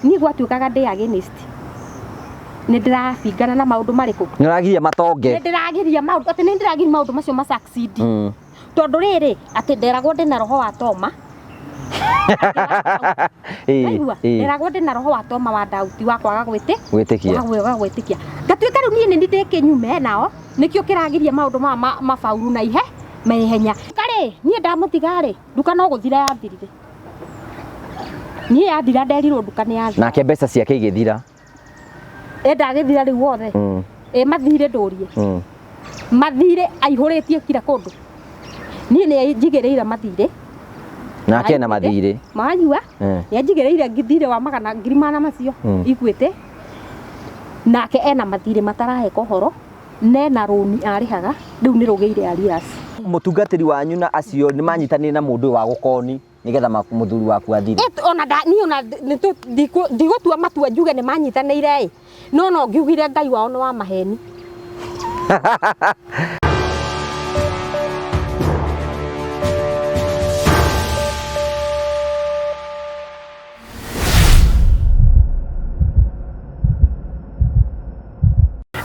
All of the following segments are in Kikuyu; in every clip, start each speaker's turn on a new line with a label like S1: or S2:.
S1: Niĩ gwatuĩkaga ndĩ against, nĩ ndĩrabingana na maũndũ marĩkũ?
S2: Nĩ ũragiria matonge.
S1: Nĩ ndĩragiria maũndũ, atĩ nĩ ndĩragiria maũndũ macio ma succeed. Tondũ rĩrĩ, atĩ nderagwo ndĩna roho wa Toma. Waigua? Nderagwo ndĩna roho wa Toma wa Dauti wa kwaga gwĩtĩ
S2: Gwĩtĩkia.
S1: Wa kwaga gwĩtĩkia. Ngatuĩka rĩu niĩ nĩ ndĩ kĩnyume nao, nĩkĩo kĩragiria maũndũ maya mabauru na ihe naihenya. Karĩ niĩ ndamũtiga rĩ, nduka no gũthira yathirire. Niĩ yathira nderirwo nduka nĩ yathira.
S2: Nake mbeca ciake igĩthira.
S1: Ĩ ndagĩthira rĩu wothe. Ĩ mathirĩ ndũrie. Mathirĩ aihũrĩtie kira kũndũ. Niĩ nĩ njigĩrĩire mathirĩ.
S2: Nake ena mathirĩ.
S1: Manyua. Nĩ anjigĩrĩire thirĩ wa magana ngiri mana macio Equity. Nake ena mathirĩ mataraheka ũhoro. Nena rũni arĩhaga rĩu nĩ rũgĩire arrears.
S2: Mũtungatĩri wanyu na acio nĩ manyitanĩire na mũndũ ũyũ wa gũkoni nĩgetha mũthuri waku athire.
S1: Ona nda, niĩ ona ndigũtua matua njuge nĩ manyitanĩire ĩ, no no ngiugire Ngai wao nĩ wa maheni.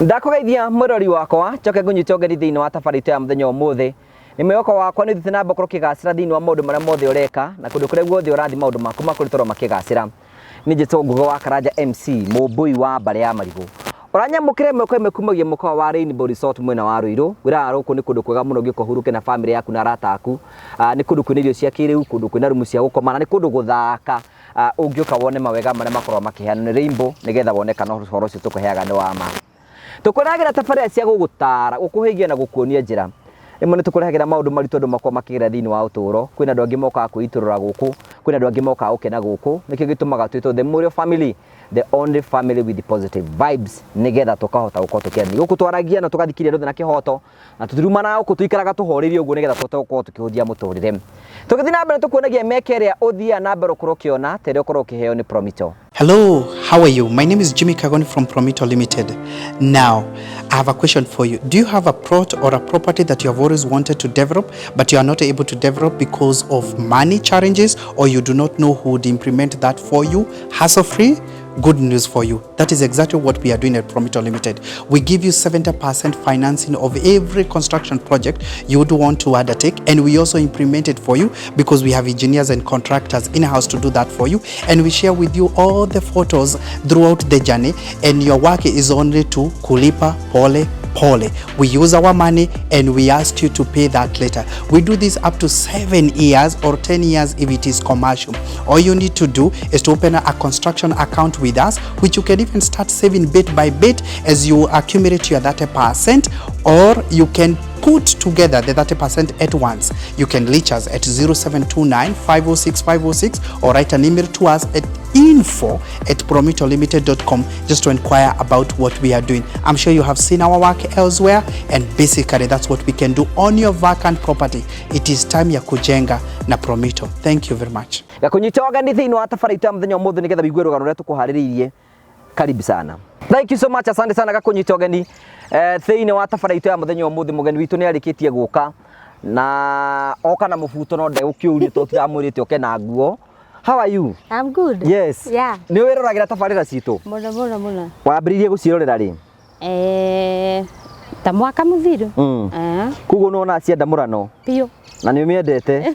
S2: Ndakũgeithia mwĩrori wakwa, njoke ngũnyite ũgeni thĩinĩ wa tabarĩra itũ ya mũthenya ũmũthĩ. Nĩ mwĩhoko wakwa nĩ ũthiĩte na mbere gũkorwo ũkĩgacĩra thĩinĩ wa maũndũ marĩa mothe ũreka na kũndũ kũrĩa guothe ũrathiĩ maũndũ maku makoretwo makĩgacĩra. Niĩ njĩtwo Ngũgĩ wa Karanja MC, mũmbũi wa mbarĩ ya marigũ. Ũranyamũkĩra ĩmwe kwa ĩmwe kumagia mũkawa wa Rainbow Resort mwena wa Ruiru. Ngwĩraga gũkũ nĩ kũndũ kwega mũno ũngĩũka ũhurũke na bamĩrĩ yaku na arata aku. Nĩ kũndũ kwĩna irio cia kĩrĩu, kũndũ kwĩna rumu cia gũkoma na nĩ kũndũ gũthaka. Ũngĩũka wone mawega marĩa makoragwo makĩheanwo nĩ Rainbow nĩgetha wone kana ũhoro ũcio tũkũheaga nĩ wa ma. Tũkũrehagĩra tabarĩra cia gũgũtaara, gũkũhĩgia na gũkuonia njĩra. Rĩmwe nĩ tũkũrehagĩra maũndũ maritũ andũ makoragwo makĩgerera thĩinĩ wa ũtũũro. Kwĩna andũ angĩ mokaga kwĩitũrũra gũkũ, kwĩna andũ angĩ mokaga gũkena gũkũ. Nĩkĩo gĩtũmaga twĩtwo The Mũrĩo Family, the only family with positive vibes, nĩgetha tũkahota gũkorwo tũkĩaranĩria. Gũkũ twaragia na tũgathikĩrĩria andũ othe na kĩhoto, na tũtirumanaga gũkũ, tũikaraga tũhoreire ũguo nĩgetha tũhote gũkorwo tũkĩhũthia mũtũrĩre. Tũgĩthiĩ na mbere tũkuonagia mĩeke ĩrĩa ũthiaga na mbere ũkorwo ũkĩona ta ĩrĩa ũkorwo ũkĩheo nĩ Promito.
S3: Hello, how are you? My name is Jimmy Kagoni from Promito Limited. Now, I have a question for you. Do you have a plot or a property that you have always wanted to develop, but you are not able to develop because of money challenges, or you do not know who would implement that for you hassle-free? Good news for you. That is exactly what we are doing at Promito Limited. We give you 70% financing of every construction project you would want to undertake, and we also implement it for you because we have engineers and contractors in-house to do that for you, and we share with you all the photos throughout the journey, and your work is only to kulipa pole pole. We use our money and we ask you to pay that later. We do this up to 7 years or 10 years if it is commercial. All you need to do is to open a construction account with us, which you can even start saving bit by bit as you accumulate your 30%, or you can put together the 30% at once. You can reach us at 0729 506 506 or write an email to us at info@promitolimited.com just to inquire about what we are doing. I'm sure you have seen our work elsewhere, and basically that's what we can do on your vacant property. It is time ya kujenga na Promito. Thank you very much.
S2: Gakunyita ũgeni thĩinĩ wa tabarĩra itũ ya mũthenya ũmũthĩ nĩgetha wĩigue rũgano rũrĩa tũkũharĩrĩirie. Karibu sana. Thank you so much, asante sana gakunyita ũgeni thĩinĩ wa tabarĩra itũ ya mũthenya ũmũthĩ. Mũgeni witũ nĩ arĩkĩtie gũka na oka na mũbuto, no ndegũkĩũria tondũ tiramwĩrĩte oke na nguo. How are you?
S4: I'm good.
S2: Yes.
S4: Yeah.
S2: Nĩ wĩroragĩra tabarĩra citũ?
S4: Mũno mũno mũno.
S2: Wambĩrĩirie gũciĩrorera rĩ?
S4: Ta mwaka mũthiru.
S2: Koguo nĩ wonaga cienda mũrano?
S4: Biũ.
S2: Na nĩ ũmĩendete?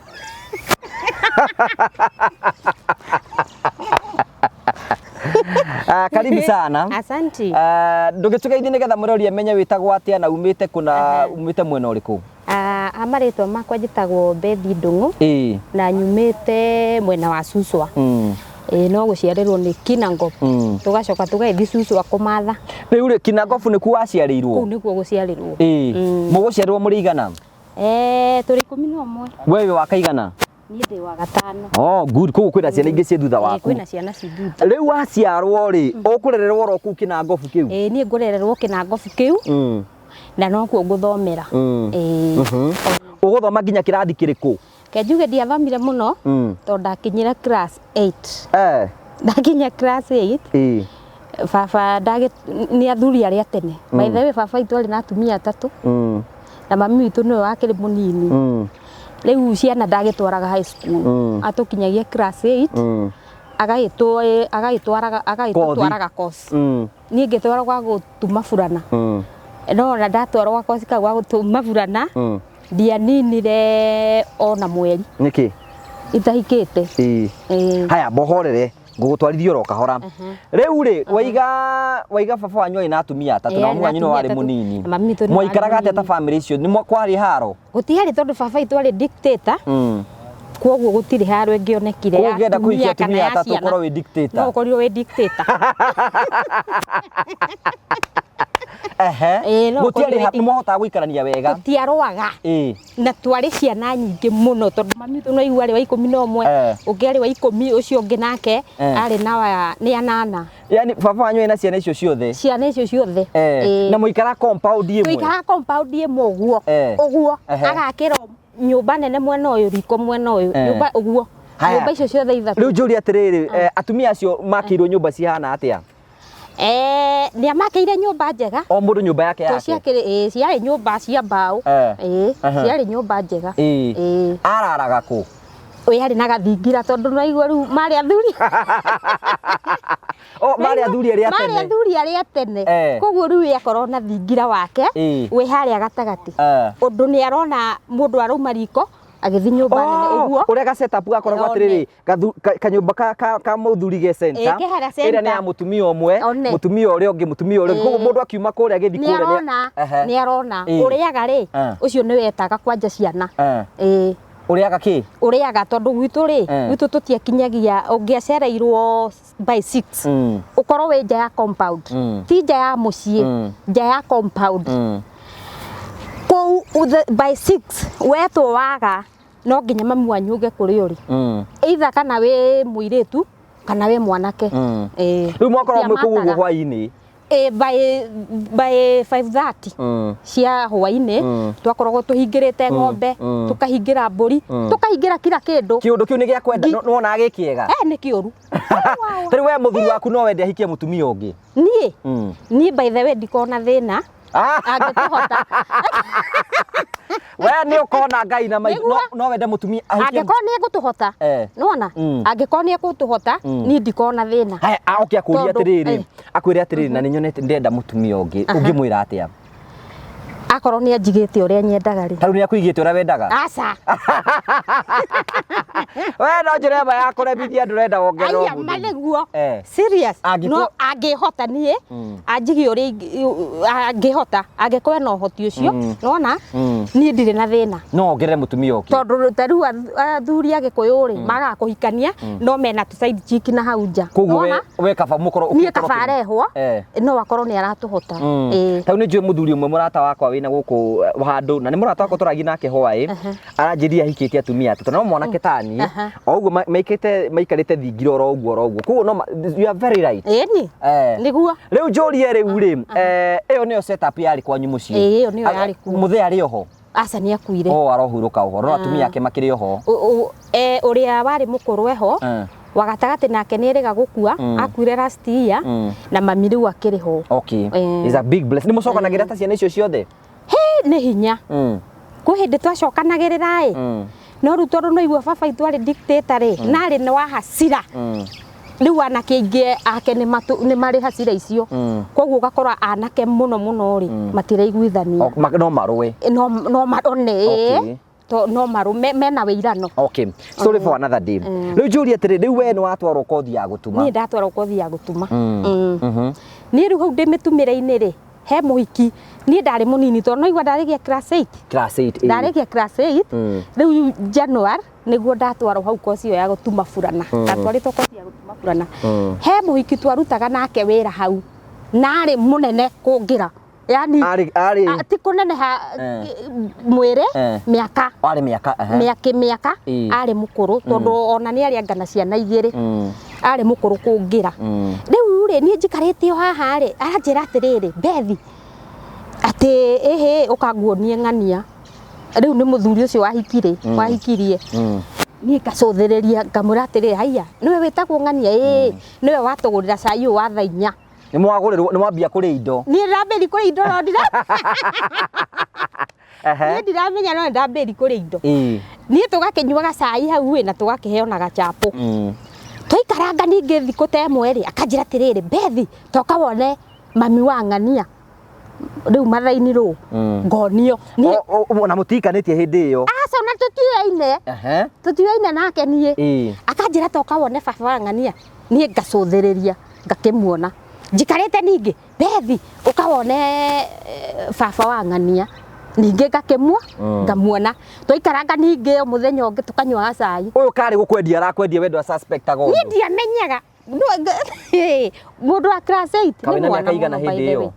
S2: Karibu sana.
S4: Asante.
S2: Ndũgĩtũgeithie nĩgetha mũrori amenye wĩtagwo atĩa na umĩte kũ na umĩte mwena ũrĩkũ?
S4: A marĩtwa makwa njĩtagwo Bethi Ndung'u. Na nyumĩte mwena wa Suswa. No gũciarĩrwo nĩ Kinangop. Tũgacoka tũgagĩthiĩ Suswa kũmatha.
S2: Rĩu rĩ, Kinangop nĩkuo waciarĩirwo?
S4: Kũu nĩkuo gũciarĩrwo.
S2: Mũgũciarĩrwo mũrĩ igana?
S4: Tũrĩ 11.
S2: We wĩ wa kaigana?
S4: Niĩ ndĩ wa gatano.
S2: Oh, good. Koguo kwĩna ciana ingĩ ciĩ thutha waku?
S4: Kwĩna ciana ciĩ thutha.
S2: Rĩu waciarwo rĩ, ũkũrererwo oro kũu Kinangop kĩu?
S4: Niĩ ngũrererwo Kinangop kĩu. Na nokuo ngũthomera.
S2: Ũgũthoma nginya kĩrathi kĩrĩkũ?
S4: Ke njuge ndiathomire mũno, tondũ ndakinyire class 8. Ndakinya class 8. Baba nĩ athuri arĩa tene. By the way, baba witũ arĩ na atumia atatũ. Na mami witũ nĩwe wakĩrĩ mũnini. Rĩu ciana ndagĩtwaraga high school. Atũkinyagia class 8. Agagĩtwaraga agagĩtũtwaraga course. Niĩ ngĩtwarwo gwa gũtuma burana. No ona ndatwarwo gwa course kau gwa gũtuma burana, ndianinire ona mweri.
S2: Nĩkĩ?
S4: Itahikĩte.
S2: Ĩĩ.
S4: Ĩĩ.
S2: Haya, mbohorere, ngũgũtwarithia oro kahora. Rĩu rĩ, waiga baba wanyu arĩ na atumia atatũ,
S4: Ĩĩ,
S2: na
S4: arĩ
S2: mami
S4: na
S2: wanyu no
S4: atumia
S2: warĩ
S4: atatũ.
S2: mũnini.
S4: Na mami witũ nĩwe warĩ
S2: Mwaikaraga atĩa ta
S4: mũnini.
S2: bamĩrĩ icio? Nĩ kwarĩ haro?
S4: Gũtiarĩ tondũ baba witũ arĩ dictator. Koguo gũtirĩ haro ĩngĩonekire
S2: Koguo
S4: ya
S2: ũngĩenda kũhikia
S4: atumia kana
S2: atumia
S4: ya
S2: atatũ
S4: ciana.
S2: ũkorwo wĩ dictator.
S4: No ũkorirwo wĩ dictator.
S2: Ehe.
S4: Ĩĩ, no
S2: Gũtiarĩ
S4: ũkorirwo wĩ
S2: nĩ mwahotaga gũikarania wega?
S4: Tũtiarũaga.
S2: Ĩĩ.
S4: Na twarĩ ciana nyingĩ mũno tondũ mami witũ no igua arĩ wa 11, ũngĩ arĩ wa 10, ũcio ũngĩ nake arĩ na wa nĩ anana.
S2: Yani baba wanyu ena ciana icio ciothe?
S4: Ciana icio ciothe. Ĩĩ.
S2: Na mũikaraga compound ĩmwe?
S4: Tũikaraga compound ĩmwe ũguo. Ũguo. Agakĩrwo nyũmba nene mwena ũyũ, riko mwena ũyũ, nyũmba ũguo.
S2: Haya.
S4: Nyũmba icio ciothe ithatũ.
S2: Rĩu njũrie atĩrĩrĩ, atumia acio makĩirwo nyũmba cihana atĩa?
S4: Nĩ amakĩire nyũmba njega.
S2: O mũndũ nyũmba yake
S4: To
S2: yake?
S4: ciakĩrĩ, ĩĩ, ciarĩ nyũmba cia mbaũ. Ĩĩ, ciarĩ nyũmba njega. Ĩĩ.
S2: Araraga kũ?
S4: Ũyũ arĩ na gathingira tondũ no igua rĩu marĩ athuri.
S2: O, marĩ athuri arĩa
S4: Marĩ
S2: tene.
S4: athuri arĩa tene. Koguo rĩu we akorwo na thingira wake, wĩ harĩa gatagatĩ. Ũndũ nĩ arona mũndũ arauma riko agĩthiĩ nyũmba nene ũguo.
S2: Ũrĩa ga setup gakoragwo
S4: One.
S2: atĩrĩrĩ, kanyũmba ka mũthuri ge center.
S4: Ĩĩ, ke harĩa
S2: Ĩrĩa nĩ ya
S4: center.
S2: mũtumia ũmwe,
S4: One.
S2: mũtumia ũrĩa ũngĩ, mũtumia ũrĩa ũngĩ. Koguo mũndũ akiuma kũrĩa agĩthiĩ
S4: Nĩ
S2: kũrĩa nĩ
S4: arona,
S2: Ehe.
S4: nĩ arona.
S2: Ĩĩ.
S4: Ũrĩaga rĩ, ũcio nĩ wetaga kwanja ciana. Ĩĩ.
S2: Ũrĩaga kĩ?
S4: Ũrĩaga tondũ gwitũ rĩ, gwitũ tũtiakinyagia, ũngĩacereirwo by 6. Ũkorwo wĩ nja ya compound. Ti nja ya mũciĩ, nja ya compound. Kũu by 6 wetwo waga no nginya mami wanyu ũge kũrĩa ũrĩ. Either kana wĩ mũirĩtu kana wĩ mwanake. Ĩĩ.
S2: Rĩu mwakorwo mwĩ kũu ũguo
S4: Matiamataga.
S2: hwaĩ-inĩ?
S4: Ĩĩ, by 5:30 cia hwaĩ-inĩ, twakoragwo tũhingĩrĩte ng'ombe, tũkahingĩra mbũri, tũkahingĩra kila kĩndũ.
S2: Kĩũndũ kĩu nĩ gĩa kwenda, nĩwonaga gĩ kĩega?
S4: Nĩ kĩũru.
S2: Ta rĩu we mũthuri waku no wende ahikie mũtumia ũngĩ?
S4: Niĩ? Niĩ by the way ndikona thĩna. Angĩtũhota.
S2: We nĩ ũkona Ngai na maitho.
S4: Nĩguo.
S2: No wende mũtumia ahikie
S4: Angĩkorwo nĩ egũtũhota. Nĩwona? Angĩkorwo nĩ egũtũhota, niĩ ndikona thĩna.
S2: Haya, oke akũrie
S4: Tondũ,
S2: atĩrĩrĩ, akwĩre atĩrĩrĩ, na nĩ nyonete ndĩrenda mũtumia ũngĩ, ũngĩmwĩra atĩa?
S4: Akorwo nĩ anjigĩte ũrĩa nyendaga rĩ.
S2: Ta rĩu nĩ akũigĩte ũrĩa wendaga?
S4: Aca.
S2: We no njĩra ĩmwe ya kũremithia andũ ũrenda wongererwo
S4: Aya,
S2: mũndũ.
S4: ma nĩguo. Serious.
S2: Angĩkorwo
S4: No angĩhota niĩ, anjige ũrĩa angĩhota, angĩkorwo ena ũhoti ũcio, nĩwona? Niĩ ndirĩ na thĩna.
S2: No wongerere mũtumia ũngĩ.
S4: Tondũ ta rĩu athuri a Gĩkũyũ rĩ, magaga kũhikania, no mena tũ side chick na hau nja.
S2: Koguo
S4: Nĩwona?
S2: we kaba mũkorwo
S4: Niĩ
S2: ũkĩkorwo
S4: kaba
S2: kĩ-
S4: arehwo, no akorwo nĩ aratũhota. Ĩĩ.
S2: Ta rĩu nĩ njũĩ mũthuri ũmwe mũrata wakwa wĩna gũkũ handũ, na nĩ mũrata wakwa tũragia nake hwaĩ, aranjĩrire ahikĩtie atumia atatũ, no mwanake ta niĩ, o ũguo maikarĩte thingira oro ũguo oro ũguo. Koguo no you are very right.
S4: Ĩni. Nĩguo.
S2: Rĩu njũrie rĩu rĩ, ĩyo nĩyo setup yarĩ kwanyu mũciĩ?
S4: Ĩĩ, ĩyo nĩyo yarĩ kuo.
S2: Mũthee arĩ oho?
S4: Aca, nĩ akuire.
S2: O, arohurũka ũhoro, no atumia ake makĩrĩ oho?
S4: Ũrĩa warĩ mũkũrũ eho, wa gatagatĩ nake nĩ erĩga gũkua, akuire last year, na mami rĩu akĩrĩ ho.
S2: Okay. Is a big blessing. Nĩ mũcokanagĩrĩra ta ciana icio ciothe?
S4: He, nĩ hinya. Kwĩ hĩndĩ twacokanagĩrĩra ĩ. No rĩu tondũ no igua baba witũ arĩ dictator rĩ, na arĩ nĩ wa hasira. Rĩu anake aingĩ ake nĩ marĩ hasira icio. Koguo ũgakora anake mũno mũno rĩ, matiraiguithania.
S2: No marũe.
S4: No, no one, ĩ. To, no marũ, mena wĩirano.
S2: Okay. Story for another day. Rĩu njũrie atĩrĩ, rĩu we nĩ watwarwo kothi ya gũtuma?
S4: Niĩ ndatwarwo kothi ya gũtuma. Niĩ rĩu hau ndĩ mĩtumĩre-inĩ rĩ, he mũhiki, niĩ ndarĩ mũnini tondũ no igua ndarĩkia class 8.
S2: Class 8, ĩĩ.
S4: Ndarĩkia class 8. Rĩu January nĩguo ndatwarwo hau kothi ĩyo ya gũtuma burana. Ndatwarĩtwo kothi ya gũtuma burana. He mũhiki twarutaga nake wĩra hau, na arĩ mũnene kũngĩra. Yani,
S2: Arĩ, arĩ.
S4: Ti kũneneha mwĩrĩ, mĩaka.
S2: Arĩ mĩaka, ehe.
S4: Mĩaka, mĩaka, arĩ mũkũrũ, tondũ ona nĩ arĩ anga na ciana igĩrĩ. Arĩ mũkũrũ kũngĩra. Rĩu rĩ, niĩ njikarĩte o haha rĩ, aranjĩra atĩrĩrĩ, Bethi, atĩ ĩhĩ, ũkanguonie ng'ania. Rĩu nĩ mũthuri ũcio wahikirie. Niĩ ngacũthĩrĩria, ngamwĩra atĩrĩrĩ, haiya, nĩwe wĩtagwo ng'ania? Ĩĩ, nĩwe watũgũrĩra cai ũyũ wa thaa inya.
S2: Nĩ mwagũrĩrwo, nĩ mwambia kũrĩa indo.
S4: Niĩ ndĩrambĩrĩria kũrĩa indo, no ndira- Niĩ ndiramenya no ndambĩrĩria kũrĩa indo. Niĩ tũgakĩnyuaga cai hau ĩ, na tũgakĩheo na gachapo. Twaikaranga ningĩ thikũ ta ĩmwe rĩ, akanjĩra atĩrĩrĩ, Bethi, toka wone mami wa ng'ania rĩu mathaini rũ ngonio. Niĩ
S2: Na mũtihikanĩtie hĩndĩ ĩyo?
S4: Aca, ona tũtiũyaine. Tũtiũyaine nake niĩ. Akanjĩra toka wone baba wa ng'ania, niĩ ngacũthĩrĩria ngakĩmuona njikarĩte. Ningĩ, Bethi, ũka wone baba wa ng'ania, ningĩ ngakĩmuo ngamuona. Twaikaranga ningĩ o mũthenya ũngĩ tũkanyuaga cai.
S2: Ũyũ karĩ gũkwendia arakwendia, wendo suspectaga
S4: Niĩ ndiamenyaga. Mũndũ wa class 8
S2: Kawĩ
S4: nĩ
S2: na
S4: mwana
S2: mĩaka igana
S4: mũno, by
S2: hĩndĩ
S4: the
S2: ĩyo?
S4: way.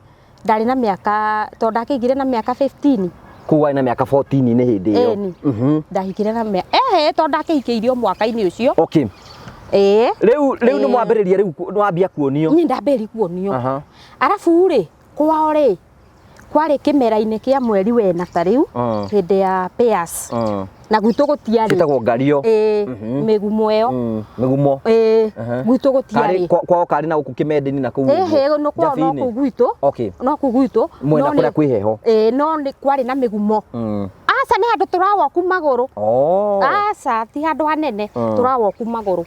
S4: Ndarĩ na mĩaka, tondũ ndakĩigire na mĩaka 15.
S2: Kũu warĩ na mĩaka 14 nĩ hĩndĩ ĩyo?
S4: Ĩni. Ndahikire na mĩaka, ehe, tondũ ndakĩhikĩirio mwaka-inĩ ũcio. Ĩĩ.
S2: Rĩu nĩ
S4: Ĩĩ.
S2: mwambĩrĩria, rĩu nĩ wambia kuonio.
S4: Niĩ ndambĩrĩria kuonio. Arabu rĩ, kwao rĩ, kwarĩ kĩmera-inĩ kĩa mweri wena ta rĩu, hĩndĩ ya pears, na gwitũ gũtiarĩ.
S2: Ciĩtagwo ngario.
S4: Ĩĩ, mĩgumo ĩyo.
S2: Mĩgumo.
S4: Ĩĩ, gwitũ
S2: Karĩ
S4: gũtiarĩ.
S2: Kwao karĩ na gũkũ kĩmendini na kũu ũguo?
S4: Ĩhĩ, no kwao no
S2: Njabi-inĩ?
S4: kũu gwitũ. No kũu gwitũ.
S2: Mwena
S4: No
S2: kũrĩa kwĩ heho.
S4: Ĩĩ, no nĩ kwarĩ na mĩgumo. Aca, nĩ handũ tũrawoku magũrũ. Aca, ti handũ hanene, tũrawoku magũrũ.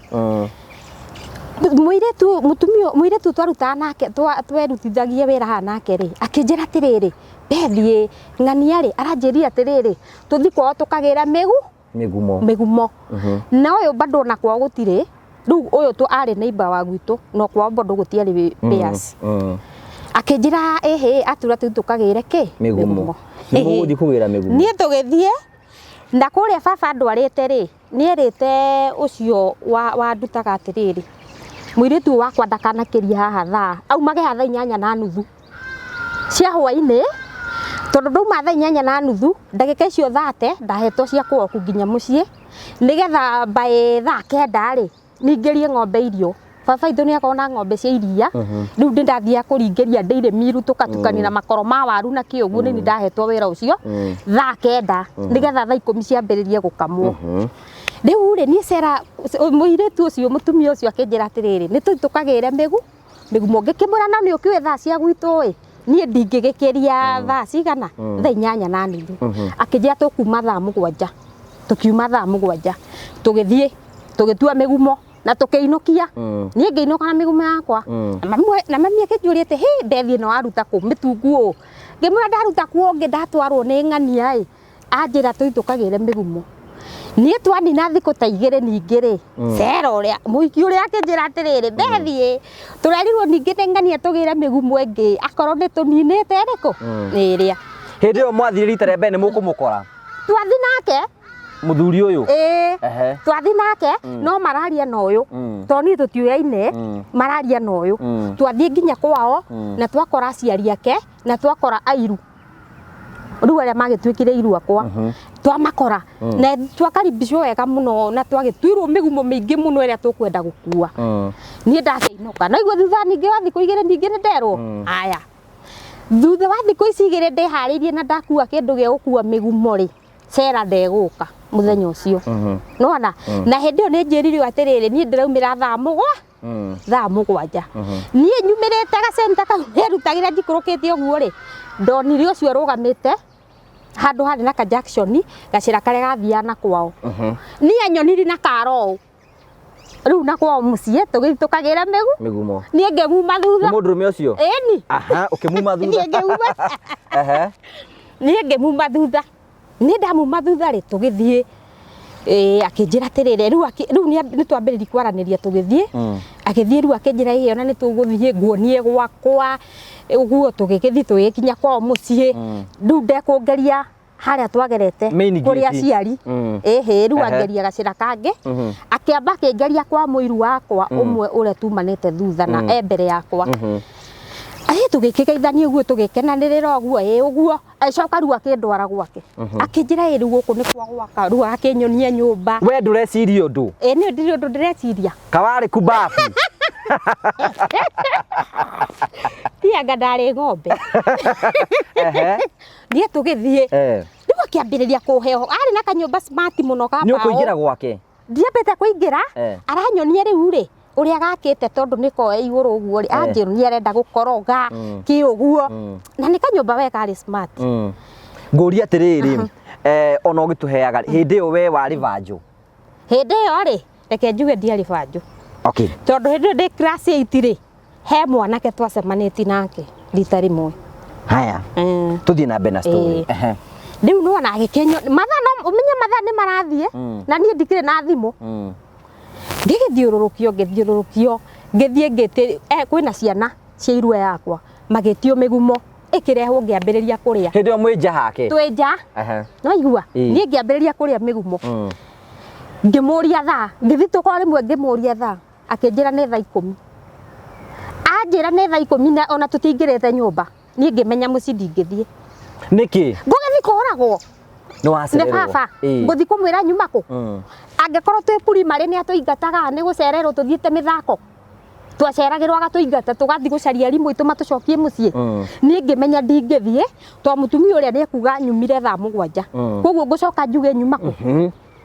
S4: Mũirĩtu, mũtumia, mũirĩtu twarutaga nake, twerutithagia wĩra haha nake rĩ, akĩnjĩra atĩrĩrĩ, Bethi, ng'ania rĩ, aranjĩrire atĩrĩrĩ, tũthi kwao tũkagĩra mĩgu
S2: Mĩgumo.
S4: Mĩgumo. Na ũyũ bado ona kwao gũtirĩ. Rĩu ũyũ tu arĩ neighbor wa gwitũ, no kwao bado gũtiarĩ pears. Akĩnjĩra ĩhĩ, atura tũthiĩ tũkagĩre kĩ?
S2: Mĩgumo. Nĩ mũgũthiĩ kũgĩra mĩgumo?
S4: Niĩ tũgĩthiĩ na kũrĩa baba ndwarĩte rĩ, nĩerĩte ũcio wandutaga atĩrĩrĩ, mũirĩtu ũyũ wakwa ndakanakĩrie haha thaa, aumage haha thaa 8:30 cia hwainĩ, tondũ ndauma thaa 8:30, ndagĩka icio 30 ndahetwo cia kũwoku nginya mũciĩ, nĩgetha by thaa 9 rĩ, ningĩrie ng'ombe irio. Baba itũ nĩ akoragwo na ng'ombe cia iria. Rĩu ndĩ ndathiaga kũringĩria ndĩire miru, tũgatukania na makoro ma waru na kĩ ũguo. Nĩ ndahetwo wĩra ũcio thaa 9, nĩgetha thaa 10 ciambĩrĩrie gũkamwo. Rĩu rĩ, niĩ cera mũirĩtu ũcio, mũtumia ũcio akĩnjĩra atĩrĩrĩ, nĩ tũthiĩ tũkagĩre mĩgumo. Ngĩkĩmwĩra, no nĩ ũkĩũĩ thaa cia gwitũ ĩ, niĩ ndingĩgĩkĩria thaa cigana, thaa 8:30. Akĩnjĩra tũkuma thaa 7. Tũkiuma thaa 7, tũgĩthiĩ tũgĩtua mĩgumo na tũkĩinũkia. Niĩ ngĩinũka na mĩgumo yakwa. Na mami akĩnjũria atĩ, hĩ, Bethi, ĩno waruta kũ mĩtungu ũũ? Ngĩmwĩra ndaruta kuo ũngĩ, ndatwarwo nĩ ng'ania ĩ, anjĩra tũthiĩ tũkagĩre mĩgumo. Niĩ twanina thikũ ta 2 ningĩ rĩ, cera ũrĩa mũhiki ũrĩa akĩnjĩra atĩrĩrĩ, Bethi ĩ, tũrerirwo ningĩ nĩ ng'ania tũgĩre mĩgumo ĩngĩ, akorwo nĩ tũninĩte ĩrĩkũ nĩ ĩrĩa.
S2: Hĩndĩ ĩyo mwathire rita rĩa mbere, nĩ mũkũmũkora?
S4: Twathi nake.
S2: Mũthuri ũyũ?
S4: Ĩĩ. Twathi nake, no mararia na ũyũ, tondũ niĩ tũtiũyaine, mararia na ũyũ. Twathiĩ nginya kwao na twakora aciari ake na twakora airu rĩu arĩa magĩtuĩkire iru akwa. Twamakora na twakaribicwo wega mũno, na twagĩtuirwo mĩgumo mĩingĩ mũno ĩrĩa tũkwenda gũkua. Niĩ ndakĩinũka, no igua thutha ningĩ wa thikũ 2 ningĩ nĩ nderwo aya. Thutha wa thikũ ici 2 ndĩharĩirie na ndakua kĩndũ gĩa gũkua mĩgumo rĩ, cera ndegũka mũthenya ũcio, nona na hĩndĩ ĩyo nĩ njĩrirwo atĩrĩrĩ, niĩ ndĩraumĩra thaa 7. Niĩ nyumĩrĩte gacenta kau nerutagĩra njikũrũkĩte ũguo rĩ, ndonire ũcio arũgamĩte handũ harĩ na ka junction, gacĩra karĩa gathiaga na kwao. Niĩ anyoniri na karo ũũ rĩu na kwao mũciĩ, tũgĩthiĩ tũkagĩra mĩgu
S2: Mĩgumo.
S4: Niĩ ngĩmuma thutha.
S2: Nĩ mũndũrũme ũcio?
S4: Ĩni.
S2: Aha, ũkĩmuma
S4: Niĩ
S2: thutha.
S4: ngĩmuma. Niĩ ngĩmuma thutha. Niĩ ndamuma thutha rĩ, tũgĩthiĩ. Ĩĩ, akĩnjĩra atĩrĩrĩ, rĩu rĩu nĩ twambĩrĩria kwaranĩria tũgĩthiĩ. Agĩthiĩ rĩu akĩnjĩra, ĩĩ, ona nĩ tũgũthiĩ nguonie gwakwa ũguo. Tũgĩgĩthiĩ tũgĩkinya kwao mũciĩ. Rĩu ndekũngeria harĩa twagerete
S2: Main
S4: kũrĩ
S2: gate.
S4: aciari. Ĩhĩ, rĩu angeria gacĩra kangĩ. Akĩamba akĩngeria kwa mũiru wakwa ũmwe ũrĩa tumanĩte thutha na e mbere yakwa. Ĩ, tũgĩkĩgeithania ũguo, tũgĩkenanĩrĩra ũguo, ĩ ũguo. Agĩcoka rĩu akĩndwara gwake, akĩnjĩra, ĩ, rĩu gũkũ nĩ kwa gwaka. Rĩu akĩnyonia nyũmba.
S2: We ndũreciria ũndũ?
S4: Ĩ, niĩ ndirĩ ũndũ ndĩreciria.
S2: Kawarĩ kumbabu.
S4: Ti anga ndarĩ ng'ombe. Niĩ tũgĩthiĩ. Rĩu akĩambĩrĩria kũhe ũhoro. Arĩ na kanyũmba smart mũno ka
S2: Nĩ
S4: mbaũ.
S2: ũkũingĩra gwake?
S4: Ndiambĩte kũingĩra. Aranyonia rĩu rĩ ũrĩa gakĩte, tondũ nĩ koe igũrũ ũguo rĩ, anjĩra arenda gũkoroga kĩ ũguo, na nĩ kanyũmba we karĩ smart.
S2: Ngũria atĩrĩrĩ, ona ũgĩtũheaga hĩndĩ ĩyo, we warĩ vanjũ?
S4: Hĩndĩ ĩyo rĩ, reke njuge ndiarĩ banjũ.
S2: Okay.
S4: Tondũ hĩndĩ ĩyo ndĩ class 8 rĩ, he mwanake twacemanĩtie nake rita rĩmwe.
S2: Haya. Tuthiĩ na mbere na story. Ehe.
S4: Rĩu nĩwona agĩkĩnyo mathaa, no ũmenye mathaa nĩ marathiĩ na niĩ ndikĩrĩ na thimũ. Ngĩgĩthiũrũrũkio, ngĩthiũrũrũkio, ngĩthiĩ ngĩtĩ kwĩna ciana cia irua yakwa, magĩtio mĩgumo ĩkĩrehwo, ngĩambĩrĩria kũrĩa.
S2: Hĩndĩ ĩyo mwĩ nja hake?
S4: Twĩ nja. No igua, niĩ ngĩambĩrĩria kũrĩa mĩgumo. Ngĩmũria thaa, ngĩthitũka o rĩmwe, ngĩmũria thaa, akĩnjĩra nĩ thaa 10. Anjĩra nĩ thaa 10 na ona tũtingĩrĩte nyũmba, niĩ ngĩmenya mũciĩ ndingĩthiĩ.
S2: Nĩkĩ?
S4: Ngũgĩthiĩ kũhũragwo
S2: Nĩ
S4: nĩ
S2: wacererwo.
S4: baba. Ngũthiĩ kũmwĩra nyuma kũ? Angĩkorwo twĩ primary nĩ atũingataga nĩ gũcererwo tũthiĩte mĩthako, twaceragĩrwo agatũingata, tũgathiĩ gũcaria arimũ aitũ matũcokie mũciĩ. Niĩ ngĩmenya ndingĩthiĩ to mũtumia ũrĩa nĩ ekuga nyumire thaa 7. Koguo ngũcoka njuge nyuma kũ?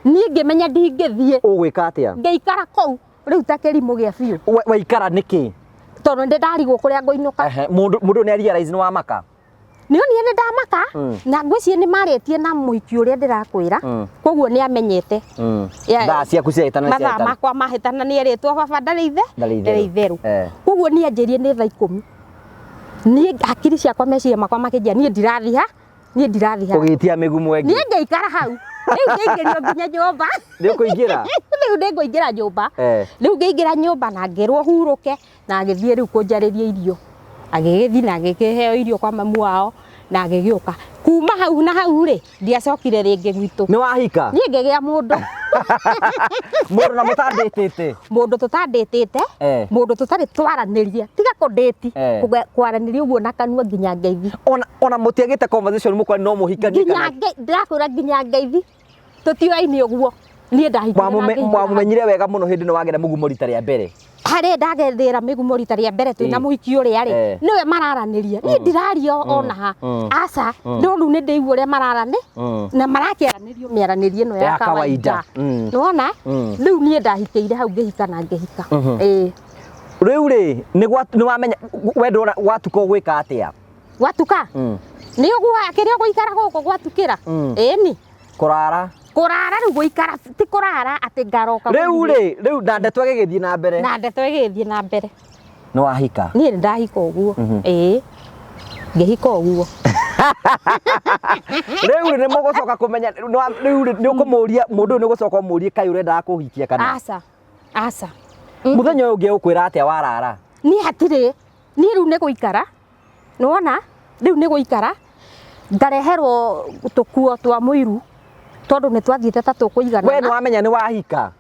S4: Niĩ ngĩmenya ndingĩthiĩ.
S2: Ũgwĩka atĩa?
S4: Ngĩikara kũu rĩu ta kĩrimũ gĩa biũ.
S2: Waikara nĩkĩ?
S4: Tondũ nĩ ndarigwo kũrĩa ngũinũka.
S2: Mũndũ nĩ realize nĩ wamaka?
S4: Nĩ onire nĩ ndamaka. Na ngwĩciria nĩ marĩtie na mũhiki ũrĩa ndĩrakwĩra. Koguo nĩ amenyete.
S2: Thaa ciaku ciahĩtana nĩ
S4: mathaa
S2: ciahĩtana.
S4: Makwa mahĩtana, nĩ erĩtwo baba ndarĩ ithe
S2: Ndarĩ itherũ.
S4: Ndarĩ itherũ. Koguo nĩ anjĩrie nĩ thaa 10. Niĩ hakiri ciakwa, meciria makwa makĩnjia niĩ ndirathiĩ ha, niĩ ndirathiĩ ha.
S2: Ũgĩtia mĩgumo ĩngĩ.
S4: Niĩ ngĩikara hau rĩu, ngĩingĩrio nginya nyũmba.
S2: Nĩ ũkũingĩra?
S4: Rĩu nĩ ngũingĩra nyũmba. Rĩu ngĩingĩra nyũmba na ngĩrwo hurũke, na agĩthiĩ rĩu kũnjarĩria irio, agĩgĩthiĩ na agĩkĩheo irio kwa mamu wao na agĩgĩũka. Kuma hau na hau rĩ, ndiacokire rĩngĩ gwitũ.
S2: Nĩ wahika?
S4: Niĩ ngĩgĩa mũndũ.
S2: Mũndũ na mũtandĩtĩte?
S4: Mũndũ tũtandĩtĩte. Mũndũ tũtarĩ twaranĩria, tiga kũndĩti, kwaranĩria ũguo na kanua nginya ngeithi.
S2: Ona mũtiagĩte conversation mũkwani no mũhikanie
S4: nginya
S2: kana?
S4: Ndĩrakwĩra nginya ngeithi tũtioaine ũguo. Niĩ ndahikire na ngĩingĩra hau.
S2: Wamũmenyire wega mũno hĩndĩ ĩno wagera mũgumo rita rĩa mbere?
S4: Harĩ ndagethĩra mĩgumo rita rĩa mbere twĩna mũhiki ũrĩa rĩ, nĩwe mararanĩria, niĩ ndiraria ona ha. Aca, no rĩu nĩ ndĩigua ũrĩa mararani na marakĩaranĩrio mĩaranĩrie ĩno ya
S2: Ya kawaida.
S4: Kawaida. Nĩwona rĩu niĩ ndahikĩire hau, ngĩhika na ngĩhika. Ĩĩ.
S2: Rĩu rĩ, nĩ wamenya we ndũra watuka ũgwĩka atĩa?
S4: Gwatuka nĩ ũguo akĩrĩ ũgũikara gũkũ gwatukĩra. Ĩni.
S2: Kũrara.
S4: Kũrara rĩu, gũikara ti kũrara atĩ ngaroka
S2: Rĩu
S4: gũthiĩ.
S2: rĩ, rĩu na ndeto ĩgĩgĩthiĩ na mbere.
S4: Na ndeto ĩgĩthiĩ na mbere.
S2: Nĩ wahika?
S4: Niĩ nĩ ndahika ũguo. Ĩĩ, ngĩhika ũguo.
S2: Rĩu rĩ, nĩ mũgũcoka kũmenya rĩu rĩ, nĩ ũkũmũria mũndũ ũyũ, nĩ ũgũcoka ũmũrie kaĩ ũrendaga kũhikia kana?
S4: Aca, aca.
S2: Mũthenya ũyũ ũngĩ ũkwĩra atĩa warara?
S4: Niĩ hatirĩ, niĩ rĩu nĩ gũikara, nĩwona rĩu nĩ gũikara ngareherwo tũkuo twa mũiru tondũ nĩ twathiĩte ta tũkũiganana.
S2: We nĩ wamenya nĩ wahika?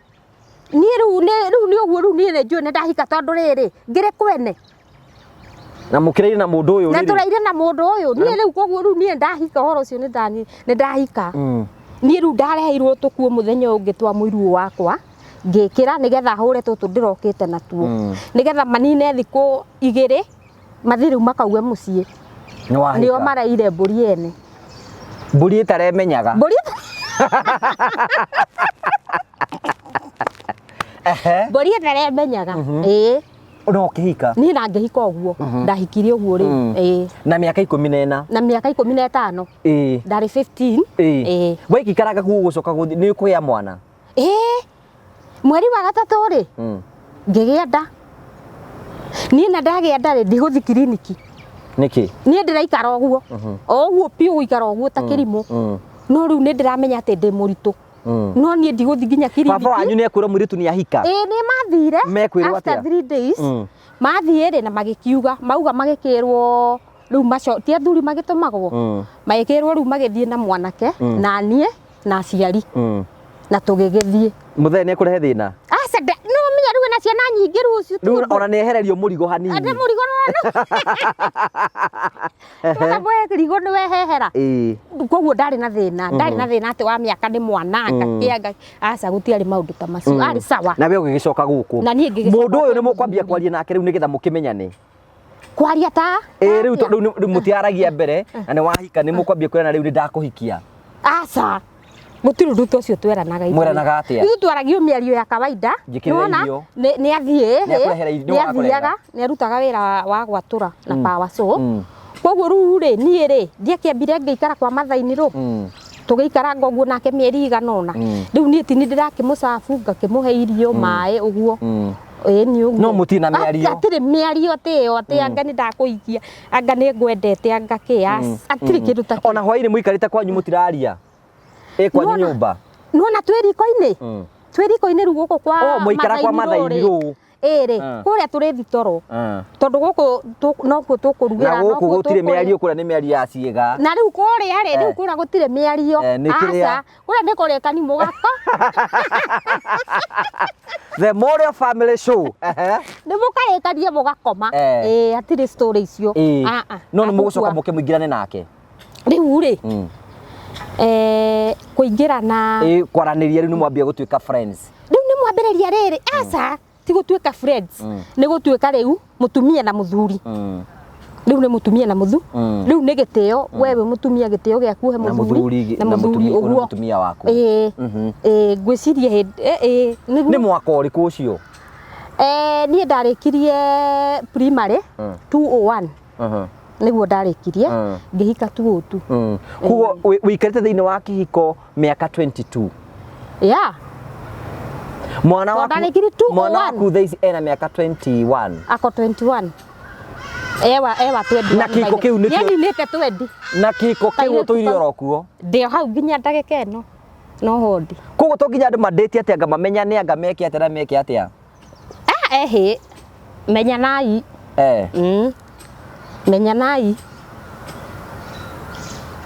S4: Niĩ rĩu nĩ ũguo, rĩu niĩ nĩ njũĩ nĩ ndahika tondũ rĩrĩ ngĩrĩ kwene.
S2: Na mũkĩraire na mũndũ ũyũ
S4: Na
S2: rĩrĩ?
S4: Tũraire na mũndũ ũyũ niĩ rĩu, koguo rĩu niĩ ndahika, ũhoro ũcio nĩ ndahika. Niĩ rĩu ndareheirwo tũkuo mũthenya ũyũ ũngĩ twa mũiru wakwa, ngĩkĩra nĩgetha hũre tũtũ ndĩrokĩte natuo, nĩgetha manine thikũ 2 mathiĩ rĩu makauge mũciĩ.
S2: Nĩ wahika?
S4: Nĩo maraire mbũri ene.
S2: Mbũri ĩtaremenyaga.
S4: Mbũri. Mbũri ĩtaremenyaga, ĩĩ.
S2: No ũkĩhika?
S4: Niĩ na ngĩhika ũguo, ndahikire ũguo rĩu, ĩĩ.
S2: Na mĩaka 14?
S4: Na mĩaka 15. Ndarĩ 15. Ĩĩ.
S2: Waikikaraga kũu gũcoka gũthiĩ nĩ ũkũgĩa mwana?
S4: Ĩĩ, mweri wa gatatũ rĩ, ngĩgĩa nda. Niĩ na ndagĩa nda rĩ, ndigũthiĩ kiriniki.
S2: Nĩkĩ?
S4: Niĩ ndĩraikara ũguo o ũguo piũ, gũikara ũguo ta kĩrimũ. No rĩu nĩ ndĩramenya atĩ ndĩ mũritũ, no niĩ ndigũthiĩ nginya kiriniki.
S2: Baba wanyu nĩ ekwĩrwo mũirĩtu nĩ ahika?
S4: Ĩĩ, nĩ mathire.
S2: Mekwĩrwo
S4: After
S2: atĩa?
S4: 3 days mathiĩ rĩ na magĩkiuga mauga magĩkĩrwo rĩu maco ti athuri magĩtũmagwo, magĩkĩrwo rĩu magĩthiĩ na mwanake na niĩ na aciari na tũgĩgĩthiĩ.
S2: Mũthee nĩ ekũrehe thĩna?
S4: Aca, no menya rĩu ena ciana nyingĩ rĩu ũcio ti
S2: Rĩu
S4: ũndũ.
S2: ona nĩ ehererio mũrigo hanini.
S4: Ate mũrigo no mũrigo nĩ wehehera. Koguo ndarĩ na thĩna, ndarĩ na thĩna atĩ wa mĩaka nĩ mwana ngakĩa aca, gũtiarĩ maũndũ ta macio, arĩ sawa.
S2: Na we ũgĩgĩcoka gũkũ?
S4: Na niĩ ngĩgĩcoka
S2: Mũndũ ũyũ
S4: kwĩ
S2: nĩ mũkwambia
S4: mũthuri.
S2: Kwaria nake rĩu nĩgetha mũkĩmenyane?
S4: Kwaria ta?
S2: Ĩĩ, rĩu tondũ rĩu mũtiaragia mbere na nĩ wahika, nĩ mũkwambia kwĩrana rĩu nĩ ndakũhikia?
S4: Aca, gũtirĩ ũndũ ta ũcio tweranaga ithuĩ.
S2: Mweranaga atĩa?
S4: Ithuĩ twaragio mĩario ya kawaida.
S2: Njĩkĩrĩra
S4: Nĩwona?
S2: irio.
S4: Nĩ athiĩ.
S2: Nĩ akũrehera irio,
S4: Nĩ
S2: nĩ wakũrehera.
S4: athiaga, nĩ arutaga wĩra wa gwatũra na power saw. Koguo rĩu rĩ, niĩ rĩ, ndiakĩambire ngĩikara kwa mathaini rũ, tũgĩikaranga ũguo nake mĩeri igana ũna. Rĩu niĩ tini ndĩrakĩmũcabu, ngakĩmũhe irio, maĩ ũguo. Ĩĩ nĩ ũguo.
S2: No mũtirĩ na mĩario.
S4: Hatirĩ mĩario atĩ ĩyo atĩ anga nĩ ndakũhikia, anga nĩ ngwendete, anga kĩ, hatirĩ kĩndũ ta kĩu.
S2: Ona hwainĩ mũikarĩte kwanyu mũtiraria. Ĩ kwanyu
S4: Nĩwona-
S2: nyũmba.
S4: Nĩwona twĩ riko-inĩ? Twĩ riko-inĩ rĩu gũkũ kwa
S2: Oh, mũikara kwa
S4: Mathai-inĩ
S2: Mathai-inĩ rũ.
S4: Ĩĩ rĩ, kũrĩa tũrĩ thitoro. Tondũ gũkũ nokuo tũkũrugĩra,
S2: Na gũkũ
S4: nokuo
S2: gũtirĩ
S4: tũkũrĩa.
S2: mĩario, kũrĩa nĩ mĩario ya ciĩga.
S4: Na rĩu kũrĩa rĩ, rĩu kũrĩa gũtirĩ mĩario.
S2: Nĩ kĩrĩa?
S4: Aca, kũrĩa nĩ kũrĩkani mũgako.
S2: The Morio Family Show.
S4: Nĩ mũkarĩkania mũgakoma. Ĩĩ, hatirĩ story icio.
S2: Ĩĩ.
S4: Ah, ah,
S2: No nĩ mũgũcoka
S4: akũkua.
S2: mũke mũingĩrane nake.
S4: Rĩu rĩ, kũingĩrana.
S2: Ĩĩ, kwaranĩria rĩu nĩ mwambia gũtuĩka friends.
S4: Rĩu nĩ mwambĩrĩria rĩrĩ, aca, ti gũtuĩka friends. Nĩ gũtuĩka rĩu mũtumia na mũthuri. Rĩu nĩ mũtumia na mũthu. Rĩu nĩ gĩtĩo, we wĩ mũtumia gĩtĩo gĩaku he
S2: Na
S4: mũthuri
S2: mũthuri
S4: na
S2: na
S4: mũthuri
S2: mũtumia
S4: ũguo.
S2: mũtumia waku.
S4: Ĩĩ, ĩĩ, ngwĩciria hĩndĩ, ĩĩ, nĩguo.
S2: Nĩ mwaka ũrĩkũ ũcio?
S4: Niĩ ndarĩkirie primary 201. Nĩguo ndarĩkirie, ngĩhika 202.
S2: Koguo wĩikarĩte thĩinĩ wa kĩhiko mĩaka 22.
S4: Yeah.
S2: Mwana
S4: Tondũ
S2: waku,
S4: ndarĩkirie 201.
S2: mwana waku thaa ici ena mĩaka 21.
S4: Ako 21. Ewa, ewa 21.
S2: Na kĩhiko kĩu nĩkĩo-
S4: Nĩaninĩte 20.
S2: Na kĩhiko kĩu
S4: Kairĩtu
S2: ũtũire
S4: kau.
S2: oro kuo.
S4: Ndĩ o hau nginya ndagĩka ĩno. No hondi.
S2: Koguo to nginya andũ mandĩtie atĩa anga mamenyane anga meke atĩa na meke atĩa.
S4: Ah, ehĩ. Menyanai. Menyanai.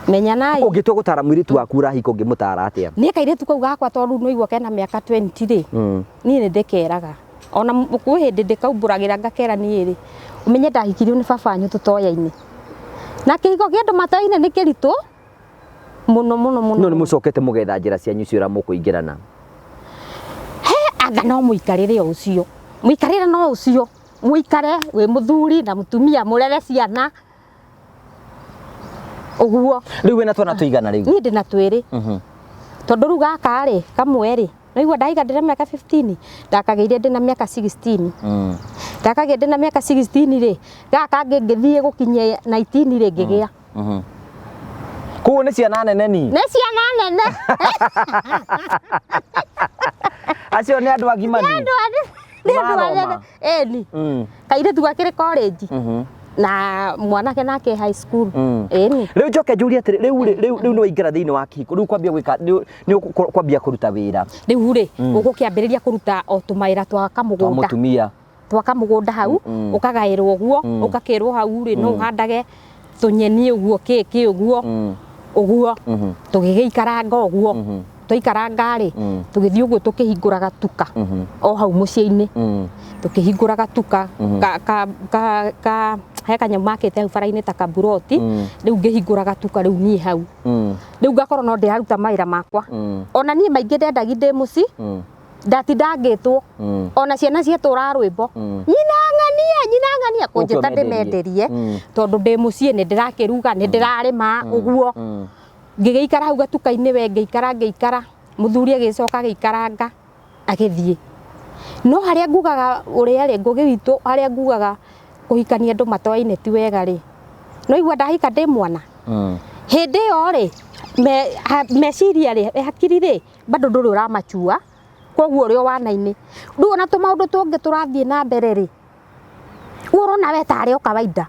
S4: Menyanai.
S2: Ũngĩtua gũtara mũirĩtu waku ũrahika ũngĩmũtara atĩa?
S4: Niĩ kairĩtu kau gakwa tondũ nĩ ũigua kena mĩaka 20 rĩ. Niĩ nĩ ndĩkeraga. Ona kwĩ hĩndĩ ndĩkaumbũragĩra ngakera niĩ rĩ. Ũmenye ndahikirio nĩ baba wanyu tũtoyaine. Na kĩhiko kĩa andũ matoyaine nĩ kĩritũ mũno mũno mũno.
S2: No nĩ mũcokete mũgetha njĩra cianyu icio ũrĩa mũkũingĩrana.
S4: He, anga no mũikarĩre o ũcio. Mũikarĩre no ũcio. Mũikare wĩ mũthuri na mũtumia mũrere ciana. Ũguo.
S2: Rĩu wĩna twana tũigana rĩu?
S4: Niĩ ndĩna twĩrĩ. Tondũ rĩu gaka rĩ, kamwe rĩ, naigua ndaiga ndĩna mĩaka 15, ndakagĩire ndĩna mĩaka 16. Ndakagĩire ndĩna mĩaka 16 rĩ, gaka kangĩ ngĩthiĩ gũkinyia 19 rĩ, ngĩgĩa.
S2: Koguo nĩ ciana nene ni?
S4: Nĩ ciana nene.
S2: Acio nĩ andũ agima ni?
S4: Nĩ andũ anene.
S2: Marathoma.
S4: Ĩni. Kairĩtu gakĩrĩ college. Na mwanake nake high school. Ĩni.
S2: Rĩu njoke njũrie atĩrĩ, rĩu rĩ, rĩu rĩu nĩ waingĩra thĩinĩ wa kĩhiko, rĩu kwambia gwĩka, nĩ kwambia kũruta wĩra.
S4: Rĩu rĩ, ũgũkĩambĩrĩria kũruta o tũmawĩra twa
S2: Twa
S4: kamũgũnda.
S2: mũtumia.
S4: Twa kamũgũnda hau, ũkagaĩrwo ũguo, ũgakĩrwo hau rĩ, no ũhandage tũnyeni ũguo, kĩ kĩ ũguo, ũguo. Tũgĩgĩikaranga ũguo. Twaikaranga rĩ, tũgĩthiĩ ũguo tũkĩhingũraga tuka o hau mũciĩ-inĩ. Tũkĩhingũraga tuka, he kanyamũ makĩte hau bara-inĩ ta kaburoti, rĩu ngĩhingũraga tuka rĩu niĩ hau. Rĩu ngakorwo no ndĩraruta mawĩra makwa. Ona niĩ maingĩ ndendagi ndĩ mũciĩ, ndatindangĩtwo. Ona ciana cietũraga rwĩmbo. Nyina ng'ania, nyina ng'ania, kũnjĩta
S2: Ũke ũmenderie.
S4: ndĩmenderie, tondũ ndĩ mũciĩ nĩ ndĩrakĩruga, nĩ ndĩrarĩma, ũguo. Ngĩgĩikara hau gatuka-inĩ we, ngĩikara, ngĩikara, mũthuri agĩcoka agĩikaranga, agĩthiĩ. No harĩa ngugaga ũrĩa rĩ, Ngũgĩ witũ, harĩa ngugaga kũhikania andũ matoaine ti wega rĩ, no igua ndahika ndĩ mwana. Hĩndĩ ĩyo rĩ, meciria rĩ, hakiri rĩ, bado ndũrĩ ũramachua, koguo ũrĩ o wana-inĩ. Rĩu ona tũmaũndũ tũngĩ tũrathiĩ na mbere rĩ, ũrona we tarĩ o kawaida.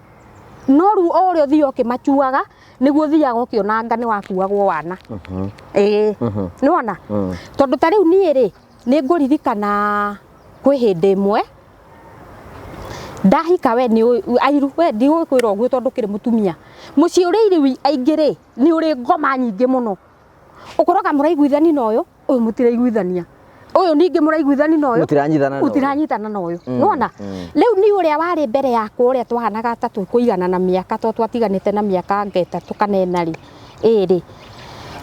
S4: No rĩu o ũrĩa ũthiaga ũkĩmachuaga, nĩguo ũthiaga ũkĩonanga nĩ wakuagwo wana. Ĩĩ. Nĩwona? Tondũ ta rĩu niĩ rĩ, nĩ ngũririkana kwĩ hĩndĩ ĩmwe, ndahika we nĩ ũĩ, airu, we ndigũkwĩra ũguo tondũ ũkĩrĩ mũtumia. Mũciĩ ũrĩ airĩu aingĩ rĩ, nĩ ũrĩ ngoma nyingĩ mũno. Ũkoraga mũraiguithania na ũyũ, ũyũ mũtiraiguithania. Ũyũ ningĩ mũraiguithania na ũyũ,
S2: Mũtiranyitana na ũyũ.
S4: mũtiranyitana na ũyũ. Nĩwona? Rĩu niĩ ũrĩa warĩ mbere yakwa ũrĩa twahanaga ta tũkũigana na mĩaka, tondũ twatiganĩte na mĩaka anga ĩtatũ kana ĩna rĩ, ĩrĩ.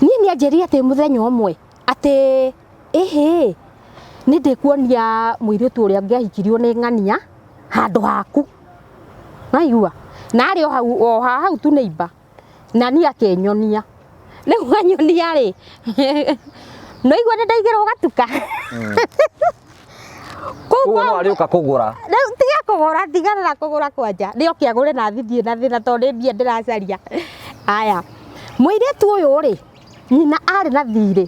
S4: Niĩ nĩanjĩrire atĩ mũthenya ũmwe, atĩ ĩhĩ, nĩ ndĩkuonia mũirĩtu ũrĩa ũngĩahikirio nĩ ng'ania handũ haku. Waigua? Na arĩ o hau, o hau tu neighbor. Na niĩ akĩnyonia. Rĩu anyonia rĩ, no igua nĩ ndaigĩrwo gatuka. Kũu
S2: Koguo no arĩũka kũgũra.
S4: Rĩu tiga kũgũra, tigana na kũgũra kwanja. Nĩ oke agũre na thithiĩ na thĩna tondũ nĩ mbia ndĩracaria. Aya, mũirĩtu ũyũ rĩ, nyina arĩ na thirĩ.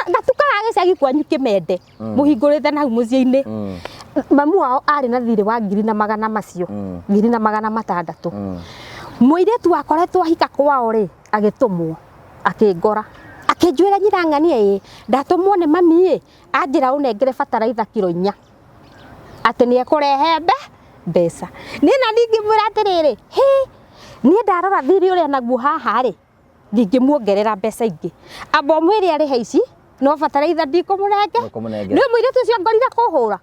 S4: Gatuka ga gĩcagi kwanyu kĩmende, mũhingũrĩte na hau mũciĩ-inĩ. Mamu wao arĩ na thirĩ wa ngiri na magana macio, 1600. Mũirĩtu akoretwo ahika kwao rĩ, agĩtũmwo, akĩngora, akĩnjwĩra, "Nyina ng'ania ĩ, ndatũmwo nĩ mami ĩ, anjĩra ũnengere bataraitha kiro 4, atĩ nĩ ekũrehe mbeca." Niĩ na ningĩmwĩra atĩrĩrĩ, hĩ, niĩ ndarora thirĩ ũrĩa naguo haha rĩ, ndingĩmuongerera mbeca ingĩ, amba ũmwĩre arĩhe ici, no bataraitha ndikũmũnenge.
S2: Ndũkũmũnengera.
S4: Nĩ mũirĩtu ũcio ngorire kũhũra.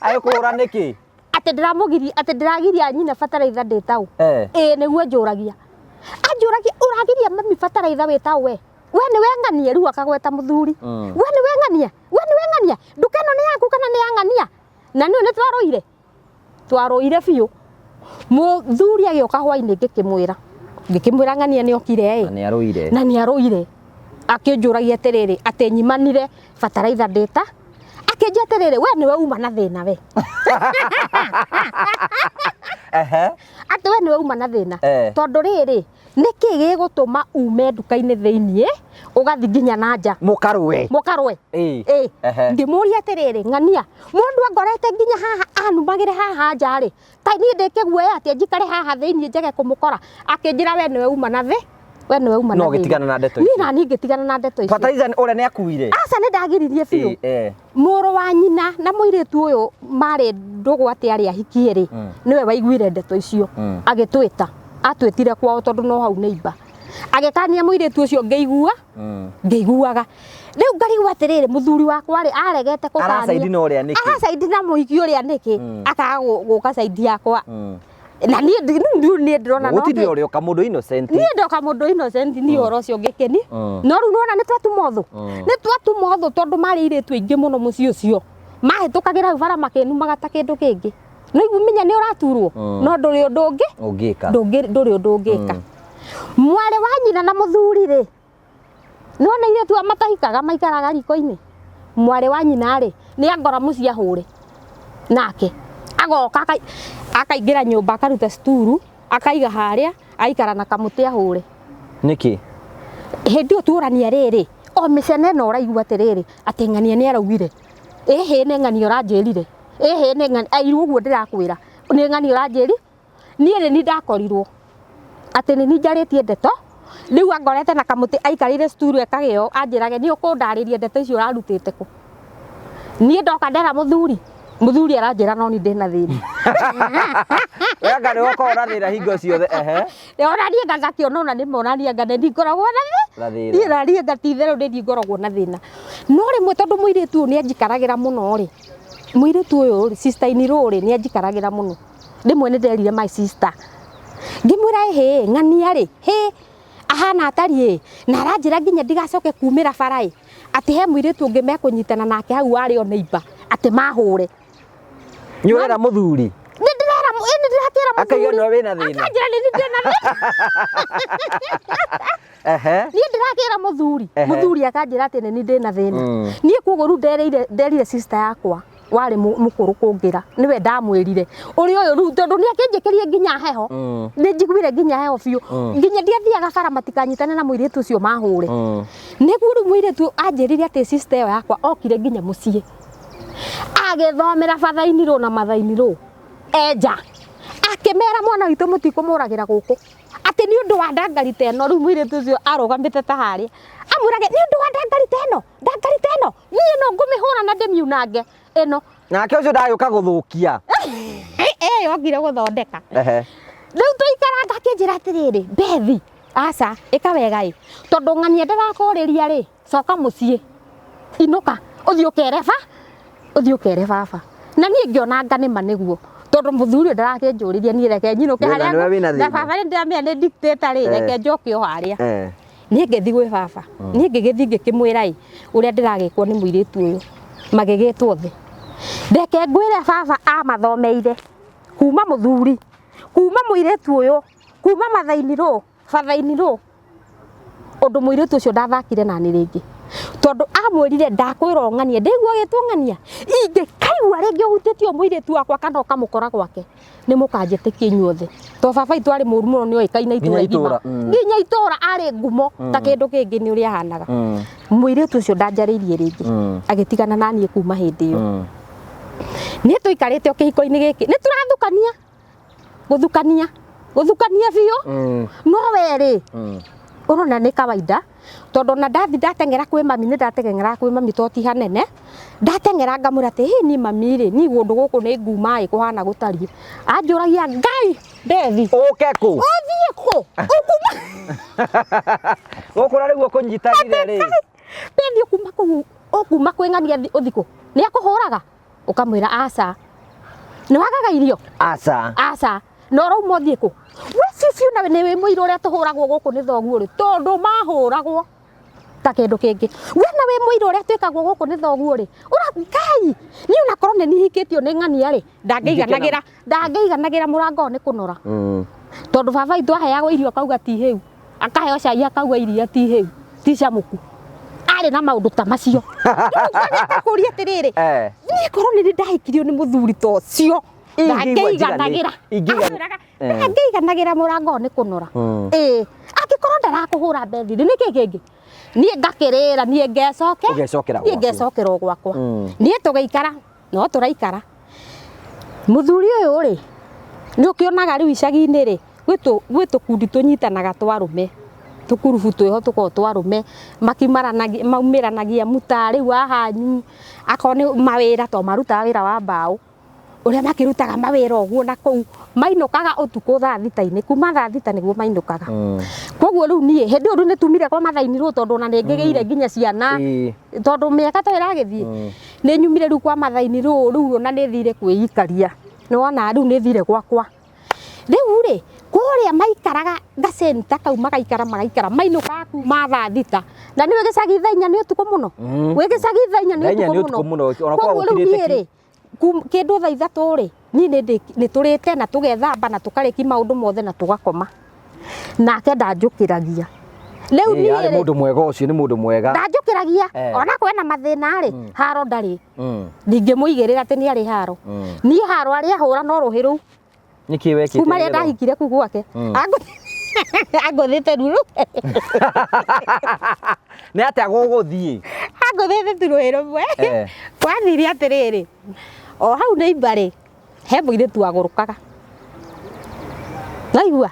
S2: Agĩkũhũra nĩkĩ?
S4: Atĩ ndĩramũgiria, atĩ ndĩragiria nyina bataraitha ndĩtaũ. Ĩĩ, nĩguo njũragia, anjũragia, "Ũragiria mami bataraitha wĩtaũ we? We nĩwe ng'ania?" Rĩu akagweta mũthuri. "We nĩwe ng'ania, we nĩwe ng'ania, nduka ĩno nĩ yaku kana nĩ ya ng'ania?" Na nĩũ nĩ twarũire, twarũire biũ. Mũthuri agĩũka hwainĩ, ngĩkĩmwĩra ng'ania nĩ okire ĩ.
S2: Na nĩ arũire.
S4: Na nĩ arũire, akĩnjũragia atĩrĩrĩ, atĩ nyimanire bataraitha ndĩta. Akĩnjia atĩrĩrĩ, "We nĩwe uma na thĩna we." Atĩ, "We nĩwe uma na thĩna." Tondũ rĩrĩ, nĩkĩ gĩgũtũma ume nduka-inĩ thĩiniĩ ũgathi nginya na nja?
S2: Mũkarũe.
S4: Mũkarũe. Ĩ. Ngĩmũria atĩrĩrĩ, "Ng'ania, mũndũ angorete nginya haha anumagĩre haha nja rĩ, kaĩ niĩ ndĩkĩguoya atĩa njikare haha thĩiniĩ njage kũmũkora?" Akĩnjĩra, "We nĩwe uma na thĩ, we nĩwe uma na
S2: No
S4: thĩna."
S2: ũgĩtigana na ndeto
S4: Niĩ
S2: icio?
S4: na niĩ ngĩtigana na ndeto icio.
S2: Bataraitha ũrĩa nĩ akuire?
S4: Aca, nĩ ndagiririe biũ. Mũrũ wa nyina na mũirĩtu ũyũ marĩ ndũgũ, atĩ arĩ ahikie rĩ, nĩwe waiguire ndeto icio. Agĩtwĩta, atwĩtire kwao tondũ no hau neighbor, agĩkania mũirĩtu ũcio. Ngĩigua ngĩiguaga rĩu ngarigwo atĩrĩrĩ, mũthuri wakwa rĩ, aregete kũkania
S2: Aracaidi na ũrĩa nĩkĩ?
S4: Aracaidi na mũhiki ũrĩa nĩkĩ? Akaga gũka caidi yakwa, na niĩ rĩu niĩ ndĩrona no
S2: Gũtirĩ ũrĩa ũka mũndũ innocent.
S4: Niĩ ndoka mũndũ innocent, niĩ ũhoro ũcio ngĩkeni. No rĩu nĩwona nĩ twatuma ũthũ, nĩ twatuma ũthũ, tondũ marĩ airĩtu aingĩ mũno mũciĩ ũcio mahĩtũkagĩra hau bara makĩnumaga ta kĩndũ kĩngĩ. No igu menya nĩ ũraturwo, no ndũrĩ ũndũ ũngĩ
S2: ũngĩka.
S4: Ndũrĩ ũndũ ũngĩka. Mwarĩ wa nyina na mũthuri rĩ, nĩwona airĩtu aya matahikaga maikaraga riko-inĩ, mwarĩ wa nyina rĩ, nĩ angora mũciĩ ahũre nake, agoka akaingĩra nyũmba, akaruta sturu, akaiga harĩa, aikara na kamũtĩ ahũre.
S2: Nĩkĩ?
S4: Hĩndĩ ĩyo tuorania rĩrĩ, o mĩcene ĩno ũraigua atĩrĩrĩ, atĩ ng'ania nĩ araugire, ĩhĩ, nĩ ng'ania ũranjĩrire, ĩhĩ, nĩ ng'ania airwo, ũguo ndĩrakwĩra nĩ ng'ania ũranjĩri. Niĩ nĩ ni ndakorirwo atĩ nĩ ni njarĩtie ndeto. Rĩu angorete na kamũtĩ aikarĩire sturu ekagĩo, anjĩrage, "Nĩ ũkũndarĩria ndeto icio ũrarutĩte kũ?" Niĩ ndoka ndera mũthuri, mũthuri aranjĩra no ni ndĩna thĩna.
S2: We anga nĩwe ũkoragwo na thĩna hingo ciothe, ehe.
S4: Ona niĩ ngakĩona ona nĩ mona niĩ anga nĩ niĩ ngoragwo na
S2: Na thĩna.
S4: Niĩ na niĩ anga ti itherũ nĩ niĩ ngoragwo na thĩna. No rĩmwe tondũ mũirĩtu ũyũ nĩ anjikaragĩra mũno rĩ, mũirĩtu ũyũ rĩ, sister in law rĩ, nĩ anjikaragĩra mũno. Rĩmwe nĩ nderire my sister, ngĩmwĩra, "Ĩhĩ, ng'ania rĩ, hĩ, ahana atariĩ na aranjĩra nginya ndigacoke kumĩra bara ĩ, atĩ he mũirĩtu ũngĩ mekũnyitana nake hau warĩ o neighbor, atĩ mahũre."
S2: Nĩ ũrera mũthuri?
S4: Nĩ ndĩrera, ĩ, nĩ ndĩrakĩra
S2: Akaiga
S4: mũthuri.
S2: nĩwe wĩna thĩna.
S4: Akanjĩra nĩ niĩ ndĩna thĩna. Niĩ ndĩrakĩra mũthuri. Mũthuri akanjĩra atĩ nĩ niĩ ndĩna thĩna. Niĩ koguo rĩu nderire sister yakwa warĩ mũkũrũ kũngĩra, nĩwe ndamwĩrire ũrĩa ũyũ rĩu, tondũ nĩ akĩnjĩkĩrie nginya heho. Nĩ njiguire nginya heho biũ, nginya ndiathiaga bara matikanyitane na mũirĩtu ũcio mahũre. Nĩguo rĩu mũirĩtu anjĩrire atĩ sister ĩyo yakwa okire nginya mũciĩ, agĩthomera bathainirwo na mathainirwo enja, akĩmera, "Mwana witũ mũtikũmũragĩra gũkũ," atĩ nĩ ũndũ wa ndangari ta ĩno. Rĩu mũirĩtu ũcio arũgamĩte ta harĩa, amwĩrage, "Nĩ ũndũ wa ndangari ta ĩno, ndangari ta ĩno, niĩ no ngũmĩhũra na ndĩmiunange ĩno."
S2: Nake ũcio ndagĩũka gũthũkia.
S4: Ĩ, okire gũthondeka. Rĩu tũikaranga, akĩnjĩra atĩrĩrĩ, "Bethi, aca, ĩka wega ĩ, tondũ ng'ania ndĩrakũrĩria rĩ, coka mũciĩ, inũka, ũthiĩ ũkere ba ũthiĩ ũkere baba." Na niĩ ngĩona anga nĩma nĩguo, tondũ mũthuri ũyũ ndarakĩnjũrĩria niĩ, reke nyinũke
S2: Wĩna-
S4: harĩa
S2: nĩwe wĩna
S4: na
S2: thĩna.
S4: Baba nĩ ndĩramenya nĩ dictator rĩ, reke njoke o harĩa. Niĩ ngĩthiĩ gwĩ baba, niĩ ngĩgĩthiĩ ngĩkĩmwĩra ĩ ũrĩa ndĩragĩkwo nĩ mũirĩtu ũyũ. Magĩgĩtwo thĩ. Reke ngwĩre, baba amathomeire kuma mũthuri, kuma mũirĩtu ũyũ, kuma mathainirwo, bathainirwo, ũndũ mũirĩtu ũcio ndathakire nani rĩngĩ, tondũ amwĩrire, "Ndakwĩra ũng'anie, ndĩigua ũgĩtwo ng'ania, ingĩkaigua rĩngĩ ũhutĩtie mũirĩtu wakwa kana ũkamũkora gwake, nĩ mũkanjĩtĩkia inyuothe." To baba itũ arĩ mũru mũno, nĩ oĩkaine itũra
S2: Nginya
S4: igima.
S2: itũra,
S4: Nginya itũra arĩ ngumo ta kĩndũ kĩngĩ nĩ ũrĩa ahanaga. Mũirĩtu ũcio ndanjarĩirie rĩngĩ, agĩtigana naniĩ kuma hĩndĩ ĩyo. Niĩ tũikarĩte o kĩhiko-inĩ gĩkĩ nĩ tũrathukania gũthukania gũthukania biũ. No we rĩ, ũrona nĩ kawaida tondũ ona ndathi ndateng'era kwĩ mami, nĩ ndateng'era kwĩ mami to ti hanene, ndateng'era ngamwĩra atĩ hĩ niĩ mami rĩ, niĩ kũndũ gũkũ nĩ nguma ĩ kũhana gũtariĩ. Anjũragia Ngai Ndethi
S2: Ũke kũ?
S4: Ũthiĩ kũ? Ũkuma
S2: Gũkũ na rĩu ũkũnyitanire rĩ.
S4: Ndethi ũkuma kũu, ũkuma kwĩ ng'ania ũthiĩ kũ? Nĩ akũhũraga? Ũkamwĩra aca. Nĩ wagaga irio?
S2: Aca.
S4: Aca. Na ũrauma ũthiĩ kũ? We biũ biũ nawe nĩ wĩ mũira ũrĩa tũhũragwo gũkũ nĩ thoguo rĩ, tondũ mahũragwo ta kĩndũ kĩngĩ. We na wĩ mũira ũrĩa twĩkagwo gũkũ nĩ thoguo rĩ, ũra Ngai, niĩ ona korwo nĩ niĩ hikĩtio nĩ ng'ania rĩ, ndangĩiganagĩra, ndangĩiganagĩra mũrango ũyũ nĩ kũnora. Tondũ baba witũ aheagwo irio akauga ti hĩu, akaheo cai akauga iria ti hĩu, ti camũku. Arĩ na maũndũ ta macio. Rĩu ngakũria atĩrĩrĩ, niĩ korwo nĩ niĩ ndahikirio nĩ mũthuri ta ũcio, ndangĩiganagĩra.
S2: Ingĩigua
S4: Ndangĩiganagĩra mũrango ũyũ nĩ kũnora. Ĩĩ, angĩkorwo ndarakũhũra bethi rĩ, nĩkĩ kĩngĩ? Niĩ ngakĩrĩra, niĩ ngecoke,
S2: Ũgecokera
S4: niĩ
S2: gwaku.
S4: ngecokera o gwakwa. Niĩ tũgĩikara, no tũraikara. Mũthuri ũyũ rĩ, nĩ ũkĩonaga rĩu icagi-inĩ rĩ, gwĩ tũkundi tũnyitanaga twa arũme, tũkurubu twĩho tũkoragwo twa arũme, maumĩranagia mũta rĩu haha hanyu, akorwo nĩ mawĩra to marutaga wĩra wa mbaũ, ũrĩa makĩrutaga mawĩra ũguo na kũu, mainũkaga ũtukũ thaa thita-inĩ, kuma thaa thita nĩguo mainũkaga. Koguo rĩu niĩ, hĩndĩ ĩyo rĩu nĩ tumire kwa Mathaini rĩu tondũ ona nĩ ngĩgĩire nginya ciana, tondũ mĩaka ta ĩragĩthiĩ, nĩ nyumire rĩu kwa Mathaini rĩu rĩu ona nĩ thire kwĩikaria, nĩ wona rĩu nĩ thire gwakwa. Rĩu rĩ, kũrĩa maikaraga gacenta kau magaikara magaikara, mainũkaga kuma thaa thita, na nĩ ũĩ gĩcagi thaa inya nĩ ũtukũ mũno, wĩ gĩcagi thaa inya
S2: Thaa
S4: nĩ
S2: inya nĩ
S4: ũtukũ
S2: ũtukũ
S4: mũno.
S2: mũno, ona
S4: Koguo
S2: korwo
S4: rĩu
S2: gũkirĩte
S4: niĩ
S2: ki.
S4: rĩ, kĩndũ thaa ithatũ rĩ, niĩ nĩ tũrĩte na tũgethamba na tũkarĩkia maũndũ mothe na tũgakoma. Nake ndanjũkĩragia. Rĩu niĩ
S2: Arĩ
S4: rĩ,
S2: mũndũ mwega ũcio, nĩ mũndũ mwega.
S4: Ndanjũkĩragia, ona kwĩna mathĩna rĩ, haro ndarĩ. Ndingĩmũigĩrĩra atĩ nĩ arĩ haro. Niĩ haro arĩa ahũra no rũhĩ rũu.
S2: Nĩkĩ wekĩte?
S4: Kuma rĩrĩa ndahikire kũu gwake. Angũthĩte ruru.
S2: Nĩ atĩa gũgũthiĩ?
S4: Angũthĩte tu rũhĩ rũmwe. Kwathire atĩrĩrĩ, o hau nĩ imbarĩ, he mũirĩtu wagũrũkaga. Waigua?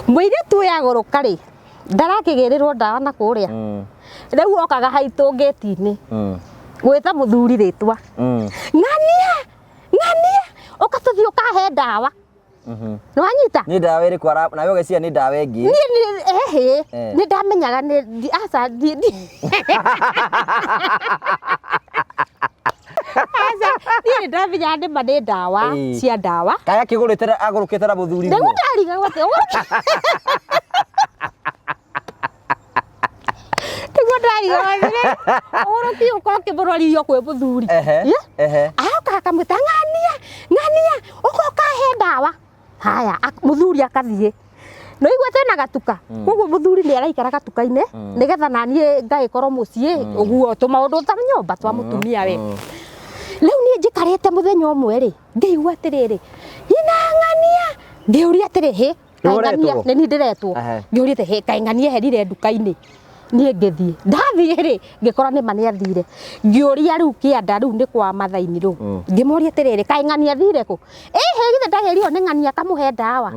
S4: Mũirĩtu ũyũ agũrũka rĩ, ndarakĩgĩrĩrwo ndawa na kũrĩa. Rĩu okaga haitũ ngĩti-inĩ, gwĩta mũthuri rĩtwa. Ng'ania, ng'ania, ũka tũthiĩ ũkahe ndawa. Nĩ wanyita?
S2: Nĩ ndawa ĩrĩkũ nawe ũgeciria nĩ ndawa ĩngĩ?
S4: Niĩ nĩ ehĩ, nĩ ndamenyaga nĩ aca ndi Aca, niĩ nĩ ndamenyaga nĩ ma nĩ ndawa cia ndawa.
S2: Kaĩ akĩgũrĩte agũrũkĩte na mũthuri
S4: guo? Nĩguo ndarigagwo atĩ nĩguo ndarigagwo atĩrĩ, ũgũrũki ũka ũkĩmũrorithio kwĩ mũthuri. Aroka akamwĩta ng'ania, ng'ania, ũka ũkahe ndawa. Haya, mũthuri akathiĩ. Nĩ ũigua twĩna gatuka, koguo mũthuri nĩ araikara gatuka-inĩ, nĩgetha naniĩ ngagĩkorwo mũciĩ, ũguo tũmaũndũ ta nyũmba twa mũtumia we. Rĩu niĩ njikarĩte mũthenya ũmwe rĩ, ngĩigua atĩrĩrĩ, nyina ng'ania, ngĩũria atĩrĩ, hĩ,
S2: Nĩ
S4: kaĩ ng'ania,
S2: ũretwo?
S4: nĩ niĩ ndĩretwo. Ngĩũria atĩ, hĩ, kaĩ ng'ania eherire nduka-inĩ. Niĩ ngĩthiĩ, ndathiĩ rĩ, ngĩkora nĩma nĩ athire. Ngĩũria rĩu kĩanda rĩu nĩ kwa Mathaini rĩu. Ngĩmũria atĩrĩrĩ, kaĩ ng'ania athire kũ? Ĩhĩ, githĩ ndagĩrirwo nĩ ng'ania akamũhe ndawa.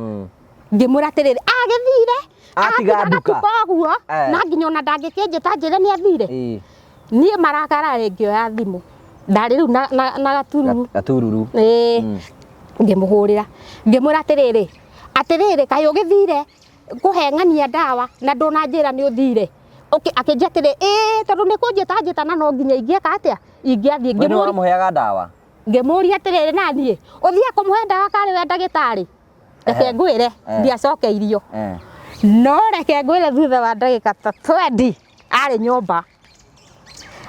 S4: Ngĩmwĩra atĩrĩrĩ, agĩthire,
S2: Atiga
S4: atiga
S2: nduka.
S4: gatuka ũguo, na nginya ona ndangĩkĩnjĩta anjĩre nĩ athire. Niĩ marakara rĩ, ngĩoya thimũ. Ndarĩ rĩu na gatururu.
S2: Gatururu.
S4: Ĩĩ. Ngĩmũhũrĩra. Ngĩmwĩra atĩrĩrĩ, atĩrĩrĩ, kaĩ ũgĩthire kũhe ng'ania ndawa na ndũnanjĩra nĩ ũthire. Akĩnjĩra atĩrĩ, ĩĩ, tondũ nĩ kũnjĩta anjĩta na no nginya ingĩeka atĩa? Ingĩathiĩ.
S2: We nĩ wamũheaga ndawa?
S4: Ngĩmũria atĩrĩrĩ, na niĩ, ũthiaga kũmũhe ndawa karĩ we ndagĩtarĩ? Reke ngwĩre, ndiacokeirio. No reke ngwĩre thutha wa ndagĩka ta 20 arĩ nyũmba.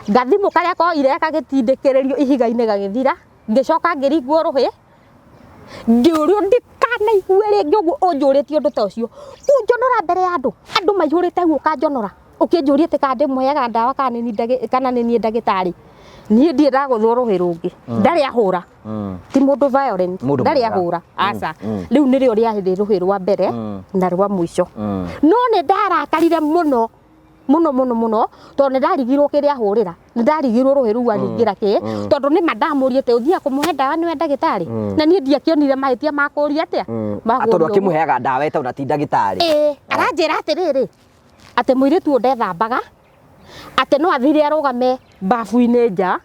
S4: Gathimũ karĩa koire gagĩtindĩkĩrĩrio ihiga-inĩ gagĩthira, ngĩcoka ngĩringwo rũhĩ, ngĩũrio ndikanaigue rĩngĩ ũguo ũnjũrĩtie ũndũ ta ũcio. Kũnjonora mbere ya andũ, andũ maihũrĩte hau ũkanjonora, ũkĩnjũria atĩ kana ndĩmũheaga ndawa kana nĩ niĩ ndagĩtarĩ. Niĩ ndirĩ ndagũthwo rũhĩ rũngĩ, ndarĩ ahũra. Ti mũndũ violent, ndarĩ ahũra, aca. Rĩu nĩrĩo rĩarĩ rũhĩ rwa mbere na rwa mũico. No nĩ ndarakarire mũno. Mũno mũno mũno, tondũ nĩ ndarigirwo kĩrĩa ahũrĩra, nĩ ndarigirwo rũhĩ rũu aringĩra kĩ, tondũ nĩ ma ndamũria atĩ ũthiaga kũmũhe ndawa nĩwe ndagĩtarĩ, na niĩ ndiakĩonire mahĩtia ma kũria atĩa ma
S2: Tondũ
S4: kũria ũguo.
S2: Akĩmũheaga ndawa etagwo na ti ndagĩtarĩ.
S4: Ĩĩ, aranjĩra atĩrĩrĩ, atĩ mũirĩtu ũyũ ndethambaga, atĩ no athire arũgame babu-inĩ nja,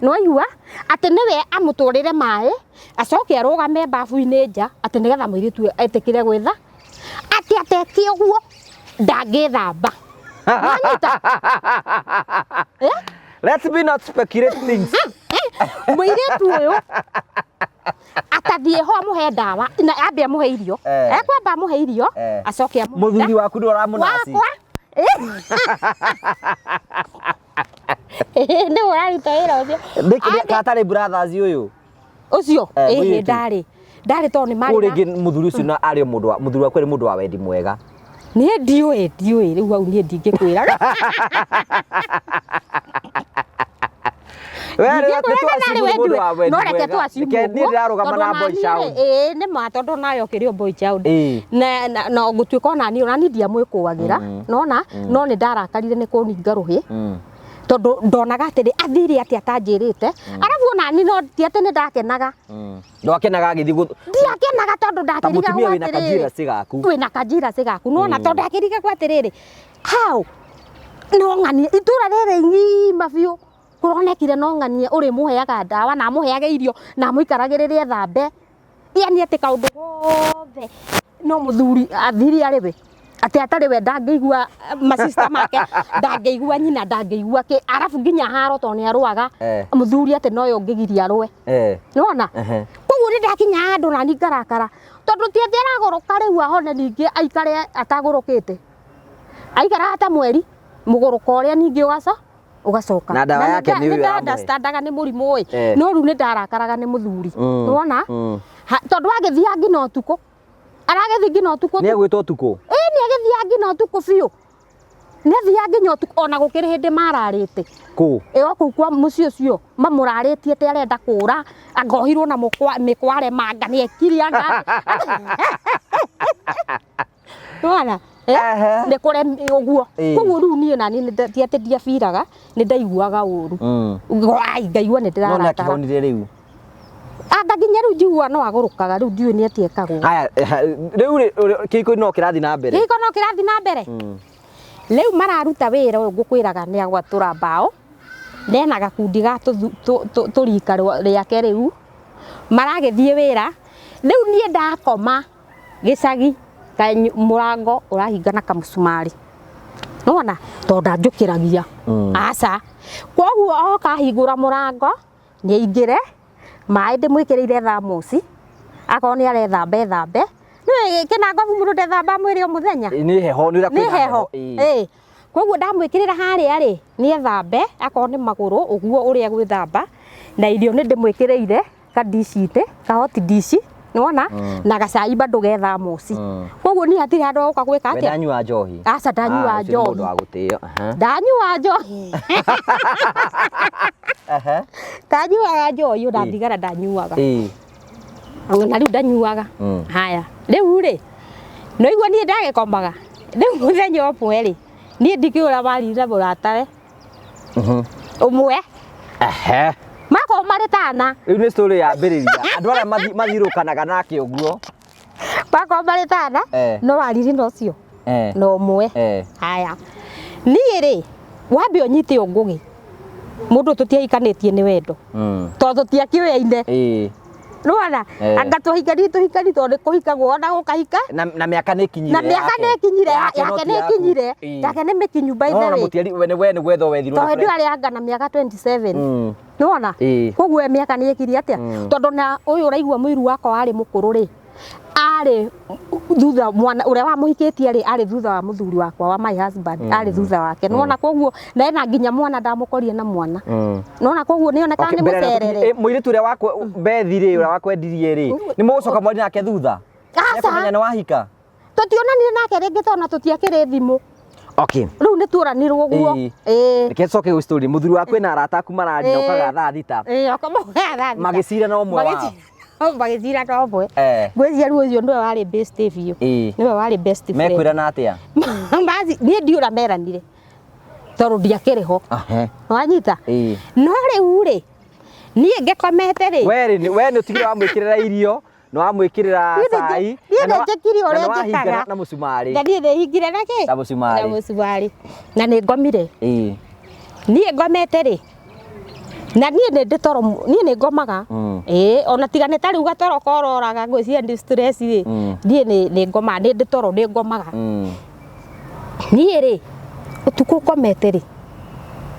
S4: nĩwaigua, atĩ nĩwe amũtwarĩre maĩ, acoke arũgame babu-inĩ nja, atĩ nĩgetha mũirĩtu ũyũ etĩkĩre gwĩtha, atĩ ateke ũguo ndangĩthamba. Wanyita? Eh?
S2: Let's be not speculate things.
S4: Mũirĩtu ũyũ atathiĩ ho amũhe ndawa na ambe amũhe irio, ekwamba amũhe irio, acoke amũhe
S2: Mũthuri waku nĩ ũramũnaci.
S4: Wakwa nĩ ũraruta wĩra ũcio.
S2: Katarĩ brothers ũyũ?
S4: Ũcio? Ĩhĩ.
S2: Mũirĩtu.
S4: Ndarĩ tondũ nĩ
S2: Kũu
S4: marĩ na
S2: rĩngĩ mũthuri ũcio na arĩ o mũndũ wa mũthuri waku arĩ mũndũ wa wendi mwega.
S4: Niĩ ndiũĩ rĩu hau, niĩ ndingĩkwĩra.
S2: We rĩ,
S4: Ndingĩkwĩra
S2: nĩ
S4: kana arĩ
S2: tũ assume nĩ mũndũ wa wendi
S4: no reke
S2: mwega.
S4: tũ assume
S2: Reke niĩ
S4: ũguo,
S2: ndĩrarũgama
S4: tondũ
S2: na boy
S4: ona niĩ
S2: child.
S4: rĩ, ĩĩ nĩ ma, tondũ nawe ũkĩrĩ o boy child. Na gũtuĩka onani ndiamwĩkũagĩra, nona no nĩ ndarakarire nĩ kũninga rũhĩ, tondũ ndonaga atĩrĩ, athire atĩa atanjĩrĩte? Arabu onani no ti atĩ nĩ ndakenaga.
S2: Ndwakenaga agĩthiĩ
S4: Ndiakenaga tondũ
S2: ta
S4: ndakĩrigagwo
S2: mũtumia wĩna
S4: atĩrĩrĩ,
S2: kajiracĩ gaku.
S4: Wĩna kajiracĩ gaku, nona tondũ ndakĩrigagwo atĩrĩrĩ, how no ng'anie itũra rĩrĩ ng'ima biũ kũronekire no ng'anie ũrĩmũheaga ndawa na amũheage irio na amũikaragĩrĩre ethambe, yani atĩ kaũndũ gothe no mũthuri athiri arĩ we, atĩ atarĩ we ndangĩigua masista make, ndangĩigua nyina, ndangĩigua kĩ, arabu nginya haro tondũ nĩ arũaga, mũthuri atĩ nowe ũngĩgiria arũe. Nĩwona? Koguo nĩ ndakinya handũ nani ngarakara, tondũ ti atĩ aragũrũka rĩu ahone, ningĩ aikare atagũrũkĩte, aikaraga ta mweri mũgũrũko ũrĩa ningĩ ũgacoka.
S2: Na ndawa yake nĩ ũyũ
S4: nĩ
S2: aramũhe.
S4: Understandaga nĩ mũrimũ ĩ, no rĩu nĩ ndarakaraga nĩ mũthuri, nĩwona? Tondũ agĩthiaga nginya ũtukũ, aragĩthiĩ nginya ũtukũ.
S2: Nĩ egwĩtwo ũtukũ?
S4: Ĩĩ, nĩ agĩthiaga nginya ũtukũ biũ, nĩ athiaga nginya ũtukũ, ona gũkĩrĩ hĩndĩ mararĩte.
S2: Kũ?
S4: Ĩyo kũu kwa mũciĩ ũcio mamũrarĩtie atĩ arenda kũra, anga ohirwo na mĩkware manga nĩ ekire anga, nĩwona? Nĩ kũre ũguo. Koguo rĩu niĩ nani ti atĩ ndiabiraga, nĩ ndaiguaga ũru. Ai, ngaigua nĩ
S2: No nĩ
S4: ndĩrarakara.
S2: akĩhonire rĩu?
S4: Anga nginya rĩu njiguaga no agũrũkaga, rĩu ndiũĩ nĩ atĩa ekagwo.
S2: Haya, rĩu rĩ, kĩhiko no kĩrathiĩ na mbere?
S4: Kĩhiko no kĩrathiĩ na mbere. Rĩu mararuta wĩra ũyũ ngũkwĩraga nĩ agwatũra mbaũ, nena gakundi ga tũrika rĩake, rĩu maragĩthiĩ wĩra. Rĩu niĩ ndakoma gĩcagi, mũrango ũrahinga na kamũcumarĩ, nĩwona, tondũ ndanjũkĩragia. Aca, koguo oka ahingũra mũrango nĩ aingĩre, maĩ ndĩmwĩkĩrĩire thamoci, akorwo nĩ arethamba ethambe. Nĩũĩ kĩnangobu mũndũ ndethamba mwĩrĩ o mũthenya.
S2: Nĩ heho, nĩ ũrĩa
S4: Nĩ
S2: kwĩna
S4: heho. Ĩĩ, koguo ndamwĩkĩrĩra harĩa rĩ, nĩ ethambe, akorwo nĩ magũrũ ũguo ũrĩa gwĩthamba, na irio nĩ ndĩmwĩkĩrĩire kandici-inĩ, ka hot dish, nĩwona, na gacai bado ge thamoci. Koguo niĩ hatirĩ handũ ha gũka gwĩka
S2: We
S4: atĩa.
S2: ndanyua njohi?
S4: Aca, ndanyua
S2: Ah, ũcio nĩ mũndũ
S4: njohi.
S2: wa gũtĩo. Aha.
S4: Ndanyua njohi. Ndanyuaga njohi ona thigara ndanyuaga. Na rĩu ndanyuaga. Haya, rĩu rĩ, no igua niĩ ndagĩkomaga rĩu mũthenya ũmwe rĩ, niĩ ndikĩũĩ ũrĩa marire mũratawe ũmwe. Makorwo marĩ tana.
S2: Rĩu nĩ story yambĩrĩria andũ arĩa mathirũkanaga nake ũguo.
S4: Makorwo marĩ tana, no wariri na ũcio na ũmwe. Haya, niĩ rĩ, wambe ũnyite ũngũgĩ mũndũ tũtiahikanĩtie nĩ wendo, tondũ tũtiakĩũyaine. Nĩwona? Anga tũhikani tũhikani, tondũ nĩ kũhikagwo ona gũkahika.
S2: Na mĩaka nĩ ĩkinyire.
S4: Na mĩaka nĩ ĩkinyire.
S2: Yake no
S4: Yake
S2: ti
S4: nĩ
S2: yaku.
S4: ĩkinyire. Yake nĩ mĩkinyu by
S2: No
S4: the
S2: na
S4: way.
S2: mũtiari we nĩ we nĩ gwethwo wethirwo
S4: Tondũ
S2: nĩ
S4: hĩndĩ ĩyo arĩ anga na mĩaka 27. Nĩwona? Koguo we mĩaka nĩ ĩkirie atĩa, tondũ na ũyũ ũraigua mũiru wakwa warĩ mũkũrũ rĩ, arĩ thutha mwana ũrĩa wamũhikĩtie rĩ, arĩ thutha wa mũthuri wakwa wa my husband, arĩ thutha wake, nĩwona? Koguo na ena nginya mwana, ndamũkorire na mwana, nĩwona? Koguo nĩonekaga
S2: Okay,
S4: nĩ
S2: mbere na
S4: mũcerere.
S2: Mũirĩtu ũrĩa wakwe Bethi rĩ, ũrĩa wakwendirie rĩ, nĩ mũgũcoka mwari nake thutha?
S4: Aca.
S2: Nĩekũmenya nĩ wahika?
S4: Tũtionanire nake rĩngĩ tondũ na tũtiakĩrĩ thimũ. Rĩu nĩ tuoranirwo ũguo. Ĩĩ.
S2: Reke coke gwĩ story mũthuri waku ena arata aku mararia
S4: Ĩĩ.
S2: ũkaga thaa 6.
S4: Ĩĩ, oka thaa 6.
S2: Magĩcira na ũmwe wao.
S4: Magĩcira na ũmwe. Ngwĩciria rĩu ũcio nĩwe warĩ best biũ. Nĩwe warĩ best friend.
S2: Mekwĩrana atĩa?
S4: Mazi niĩ ndiũra meranire. Tondũ ndiakĩrĩ ho. Wanyita?
S2: Ĩĩ.
S4: No rĩu rĩ, niĩ ngĩkomete rĩ,
S2: We rĩ, we nĩ ũtigire wamwĩkĩrĩra irio, nĩ wamwĩkĩrĩra
S4: Niĩ nĩ
S2: cai,
S4: niĩ
S2: na
S4: nĩ njĩkire
S2: na
S4: ũrĩa
S2: nĩ wahinga
S4: njĩkaga.
S2: na mũcumarĩ.
S4: Na niĩ nĩ hingire na kĩ?
S2: Na mũcumarĩ.
S4: Na mũcumarĩ. Na nĩ ngomire.
S2: Ĩĩ.
S4: Niĩ ngomete rĩ, na niĩ nĩ ndĩ toro, niĩ nĩ ngomaga. Ĩĩ, ona tiga nĩ ta rĩu gatoro kororaga ngwĩciria nĩ stress rĩ, niĩ nĩ ngomaga, nĩ ndĩ toro, nĩ ngomaga. Niĩ rĩ, ũtukũ ngomete rĩ,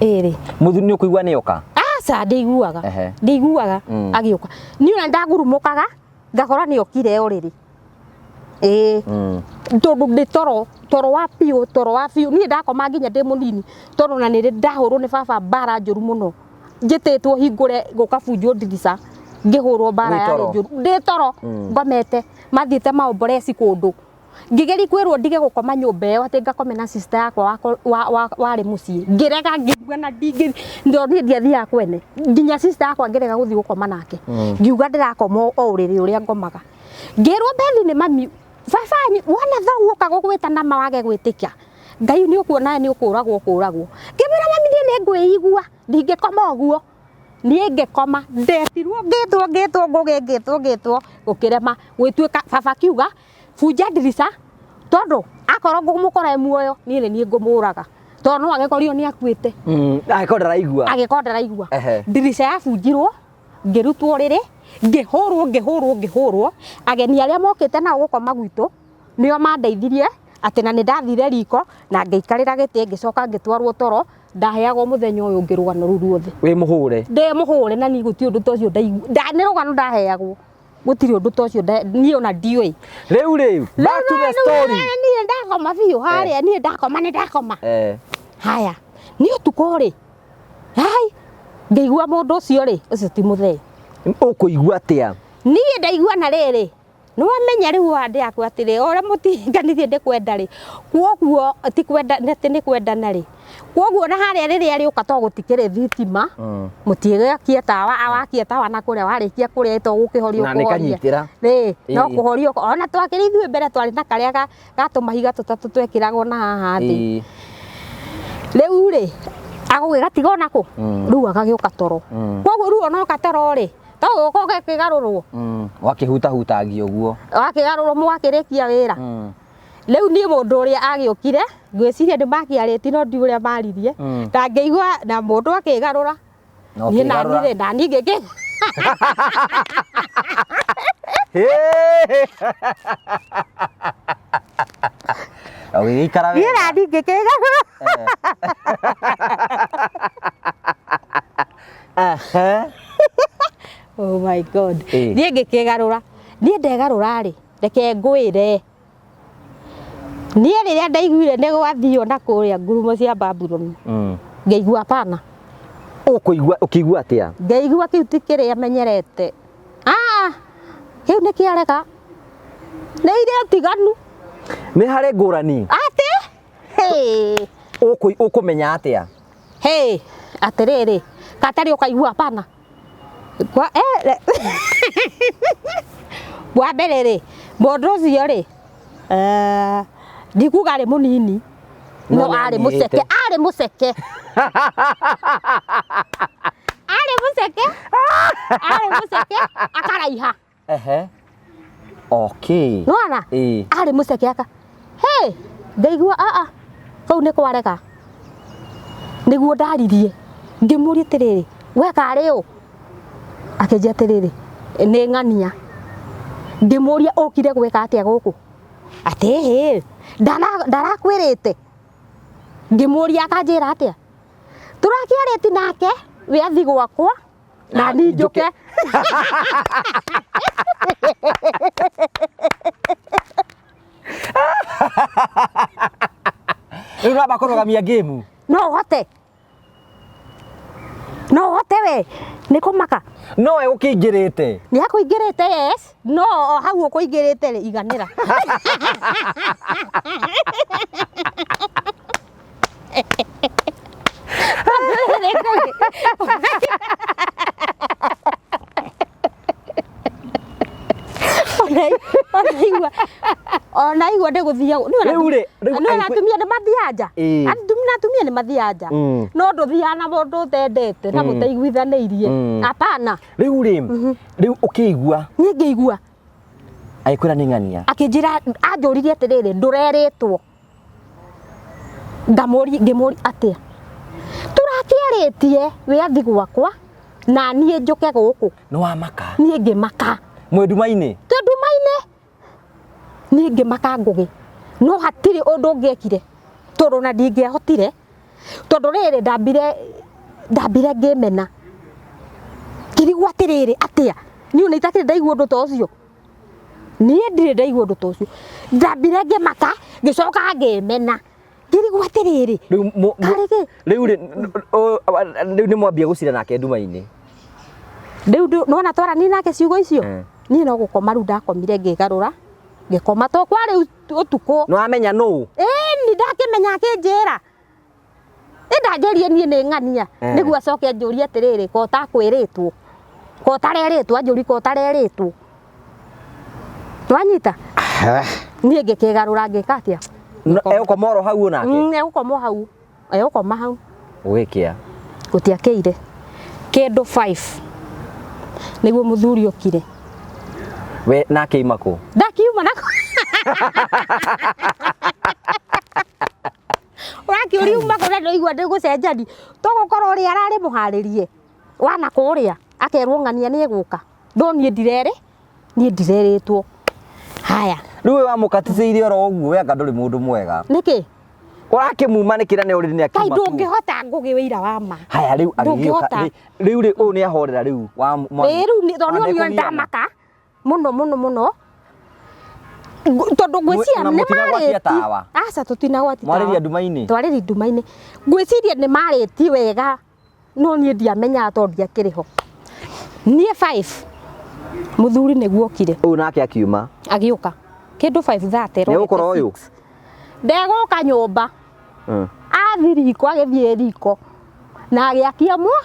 S4: ĩĩ rĩ.
S2: Mũthuri nĩ ũkũigua nĩ oka?
S4: Aca, ndĩiguaga.
S2: Ehe.
S4: Ndĩiguaga agĩũka. Niĩ ona ndagurumũkaga, ngakora nĩ okire ũrĩrĩ. Ĩĩ. Tondũ ndĩ toro, toro wa biũ, toro wa biũ. Niĩ ndakoma nginya ndĩ mũnini, tondũ na nĩrĩ ndahũrwo nĩ baba mbara njũru mũno. Njĩtĩtwo hingũre gũkabunjwo ndirica, ngĩhũrwo mbara
S2: Wĩ
S4: yarĩ
S2: toro?
S4: njũru. Ndĩ toro, ngomete. Mathiĩte maomboreci kũndũ. Ngĩgeria kwĩrwo ndige gũkoma nyũmba ĩyo atĩ ngakome na sister yakwa warĩ mũciĩ. Ngĩrega ngiuga na ndingĩ, no niĩ ndiathiaga kwene. Nginya sister yakwa ngĩrega gũthiĩ gũkoma nake. Ngiuga ndĩrakoma o ũrĩrĩ ũrĩa ngomaga. Ngĩrwo Bethi nĩ mami, baba wona thoguo oka gũgwĩta na ma wage gwĩtĩkia. Ngai nĩ ũkuona nĩ ũkũragwo ũkũragwo. Ngĩmwĩra mami niĩ nĩ ngwĩigua, ndingĩkoma ũguo. Niĩ ngĩkoma, ndetirwo ngĩtwo ngĩtwo ngũgĩ ngĩtwo ngĩtwo gũkĩrema gwĩtuĩka baba akiuga bunja ndirica tondũ akorwo ngũmũkora e muoyo niĩ nĩ niĩ ngũmũraga tondũ no agĩkorio nĩ akuĩte.
S2: Angĩkorwo ndaraigua.
S4: Angĩkorwo ndaraigua.
S2: Ehe.
S4: Ndirica yabunjirwo ngĩrutwo ũrĩrĩ ngĩhũrwo ngĩhũrwo ngĩhũrwo ageni arĩa mokĩte nao gũkoma gwitũ nĩo mandeithirie atĩ na nĩ ndathire riko na ngĩikarĩra gĩtĩ ngĩcoka ngĩtwarwo toro ndaheagwo mũthenya ũyũ ũngĩ rũgano rũu ruothe.
S2: Wĩ mũhũre?
S4: Ndĩ mũhũre na niĩ gũtirĩ ũndũ ta ũcio ndaigua. Nĩ rũgano ndaheagwo. Gũtirĩ ũndũ ta ũcio niĩ ona ndiũĩ.
S2: Rĩu rĩ, back to the story.
S4: Niĩ ndakoma biũ harĩa, niĩ ndakoma nĩ ndakoma. Haya, nĩ ũtukũ rĩ, hai, ngĩigua mũndũ ũcio rĩ, ũcio ti mũthee.
S2: Ũkũigua atĩa?
S4: Niĩ ndaigua na rĩrĩ, nĩ wamenya rĩu wa ndĩ yaku atĩrĩ, o ũrĩa mũtinganithie ndĩ kwenda rĩ, kwoguo ti kwenda, atĩ nĩ kwendana rĩ. Kwoguo na harĩa rĩrĩa rĩũka to gũtikĩrĩ thitima, mũtigĩakie tawa, awakie tawa na kũrĩa warĩkia kũrĩa to gũkĩhorio
S2: Na nĩ
S4: kũhoria.
S2: kanyitĩra.
S4: Rĩ, no
S2: Ĩĩ.
S4: kũhorio, ona twakĩrĩ ithuĩ mbere twarĩ na karĩa ga tũmahiga tũtatũ twekĩragwo na haha thĩ. Rĩu rĩ, agũgĩgatiga ona kũ? Rĩu agagĩũka toro. Kwoguo rĩu ona oka toro rĩ, to gũka ũgakĩgarũrwo.
S2: Wakĩhutahutagia ũguo.
S4: Wakĩgarũrwo mwakĩrĩkia wĩra. Rĩu niĩ mũndũ ũrĩa agĩũkire, ngwĩciria nĩ makĩarĩtie no ndiũĩ ũrĩa maririe. Na ngĩigua na mũndũ akĩgarũra.
S2: Na
S4: Niĩ na
S2: ũkĩgarũra.
S4: niĩ rĩ, na niĩ ngĩkĩ.
S2: Hĩ! Ũgĩgĩikara
S4: Niĩ
S2: wega.
S4: na niĩ ngĩkĩgarũra.
S2: Ehe.
S4: Oh my God.
S2: Ĩĩ.
S4: Niĩ ngĩkĩgarũra. Niĩ ndegarũra rĩ, reke ngwĩre. Niĩ rĩrĩa ndaiguire nĩ gwathio na kũrĩa ngurumo cia Babuloni. Ngĩigua hapana.
S2: Ũkũigua, ũkĩigua atĩa?
S4: Ngĩigua kĩu ti kĩrĩa menyerete. Kĩu nĩ kĩarega. Nĩ irĩ ũtiganu.
S2: Nĩ harĩ ngũrani.
S4: Atĩ? Hĩ.
S2: Ũkũmenya atĩa?
S4: Hĩ, atĩrĩrĩ, katarĩ ũkaigua hapana. Kwa, Wa mbere rĩ, mũndũ ũcio rĩ, ndikuga arĩ mũnini, no
S2: No nĩ
S4: arĩ
S2: anyihĩte.
S4: mũceke, arĩ mũceke. Arĩ mũceke, arĩ mũceke, akaraiha.
S2: Ehe. Okay.
S4: Nĩwona?
S2: Ĩĩ.
S4: Arĩ mũceke aka. Hĩ, ngaigua a a, kau nĩ kwarega. Nĩguo ndaririe. Ngĩmũria atĩrĩrĩ, we karĩ ũ? Akĩnjĩra atĩrĩrĩ, nĩ ng'ania. Ngĩmũria ũkire gwĩka atĩa gũkũ? Atĩ hĩ, ndarakwĩrĩte. Ngĩmũria akanjĩra atĩa? Tũrakĩarĩtie nake, we athi gwakwa, na niĩ njũke.
S2: Rĩu ũramba kũrũgamia game.
S4: No ũhote. No ũhote we, nĩ kũmaka.
S2: No we ũkĩingĩrĩte.
S4: Nĩ akũingĩrĩte, yes. No o hau ũkũingĩrĩte rĩ, iganĩra. Ona ona igua ndĩ gũthiaga.
S2: Rĩu rĩ, rĩu
S4: Nĩ ona atumia nĩ mathiaga nja.
S2: Ĩĩ.
S4: Atumia atumia nĩ mathiaga nja. No ndũthiaga na mũndũ ũtendete na mũtaiguithanĩirie. Hapana.
S2: Rĩu rĩ, rĩu ũkĩigua
S4: Niĩ ngĩigua
S2: agĩkwĩra nĩ ng'ania.
S4: Akĩnjĩra, anjũririe atĩrĩrĩ, ndũrerĩtwo? Ngamũri, ngĩmũri atĩa? Tũrakĩarĩtie wĩathi gwakwa na niĩ njũke gũkũ.
S2: Nĩ wamaka?
S4: Niĩ ngĩmaka.
S2: Mwĩ nduma-inĩ?
S4: Twĩ nduma-inĩ. Niĩ ngĩmaka Ngũgĩ, no hatirĩ ũndũ ũngĩekire tondũ na ndingĩahotire, tondũ rĩrĩ ndambire ngĩmena, ngĩrigwo atĩrĩrĩ, atĩa niĩ ona itakĩrĩ ndaigua ũndũ ta ũcio. Niĩ ndirĩ ndaigua ũndũ ta ũcio. Ndambire ngĩmaka, ngĩcoka ngĩmena, ngĩrigwo atĩrĩrĩ,
S2: Rĩu
S4: karĩ kĩ?
S2: Rĩu rĩ, rĩu nĩ mwambia gũcira nake nduma-inĩ.
S4: Rĩu nĩwona twarania nake ciugo icio, niĩ no gũkoma rĩu ndakomire ngĩgarũra, ngĩkoma to kwarĩ ũtukũ.
S2: Nĩ wamenya nũ?
S4: Ĩni ndakĩmenya akĩnjĩra. Ĩ ndanjĩrie niĩ nĩ ng'ania, nĩguo acoke anjũrie atĩrĩrĩ, ko ũtakwĩrĩtwo, ko ũtarerĩtwo, anjũrie ko ũtarerĩtwo. Nĩwanyita? Niĩ ngĩkĩgarũra ngĩka atĩa?
S2: Egũkoma oro hau onake?
S4: Egũkoma hau. Egũkoma hau.
S2: Gũgĩkĩa?
S4: Gũtiakĩire. Kĩndũ 5 nĩguo mũthuri okire.
S2: We nake ima kũ?
S4: Ndakiuma nako. Ũrakĩũria uma kũ na ndũraigua ndĩgũcenjania. Togũkorwo ũrĩa ararĩ mũharĩrie wana kũrĩa akerwo ng'ania nĩ egũka. No niĩ ndirerĩ, niĩ ndirerĩtwo. Haya.
S2: Rĩu we wamũkaticĩire oro ũguo, we anga ndũrĩ mũndũ mwega.
S4: Nĩkĩ?
S2: Ũrakĩmuma nĩkĩ na nĩ already nĩ akiuma
S4: Kaĩ
S2: kũu?
S4: ndũngĩhota Ngũgĩ wĩira wa ma.
S2: Haya rĩu agĩgĩũka,
S4: Ndũngĩhota.
S2: rĩu rĩ ũyũ nĩ ahorera rĩu wa
S4: Ĩĩ rĩu tondũ nĩ onire ndamaka mũno mũno mũno. Tondũ ngwĩciria
S2: Na
S4: nĩ
S2: mũtinagwatia
S4: marĩti.
S2: tawa?
S4: Aca, tũtinagwatia tawa.
S2: Mwarĩria nduma-inĩ?
S4: Twarĩria nduma-inĩ. Ngwĩciria nĩ marĩti wega, no niĩ ndiamenyaga tondũ ndiakĩrĩ ho. Niĩ 5 mũthuri nĩguo okire.
S2: Ũyũ nake akiuma.
S4: Agĩũka kĩndũ 5:30.
S2: Nĩegũkora ũyũ?
S4: Ndegũka nyũmba. Athi riko, agĩthiĩ riko na agĩakia mwa.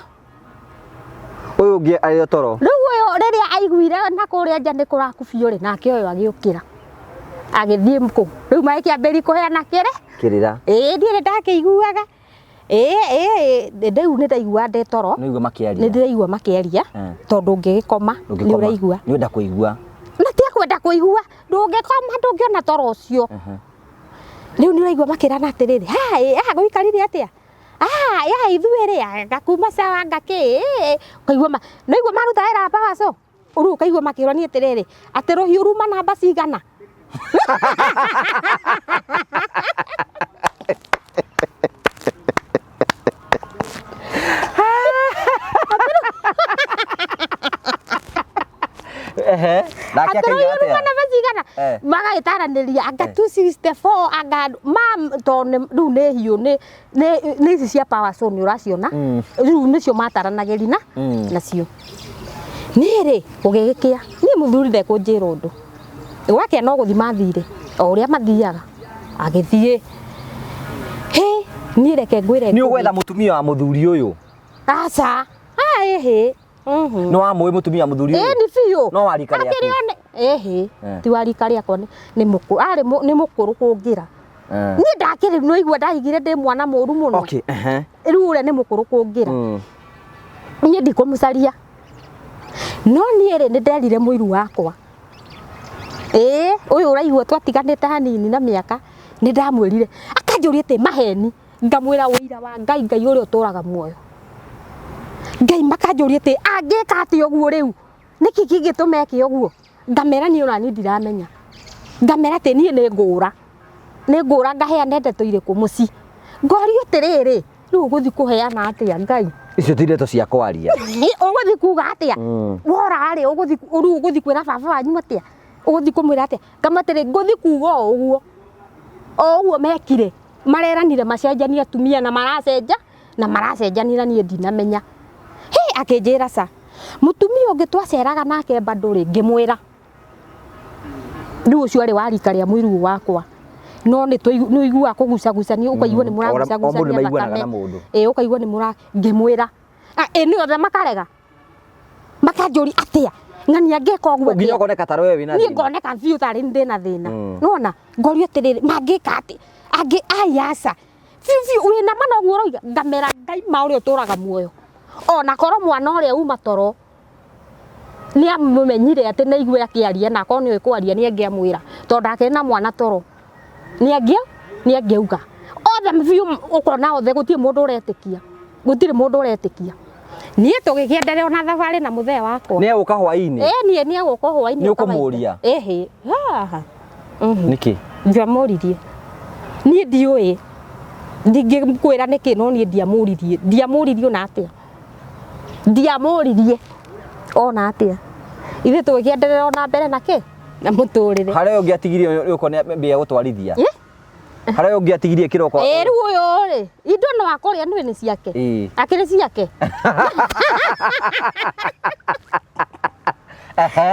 S2: Ũyũ ũngĩ arĩ o toro.
S4: Rĩu ũyũ rĩrĩa aiguire na kũrĩa nja nĩ kũrakubio rĩ, nake ũyũ agĩũkĩra agĩthiĩ kũ. Rĩu magĩkĩambĩrĩria kũheana kĩrĩ
S2: kĩrĩra.
S4: Ĩĩ niĩ nĩ ndakĩiguaga. Ĩĩ ĩĩ rĩu nĩ ndaiguaga ndĩ toro.
S2: Nĩ ũraigua makĩaria.
S4: Nĩ ndĩraigua makĩaria tondũ ũngĩgĩkoma nĩ ũraigua.
S2: Nĩ ũrenda kũigua.
S4: Na ti kwenda kũigua, ndũngĩkoma ndũngĩona toro ũcio. Rĩu nĩ ũraigua makĩrana atĩrĩrĩ, ha ĩ ha gũikarire atĩa? Ah, ya ithuĩ rĩ, ngakuma sawa ngakĩ, ũkaigua ma, nĩ ũraigua maruta wĩra power saw? Rĩu ũkaigua makĩũrania atĩrĩrĩ, atĩ rũhiũ ruma namba cigana?
S2: Ehe, nake
S4: Atĩ
S2: akauga
S4: rũhiũ ruma
S2: atĩa?
S4: namba cigana? Magagĩtaranĩria anga 264 anga ma tondũ rĩu nĩ hiũ nĩ ici cia power saw nĩ ũraciona? Rĩu nĩcio mataranagĩria na nacio. Niĩ rĩ, gũgĩgĩkĩa, niĩ mũthuri ndekũnjĩra ũndũ. Gwakĩa no gũthiĩ mathire, o ũrĩa mathiaga, agĩthiĩ. Hĩ, niĩ reke ngwĩre
S2: Nĩ ũgwetha mũtumia wa mũthuri ũyũ?
S4: Aca, ĩhĩ.
S2: Nĩ wamũĩ mũtumia wa mũthuri ũyũ?
S4: Ĩni biũ.
S2: No wa rika rĩaku?
S4: Akĩrĩ one, ĩhĩ, ti wa rika rĩakwa, nĩ mũkũrũ, arĩ nĩ mũkũrũ kũngĩra. Niĩ ndakĩrĩ, nĩ waigua ndaigire ndĩ mwana mũru mũno.
S2: Okay, ehe.
S4: Rĩu ũrĩa nĩ mũkũrũ kũngĩra. Niĩ ndikũmũcaria. No niĩ rĩ, nĩ nderire mũiru wakwa. Ĩĩ, ũyũ ũraigua twatiganĩte hanini na mĩaka, nĩ ndamwĩrire. Akanjũria atĩ maheni, ngamwĩra ũira wa Ngai, Ngai ũrĩa ũtũraga muoyo. Ngai makanjũria atĩ angĩka atĩa ũguo rĩu? Nĩkĩ kĩngĩtũma eke ũguo? Ngamera niĩ ona niĩ ndiramenya. Ngamera atĩ niĩ nĩ ngũra. Nĩ ngũra ngaheane ndeto irĩkũ mũciĩ. Ngorio atĩrĩrĩ, rĩu ũgũthiĩ kũheana atĩa Ngai?
S2: Icio ti ndeto cia kwaria.
S4: Ũgũthiĩ kuga atĩa? Wora rĩ, rĩu ũgũthiĩ kwĩra baba wanyu atĩa? Ũgũthiĩ kũmwĩra atĩa? Ngama atĩrĩ, ngũthiĩ kuga o ũguo. O ũguo mekire. Mareranire macenjanie atumia na maracenja, na maracenjania na niĩ ndinamenya. Hĩ, akĩnjĩra ca. Mũtumia ũngĩ twaceraga nake bado rĩ, ngĩmwĩra. Rĩu ũcio arĩ wa rika rĩa mũirũ wakwa. No nĩ ũiguaga kũgucagucania, ũkaigua nĩ
S2: O mũndũ
S4: mũragucagucania
S2: nĩ maiguanaga
S4: thakame.
S2: na mũndũ.
S4: Ĩĩ, ũkaigua nĩ mũra, ngĩmwĩra. Ĩ nĩ othe makarega. Makanjũria atĩa?
S1: Ng'ania ngĩka ũguo
S2: Nginya
S1: atĩa?
S2: ũkoneka tarĩ we wĩna
S1: Niĩ
S2: thĩna.
S1: ngoneka biũ tarĩ ndĩ na thĩna. Nĩwona ngorio atĩrĩrĩ, mangĩka atĩ angĩ ai aca biũ biũ wĩna ma noguo ũroiga. Ngamera Ngai ma ũrĩa ũtũraga muoyo, ona korwo mwana ũrĩa uma toro nĩ amũmenyire atĩ nĩ aigue akĩaria, na akorwo nĩoĩ kwaria nĩ angĩamwĩra, tondũ ndakĩrĩ na mwana toro nĩ angĩauga othe biũ. Ũkona othe gũtirĩ mũndũ ũretĩkia, gũtirĩ mũndũ ũretĩkia. Niĩ tũgĩkĩenderea ona thabarĩ na mũthee wakwa.
S2: Nĩ egũka hwaĩ-inĩ?
S1: Ĩĩ, niĩ nĩ egũka hwaĩ-inĩ.
S2: Nĩ ũkũmũria?
S1: Ĩhĩ, haha.
S2: Nĩkĩ?
S1: Ndiamũririe, niĩ ndiũĩ, ndingĩkwĩra nĩkĩ, no niĩ ndiamũririe, ndiamũririe ona atĩa, ndiamũririe ona atĩa. Ithuĩ tũgĩkĩenderera ona mbere na kĩ na mũtũrĩre.
S2: Harĩa ũngĩ atigirie ũko nĩ mbia gũtwarithia?
S1: Ĩ?
S2: Harĩa ũngĩ atigirie kĩroko?
S1: Ĩ, rĩu ũyũ rĩ, indo no akũrĩa nĩwe nĩ ciake.
S2: Ĩ.
S1: Akĩrĩ ciake.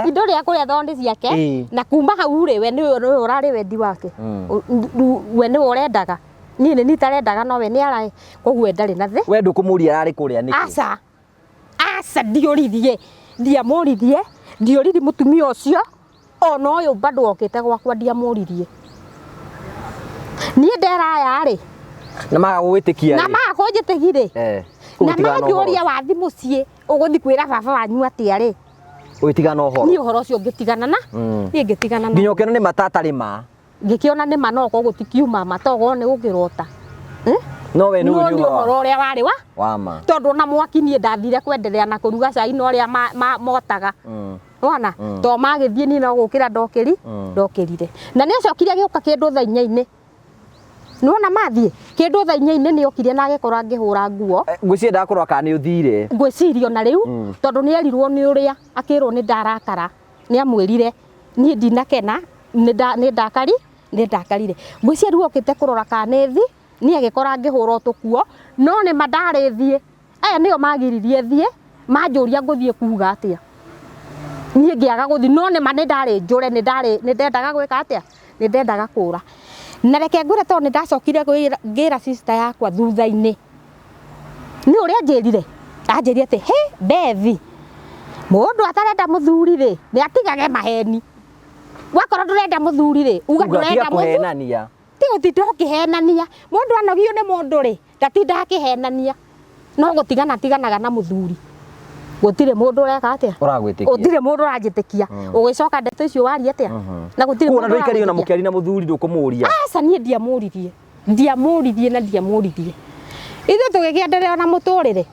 S1: Indo rĩa kũrĩa tondũ nĩ ciake.
S2: Ĩ.
S1: Na kuma hau rĩ, we nĩwe nĩwe ũrarĩ wendi wake. We nĩwe ũrendaga, niĩ nĩ nitarendaga, no we nĩ araĩ, koguo we ndarĩ na thĩ.
S2: We ndũkũmũria ararĩ kũrĩa nĩkĩ?
S1: Aca, aca, ndiũririe, ndiamũririe, ndiũririe mũtumia ũcio ona ũyũ bado okĩte gwakwa, ndiamũririe. Niĩ nderaya rĩ.
S2: Na maga gũgwĩtĩkia
S1: Na
S2: rĩ?
S1: maga kũnjĩtĩki rĩ, na
S2: Ũgĩtigana na ũhoro.
S1: Manjũria wathi mũciĩ ũgũthi kwĩra baba wanyu atĩa rĩ?
S2: Ũgĩtigana na ũhoro.
S1: Niĩ ũhoro ũcio ngĩtigana na niĩ ngĩtigana na
S2: Nginya ũkĩona nĩ mata atarĩ ma.
S1: Ngĩkĩona nĩ ma, no okorwo gũtikiuma ma, tokorwo nĩ gũkĩrota.
S2: No we nĩ
S1: No
S2: ũĩ
S1: nĩ ũhoro ũrĩa warĩ wa
S2: wa ma.
S1: Tondũ ona mwaki niĩ ndathire kwenderea na kũruga cai na ũrĩa motaga. Wona to magĩthiĩ, niĩ no gũkĩra ndokĩri ndokĩrire, na nĩ acokire agĩũka kĩndũ thaa inya-inĩ. Nĩwona mathiĩ kĩndũ thaa inya-inĩ, nĩ okire na agĩkorwo ngĩhũra nguo.
S2: Ngwĩciria ndakũrora kana nĩ ũthire.
S1: Ngwĩciria ona rĩu tondũ nĩ erirwo nĩ ũrĩa akĩrwo nĩ ndarakara, nĩ amwĩrire niĩ ndinakena, nĩ ndakari, nĩ ndakarire. Ngwĩciria rĩu okĩte kũrora kana nĩ thi, niĩ agĩkora ngĩhũra tũkuo, no nĩ ma ndarĩ thiĩ. Aya nĩo magiririe thiĩ, manjũria ngũthiĩ kuga atĩa, niĩ ngĩaga gũthiĩ, no nĩ ma nĩ ndarĩ njũre, nĩ ndarĩ, nĩ ndendaga gwĩka atĩa, nĩ ndendaga kũra. Na reke ngwĩre, tondũ nĩ ndacokire ngĩra sister yakwa thutha-inĩ, nĩ ũrĩa anjĩrire, anjĩrire atĩ he Bethi, mũndũ atarenda mũthuri rĩ, nĩ atigage maheni. Wakorwo ndũrenda mũthuri rĩ, uga
S2: Uga tiga
S1: ndũrenda mũthuri.
S2: Kũhenania.
S1: Ti gũtinda ũkĩhenania. Mũndũ anogio nĩ mũndũ rĩ, ndatindaga akĩhenania, no gũtigana tiganaga na mũthuri. Gũtirĩ mũndũ ũreka atĩa?
S2: Ũragwĩtĩkia.
S1: Gũtirĩ mũndũ ũranjĩtĩkia. Ũgĩcoka ndeto icio waria atĩa na gũtirĩ
S2: Kuona
S1: mũndũ
S2: ndũikario na
S1: ũragwĩtĩkia.
S2: mũkĩaria na mũthuri ndũkũmũria.
S1: Aca, niĩ ndiamũririe, ndiamũririe na ndiamũririe. Ithuĩ tũgĩkĩenderea na mũtũrĩre,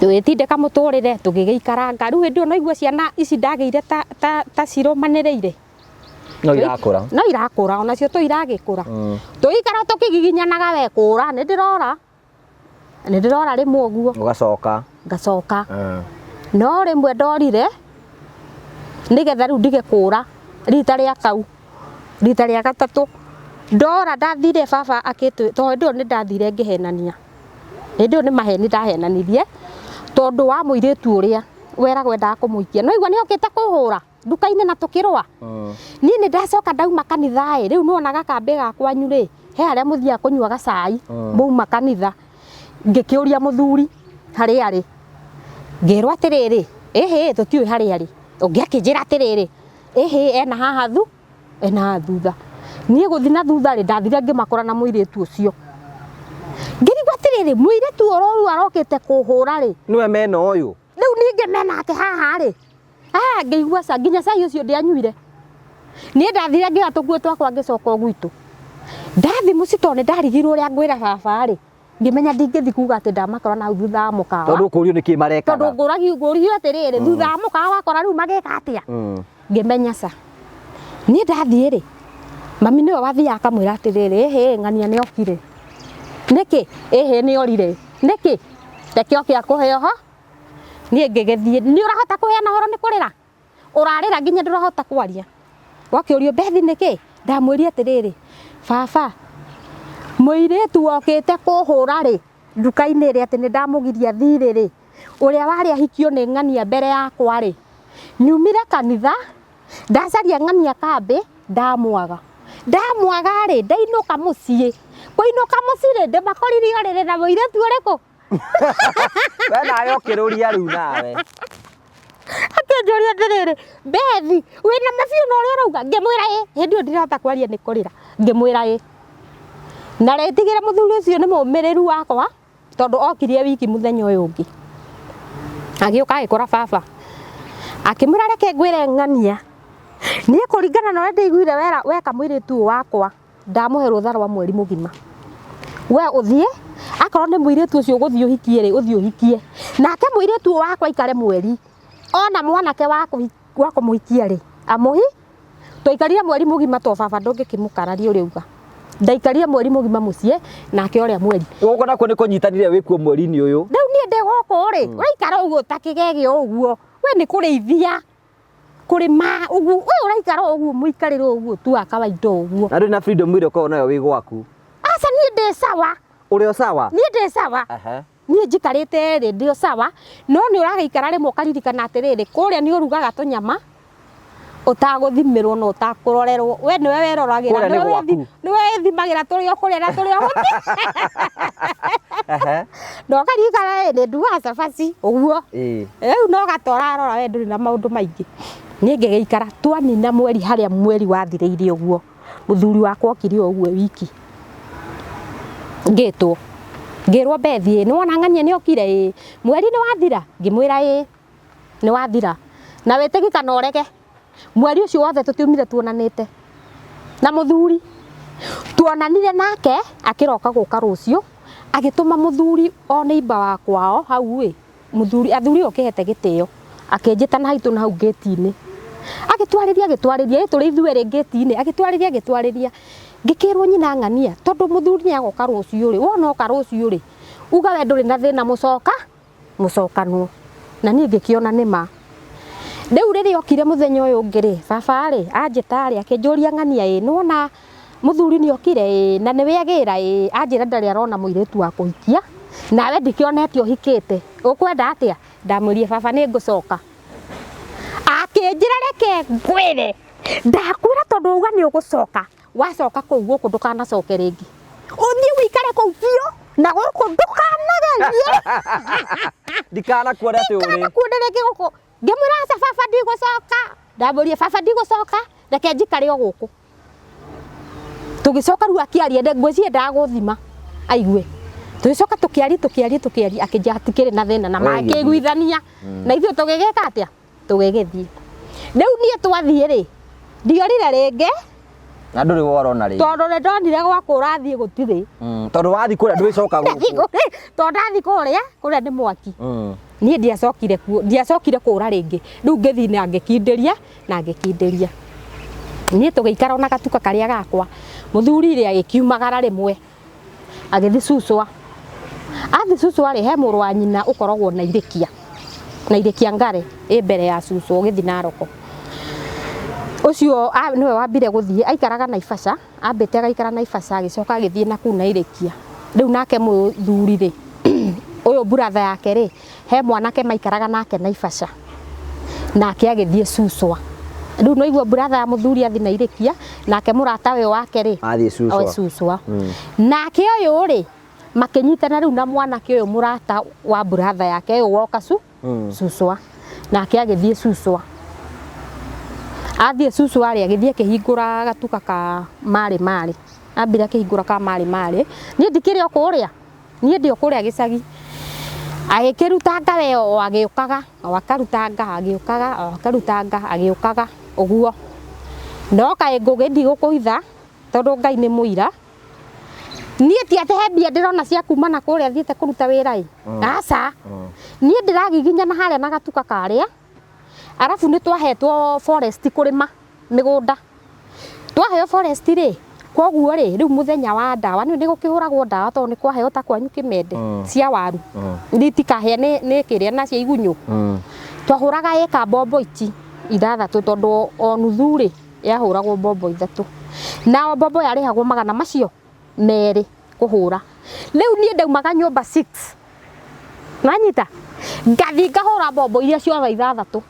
S1: tũgĩtindĩka mũtũrĩre, tũgĩgĩikaranga. Rĩu hĩndĩ ĩyo no igua ciana ici ndagĩire ta cirũmanĩrĩire.
S2: No irakũra.
S1: No irakũra, onacio tũ iragĩkũra. Tũgĩikara tũkĩgiginyanaga, we kũra nĩ ndĩrora, nĩ ndĩrora rĩmwe ũguo.
S2: Ũgacoka.
S1: Ngacoka. No rĩmwe ndorire nĩgetha rĩu ndige kũra rita rĩa kau, rita rĩa gatatũ ndora, ndathire baba akĩtũ, tondũ hĩndĩ ĩyo nĩ ndathire ngĩhenania, hĩndĩ ĩyo nĩ maheni ndahenanirie, tondũ wa mũirĩtu ũrĩa weragwo endaga kũmũhikia, no igua nĩ okĩte kũhũra nduka-inĩ na tũkĩrũa. Niĩ nĩ ndacoka ndauma kanitha ĩ, rĩu nĩwona gakambĩ ga kwanyu rĩ, he harĩa mũthiaga kũnyua gacai mauma kanitha. Ngĩkĩũria mũthuri harĩa arĩ, ngĩrwo atĩrĩrĩ, ĩhĩ, tũtiũĩ harĩa arĩ. Ũngĩ akĩnjĩra atĩrĩrĩ, ĩhĩ, ena haha thu ena haha thutha. Niĩ gũthi na thutha rĩ, ndathire ngĩmakora na mũirĩtu ũcio. Ngĩrigwo atĩrĩrĩ, mũirĩtu ũrĩa arokĩte kũhũra rĩ,
S2: Nĩwe mena ũyũ.
S1: Rĩu ningĩ menake haha rĩ. Ah, ngĩigua ca nginya cai ũcio ndianyuire. Niĩ ndathire ngĩoya tũkuo twakwa, ngĩcoka o gwitũ. Ndathi mũciĩ, tondũ nĩ ndarigirwo ũrĩa ngwĩra baba rĩ, ngĩmenya ndingĩthi kuga atĩ ndamakora na hau thutha wa mũkawa.
S2: Tondũ ũkũrio nĩkĩ marekaga.
S1: Tondũ ngũragio, ngũrio atĩrĩrĩ, thutha wa mũkawa wakora rĩu magĩka atĩa? Ngĩmenya ca niĩ ndathiĩ rĩ, mami nĩwe wathiaga akamwĩra atĩrĩrĩ, ĩhĩ, ng'ania nĩ okire nĩkĩ, ĩhĩ, nĩ orire nĩkĩ, reke oke akũhe oho. Niĩ ngĩgĩthiĩ, nĩ ũrahota kũheana ũhoro, nĩ kũrĩra ũrarĩra nginya ndũrahota kwaria. Wakĩũrio Bethi nĩkĩ, ndamwĩria atĩrĩrĩ, baba, mũirĩtu wokĩte kũhũra rĩ nduka-inĩ ĩrĩa atĩ nĩ ndamũgiria thirĩ rĩ, ũrĩa warĩ ahikio nĩ ng'ania mbere yakwa rĩ, nyumire kanitha, ndacaria ng'ania kambĩ, ndamwaga, ndamwaga rĩ, ndainũka mũciĩ, kũinũka mũciĩ rĩ, ndĩmakorire ũrĩrĩ na mũirĩtu ũrĩkũ.
S2: We nawe ũkĩrũria rĩu nawe.
S1: Atĩ
S4: Akĩnjũria atĩrĩrĩ, Bethi, wĩna mabiũ na ũrĩa ũrauga? Ngĩmwĩra ĩ, hĩndĩ ĩyo ndirahota kwaria nĩ kũrĩra. Ngĩmwĩra ĩ. Na rĩtigĩre mũthuri ũcio nĩ mũmĩrĩru wakwa tondũ okirie wiki mũthenya ũyũ ũngĩ. Agĩũka agĩkora baba. Akĩmwĩra reke ngwĩre ng'ania. Niĩ kũringana na ũrĩa ndĩiguire wera weka mũirĩtu ũyũ wakwa ndamũhe rũtha rwa mweri mũgima. We ũthiĩ akorwo nĩ mũirĩtu ũcio ũgũthiĩ ũhikie rĩ ũthiĩ ũhikie. Nake mũirĩtu ũyũ wakwa aikare mweri ona mwanake wa kũmũhikia rĩ amũhi twaikarire mweri mũgima to baba ndũngĩkĩmũkararia ũrĩa uga. Ndaikarire mweri mũgima mũciĩ nake ũrĩa mweri.
S2: Gũkũ nakuo nĩ kũnyitanire wĩkuo mweri-inĩ ũyũ.
S4: Rĩu niĩ ndĩ gũkũ rĩ ũraikara ũguo ta kĩgege ũguo we nĩ kũrĩithia kũrĩma ũguo we ũraikara ũguo mũikarĩre ũguo tu wa kawaida ũguo.
S2: Na ndũrĩ na freedom ĩrĩa ũkoragwo nayo wĩ gwaku.
S4: Aca niĩ ndĩ sawa.
S2: Ũrĩ o sawa?
S4: Niĩ ndĩ sawa. Niĩ njikarĩte rĩ ndĩ o sawa no nĩ ũragĩikara rĩmwe ũkaririkana atĩrĩrĩ kũrĩa nĩ ũrugaga tũnyama ũtagũthimĩrwo na ũtakũrorerwo we nĩwe weroragĩra
S2: Kũrĩa nĩ gwaku.
S4: nĩwe wĩthimagĩra tũrĩa ũkũrĩa na tũrĩa ũgũti na ũkaririkana ĩ nĩ ndugaga cabaci ũguo rĩu no gatorarora we ndũrĩ na maũndũ maingĩ. Niĩ ngĩgĩikara twanina mweri harĩa mweri wathirĩire ũguo mũthuri wakwa okire o ũguo wiki ngĩtwo ngĩrwo Bethi ĩ nĩwona ng'ania nĩ okire ĩ mweri nĩ wathira ngĩmwĩra ĩ nĩ wathira na wĩtĩki kana ũrege mweri ũcio wothe tũtiumire tuonanĩte na mũthuri tuonanire nake akĩroka gũka rũciũ agĩtũma mũthuri o neighbor wa kwao hau ĩ mũthuri athuri ũkĩhete gĩtĩo akĩnjĩta na haitũ na hau ngĩti-inĩ agĩtwarĩria agĩtwarĩria ĩ tũrĩ ithuerĩ ngĩti-inĩ agĩtwarĩria agĩtwarĩria ngĩkĩrwo nyina ng'ania tondũ mũthuri nĩ agoka rũciũ rĩ wona oka rũciũ rĩ uga we ndũrĩ na thĩna mũcoka mũcokanwo na niĩ ngĩkĩona nĩ ma. Rĩu rĩrĩa okire mũthenya ũyũ ũngĩ rĩ baba rĩ anjĩta rĩ akĩnjũria ng'ania ĩ nĩwona mũthuri nĩ okire ĩ na nĩwe agĩra ĩ anjĩra ndarĩ arona mũirĩtu wa kũhikia nawe ndikĩonete ũhikĩte ũkwenda atĩa ndamwĩrire baba nĩ ngũcoka akĩnjĩra reke ngwĩre ndakwĩra tondũ uga nĩ ũgũcoka wacoka kũu gũkũ ndũkanacoke rĩngĩ ũthiĩ ũikare kũu biũ na gũkũ ndũkanagerie
S2: Ndikanakuone atĩ ũrĩ.
S4: Ndikanakuone rĩngĩ gũkũ ngĩmwĩra aca baba ndigũcoka ndamwĩrire baba ndigũcoka reke njikare o gũkũ tũgĩcoka rĩu akĩaria ngwĩciria endaga gũthima aigue tũgĩcoka tũkĩaria tũkĩaria tũkĩaria akĩnjĩra hatikĩrĩ na thĩna na makĩiguithania na ithuĩ tũgĩgĩka atĩa tũgĩgĩthiĩ rĩu niĩ twathiĩ rĩ ndiorire rĩngĩ
S2: na ndũrĩ worona rĩngĩ
S4: tondũ nĩ ndonire gwakwa ũrathiĩ gũtirĩ
S2: tondũ wathiĩ kũrĩa ndwĩcoka gũkũ
S4: tondũ ndathiĩ kũrĩa kũrĩa nĩ mwaki niĩ ndiacokire kuo ndiacokire kũra rĩngĩ rĩu ngĩthiĩ na ngĩkindĩria na ngĩkindĩria niĩ tũgĩikara ona gatuka karĩa gakwa mũthuri rĩ agĩkiumagara rĩmwe agĩthiĩ cucwa athiĩ cucwa rĩ he mũrũ wa nyina ũkoragwo na irĩkia na irĩkia ngare ĩ mbere ya cucwa ũgĩthiĩ Naroko ũcio nĩwe wambire gũthiĩ aikaraga Naivasha ambĩte agaikara Naivasha agĩcoka agĩthiĩ na kũu Nairĩkia rĩu nake mũthuri rĩ ũyũ buratha yake rĩ he mwanake maikaraga nake Naivasha nake agĩthiĩ cucwa rĩu no igua buratha ya mũthuri athiĩ Nairĩkia nake mũrata ũyũ wake rĩ
S2: athiĩ cucwa
S4: cucwa nake ũyũ rĩ makĩnyitana rĩu na mwanake ũyũ mũrata wa buratha yake ũyũ woka cucwa nake agĩthiĩ cucwa athiĩ cucwa rĩ agĩthiĩ akĩhingũra gatuka ka marĩ marĩ ambire akĩhingũra ka marĩ marĩ niĩ ndikĩrĩ o kũrĩa niĩ ndĩ o kũrĩa gĩcagi agĩkĩrutanga we o agĩũkaga o akarutanga agĩũkaga o akarutanga agĩũkaga ũguo no kaĩ ngũgĩ ndigũkũhitha tondũ Ngai nĩ mũira niĩ ti atĩ he mbia ndĩrona cia kuma na kũrĩa thiĩte kũruta wĩra ĩ aca niĩ ndĩragiginyana harĩa na gatuka karĩa arabu nĩ twahetwo forest kũrĩma mĩgũnda twaheo forest rĩ koguo rĩ rĩu mũthenya wa ndawa nĩ gũkĩhũragwo ndawa tondũ nĩ kwaheo ta kwanyu kĩmende cia waru itikahĩa nĩ kĩrĩa na cia igunyũ twahũraga ĩka mbombo ici ithathatũ tondũ o nuthu rĩ yahũragwo mbombo ithatũ na o mbombo yarĩhagwo magana macio merĩ kũhũra rĩu niĩ ndaumaga nyũmba 6 nanyita ngathiĩ ngahũra mbombo iria ciothe ithathatũ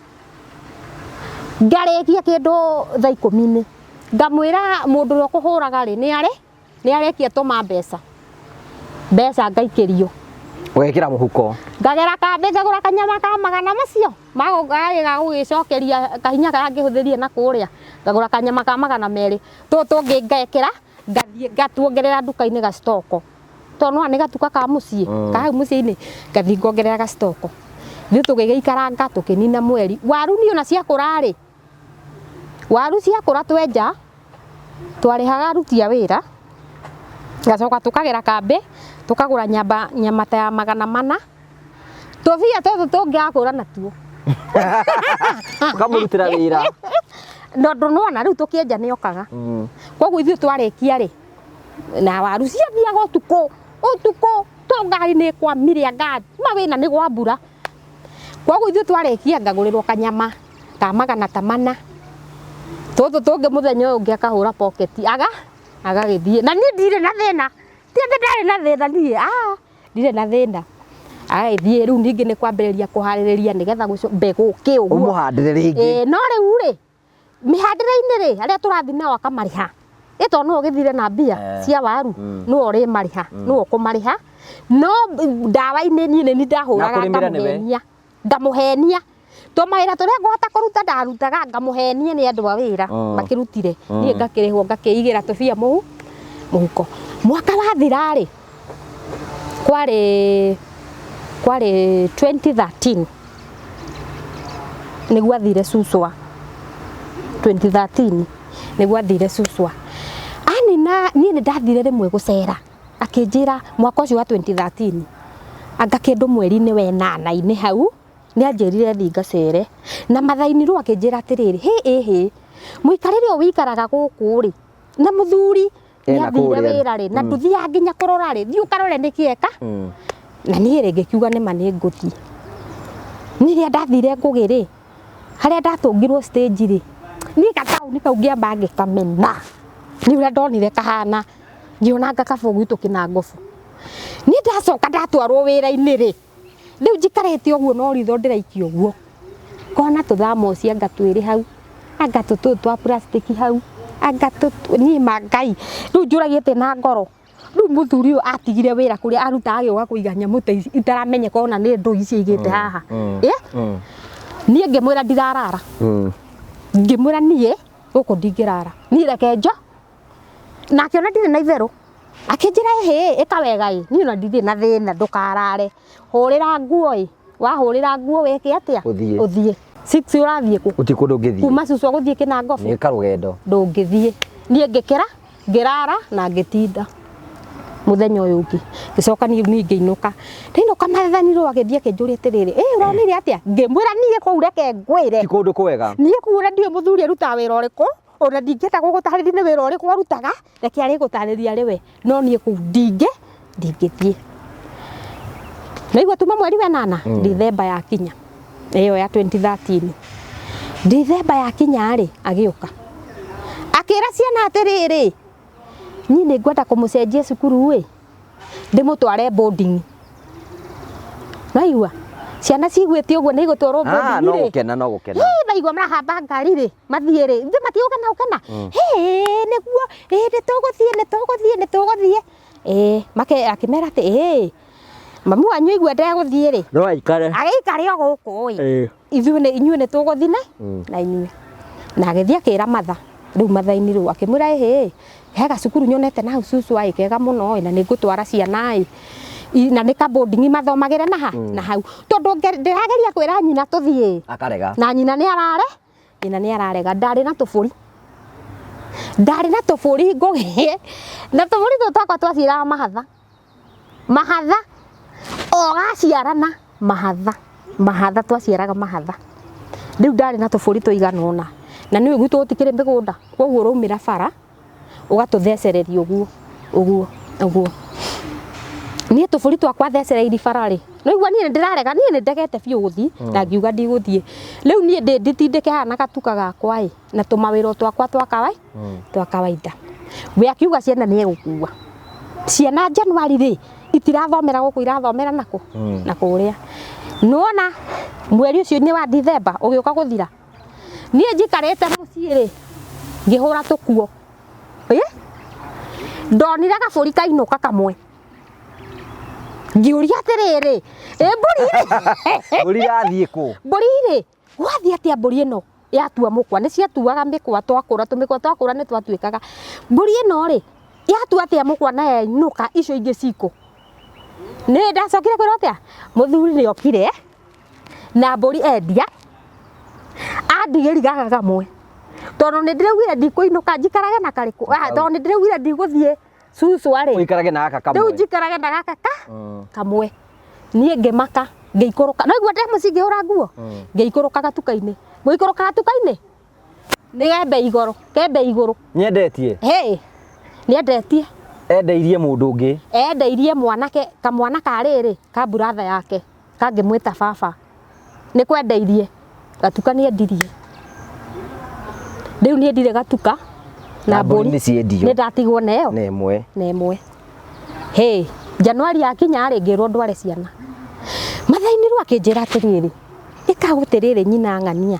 S4: ngarĩkia kĩndũ thaa ikũmi-inĩ ngamwĩra mũndũ ũrĩa ũkũhũraga rĩ nĩ arekia tũma mbeca mbeca ngaikĩrio
S2: Ũgekĩra mũhuko.
S4: Ngagera kambĩ ngagũra kanyama ka magana macio magũgagĩ gũgĩcokeria kahinya karĩa ngĩhũthĩrire na kũrĩa, ngagũra kanyama ka 200, tũtũ tũngĩ ngekĩra, ngathiĩ ngatuongerera nduka-inĩ gacitoko, tondũ nĩwona nĩ gatuka ka mũciĩ, ka hau mũciĩ-inĩ, ngathiĩ ngongerera gacitoko. Ithuĩ tũgĩgĩikaranga tũkĩnina mweri. Waru niĩ ona ciakũra rĩ, waru ciakũra twenja, twarĩhaga aruti a wĩra, ngacoka tũkagera kambĩ, tũkagũra nyamba, nyama ta ya 400, tũbia tũtũ tũngĩakũra natuo.
S2: Ũkamũrutĩra wĩra.
S4: Tondũ nĩwona rĩu tũkĩenja nĩokaga. Koguo ithuĩ twarĩkia rĩ, na waru ciathiaga ũtukũ, ũtukũ, to ngari nĩ ĩkwamire anga mawĩna nĩ gwa mbura. Koguo ithuĩ twarĩkia ngagũrĩrwo kanyama ka magana ta mana. Tũtũ tũngĩ mũthenya ũyũ ũngĩ akahũra pocket, aga agagĩthiĩ. Na niĩ ndirĩ na thĩna. Ti atĩ ndarĩ na thĩna niĩ, ah, ndirĩ na thĩna. Agagĩthiĩ rĩu ningĩ nĩ kwambĩrĩria kũharĩrĩria nĩgetha mbegũ kĩ ũguo.
S2: Ũmũhandĩre rĩngĩ.
S4: Ĩĩ, no rĩu rĩ, mĩhandĩre-inĩ rĩ, arĩa tũrathiĩ nao akamarĩha. Ĩ tondũ nĩwe ũgĩthire na mbia cia waru, nĩwe ũrĩmarĩha, nĩwe ũkũmarĩha. No ndawa-inĩ niĩ nĩ niĩ ndahũraga
S2: Na kũrĩmĩra nĩwe?
S4: ngamũhenia. Ngamũhenia. To mawĩra tũrĩa ngũhota kũruta ndarutaga ngamũhenia nĩ andũ a wĩra makĩrutire. Niĩ ngakĩrĩhwo ngakĩigĩra tũbia mũhuko. Mwaka wathira rĩ, kwarĩ 2013 nĩguo athire Suswa. 2013 nĩguo athire Suswa. Anina niĩ nĩ ndathire rĩmwe gũcera. Akĩnjĩra mwaka ũcio wa 2013 anga kĩndũ mweri-inĩ wa ĩnana-inĩ hau nĩ anjĩrire thiĩ ngacere. Na mathainĩ rĩu akĩnjĩra atĩrĩrĩ, hĩ ĩ hĩ, mũikarĩre ũyũ ũikaraga gũkũ rĩ, na mũthuri
S2: Ena
S4: nĩ athire
S2: kũrĩa.
S4: wĩra rĩ, na ndũthiaga nginya kũrora rĩ, thiĩ ũkarore nĩkĩ eka. Na niĩ rĩ ngĩkiuga nĩma nĩ ngũthiĩ. Niĩ rĩrĩa ndathire Ngũgĩ rĩ, harĩa ndatũngirwo stage rĩ, niĩ gataũni kau ngĩamba ngĩkamena. Nĩ ũrĩa ndonire kahana, ngĩona anga kaba gwitũ Kĩnangobu. Niĩ ndacoka ndatwarwo wĩra-inĩ rĩ, rĩu njikarĩte ũguo no ritho ndĩraikia ũguo. Ngona tũthamoci anga twĩrĩ hau, anga tũtũ twa plastic hau, anga tũtũ, niĩ ma Ngai, rĩu njũragia atĩ na ngoro. Rĩu mũthuri ũyũ atigire wĩra kũrĩa arutaga agĩũka kũiga nyamũ ta ici itaramenyeka ona nĩ ndũ ici aigĩte haha. Niĩ ngĩmwĩra ndirarara. Ngĩmwĩra niĩ gũkũ ndingĩrara. Niĩ reke njo. Na akĩona ndirĩ na itherũ. Akĩnjĩra ĩhĩ, ĩka wega ĩ, niĩ ona ndirĩ na thĩna, ndũkarare. Hũrĩra nguo ĩ, wahũrĩra nguo wĩke atĩa?
S2: Ũthiĩ.
S4: Ũthiĩ. 6 ũrathiĩ kũ?
S2: Gũtirĩ kũndũ ũngĩthiĩ.
S4: Kuma Suswa gũthiĩ Kĩnangobu.
S2: Nĩ karũgendo.
S4: Ndũngĩthiĩ. Niĩ ngĩkĩra, ngĩrara na ngĩtinda. Mũthenya ũyũ ũngĩ. Ngĩcoka niĩ ngĩinũka. Ndainũka mathanirwo agĩthiĩ akĩnjũria atĩrĩrĩ, ĩ ũronire atĩa? Ngĩmwĩra niĩ kũu reke ngwĩre.
S2: Ti kũndũ kwega.
S4: Niĩ kũu ona ndiũĩ mũthuri arutaga wĩra ũrĩkũ, ona ndingĩenda gũgũtarĩria nĩ wĩra ũrĩkũ arutaga, reke arĩgũtarĩria arĩ we. No niĩ kũu ndingĩthiĩ. Naigua tuma mweri wa ĩnana, Dithemba yakinya. Ĩyo ya 2013. Dithemba yakinya rĩ, agĩũka. Akĩra ciana atĩrĩrĩ, niĩ nĩ ngwenda kũmũcenjia cukuru ĩ, ndĩmũtware boarding. Naigua? Ciana ciguĩte ũguo nĩ igũtwarwo boarding
S2: No
S4: rĩ.
S2: gũkena, no gũkena.
S4: Hĩ, maigua marahamba ngari rĩ, mathiĩ rĩ, ithuĩ matigũkena gũkena. Hĩ, nĩguo, ĩ, nĩ tũgũthiĩ, nĩ tũgũthiĩ, nĩ tũgũthiĩ. Ĩ, akĩmera atĩ, ĩ, mamu wanyu aigua ndegũthiĩ rĩ.
S2: No aikare.
S4: Agĩikare o gũkũ ĩ. Ithuĩ nĩ, inyuĩ nĩ tũgũthiĩ na inyuĩ. Na agĩthiĩ akĩra matha, rĩu matha-inĩ rĩu akĩmwĩra ĩhĩ, he gacukuru nyonete na hau Suswa ĩ, kega mũno ĩ, na nĩ ngũtwara ciana ĩ. Na nĩ ka boarding mathomagĩre na ha? Na hau. Tondũ ndĩrageria kwĩra nyina tũthiĩ.
S2: Akarega.
S4: Na nyina nĩ arare? Nyina nĩ ararega. Ndarĩ na tũbũri. Ndarĩ na tũbũri ngũgĩ. Na tũbũri tũtũ twakwa twaciaraga mahatha. Mahatha. O gaciarana mahatha. Mahatha twaciaraga mahatha. Rĩu ndarĩ na tũbũri tũigana ũna. Na nĩũĩ gwitũ gũtikĩrĩ mĩgũnda. Koguo ũraumĩra bara ũgatũthecereria ũguo, ũguo, ũguo. Niĩ tũbũri twakwa thecereirie bara rĩ, nĩũigua niĩ nĩndĩrarega, niĩ nĩndegete biũ gũthiĩ, na ngiuga ndigũthiĩ. Rĩu niĩ ndĩ nditindĩke haha na gatuka gakwa ĩ, na tũmawĩra twakwa twa kawaida. We akiuga ciana nĩ egũkua. Ciana Januari rĩ, itirathomera gũkũ, irathomera nakũ? Na kũrĩa. Nĩwona mweri ũcio nĩ wa Dithemba ũgĩũka gũthira. Niĩ njikarĩte mũciĩ rĩ, ngĩhũra tũkuo. Ĩ? Ndonire gabũri kainũka kamwe.
S1: Ngĩũria atĩrĩrĩ, ĩ mbũri rĩ,
S2: Mbũri yathiĩ kũ?
S1: Mbũri rĩ, gwathiĩ atĩa mbũri ĩno yatua mũkwa? Nĩ ciatuaga mĩkwa twakũra, tũmĩkwa twakũra nĩ twatuĩkaga. Mbũri ĩno rĩ, yatua atĩa mũkwa na yainũka icio ingĩ cikũ? Nĩ ndacokire kwĩrwo atĩa? Mũthuri nĩ okire na mbũri endia, andigĩri gaka kamwe. Tondũ nĩ ndĩraugire ndikũinũka njikarage na karĩkũ? Ah, tondũ nĩ ndĩraugire ndigũthiĩ cucwa rĩ.
S2: Ũikarage na gaka
S1: Rĩu
S2: kamwe.
S1: Njikarage na gaka ka kamwe. Niĩ ngĩmaka ngĩikũrũka. No igua ndĩ mũciĩ ngĩhũra nguo. Ngĩikũrũka gatuka-inĩ. Gũikũrũka gatuka-inĩ nĩ gembe igũrũ, kembe igũrũ.
S2: Nyendetie.
S1: Hĩ, nĩendetie.
S2: Endeirie mũndũ ũngĩ.
S1: Endeirie mwanake, kamwana ka rĩrĩ, ka brother yake, kangĩmwĩta baba. Nĩ kwendeirie, gatuka nĩendirie. Rĩu niĩ ndirĩ gatuka
S2: Na
S1: na
S2: mbũri
S1: mbũri
S2: nĩ ciendio.
S1: Nĩ ndatigwo na ĩyo.
S2: Na ĩmwe.
S1: Na ĩmwe. Hĩ, Januari yakinya rĩ, ngĩrwo ndware ciana. Mathainĩ rĩu akĩnjĩra atĩrĩrĩ, ĩka gũtĩrĩrĩ nyina ng'ania.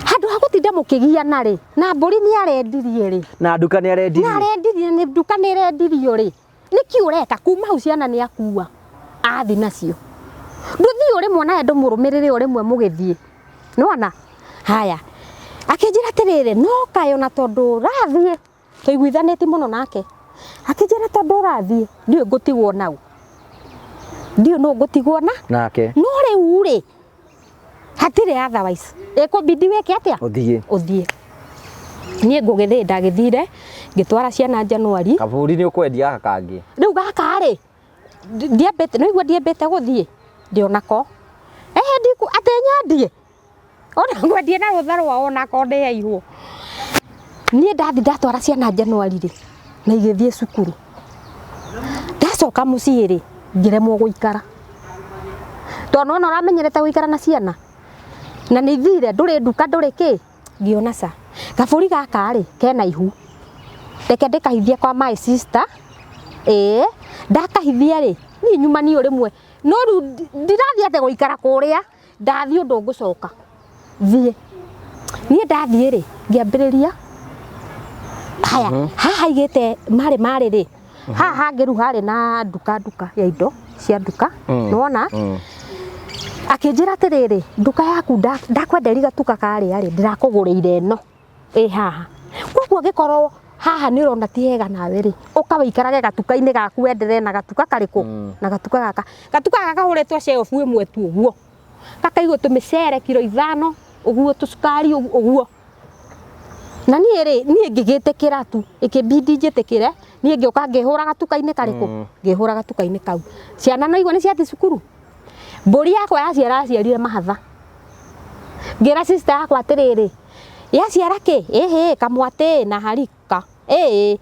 S1: Handũ ha gũtinda mũkĩgiana rĩ, na mbũri nĩ arendirie rĩ.
S2: Na nduka nĩ arendirie.
S1: Na arendirie, nĩ nduka nĩ ĩrendirio rĩ. Nĩkĩ ũreka? Kuma hau ciana nĩ akua. Athi nacio. Ndũthiĩ ũrĩmwe nawe ndũmũrũmĩrĩre o rĩmwe mũgĩthiĩ. Nĩwona? Haya. Akĩnjĩra atĩrĩrĩ, no kaĩ ona tondũ ũrathiĩ, tũiguithanĩtie mũno nake. Akĩnjĩra tondũ ũrathiĩ, ndiũĩ ngũtigwo nau. Ndiũĩ nũ ngũtigwo na.
S2: Nake.
S1: No rĩu rĩ, hatirĩ otherwise. Ĩkũbidi wĩke atĩa?
S2: Ũthiĩ.
S1: Ũthiĩ. Niĩ ngũgĩthĩ ndagĩthire, ngĩtwara ciana Januari.
S2: Kabũri nĩ ũkwendia gaka kangĩ.
S1: Rĩu gaka rĩ, ndiambĩte, nĩ ũigua ndiambĩte gũthiĩ, ndĩ onako. Ehe ndiku, atĩ nyendie. Ona ngwendie na rũtha rwao onako ndĩheirwo. Niĩ ndathi ndatwara ciana Januari rĩ, na igĩthiĩ cukuru. Ndacoka mũciĩ rĩ, ngĩremwo gũikara. Tondũ nĩwona ũramenyerete gũikara na ciana. Na nĩ ithire, ndũrĩ nduka ndũrĩ kĩ, ngĩona ca. Kabũri gaka rĩ, kena ihu. Reke ndĩkahithie kwa my sister. Ĩĩ, ndakahithia rĩ, niĩ nyuma niĩ rĩmwe. No rĩu ndirathiĩ atĩ gũikara kũrĩa, ndathiĩ ũndũ ngũcoka. Thiĩ. Niĩ ndathiĩ rĩ, ngĩambĩrĩria. Haya, haha aigĩte marĩ marĩ rĩ, haha hangĩ rĩu harĩ na nduka nduka ya indo cia nduka. Nĩwona? Akĩnjĩra atĩrĩrĩ, nduka yaku ndakwenderia gatuka karĩa rĩ, ndĩrakũgũrĩire ĩno ĩ haha. Koguo angĩkorwo haha nĩ ũrona ti hega nawe rĩ, ũka wĩikarage gatuka-inĩ gaku wenderee na gatuka karĩkũ? Na gatuka gaka. Gatuka gaka kahũrĩtwo shelf ĩmwe tu ũguo. Gakaigwo tũmĩcere kiro 5 ũguo, tũcukari ũguo. Na niĩ rĩ, niĩ ngĩgĩtĩkĩra tu, ĩkĩbidi njĩtĩkĩre, niĩ ngĩũka ngĩhũra gatuka-inĩ karĩkũ? Ngĩhũra gatuka-inĩ kau. Ciana no igua nĩ ciathiĩ cukuru. Mbũri yakwa yaciara yaciarire mahatha. Ngĩra sister yakwa atĩrĩrĩ, yaciara kĩ? Ĩhĩ, kamwatĩ na harika. Ĩĩ,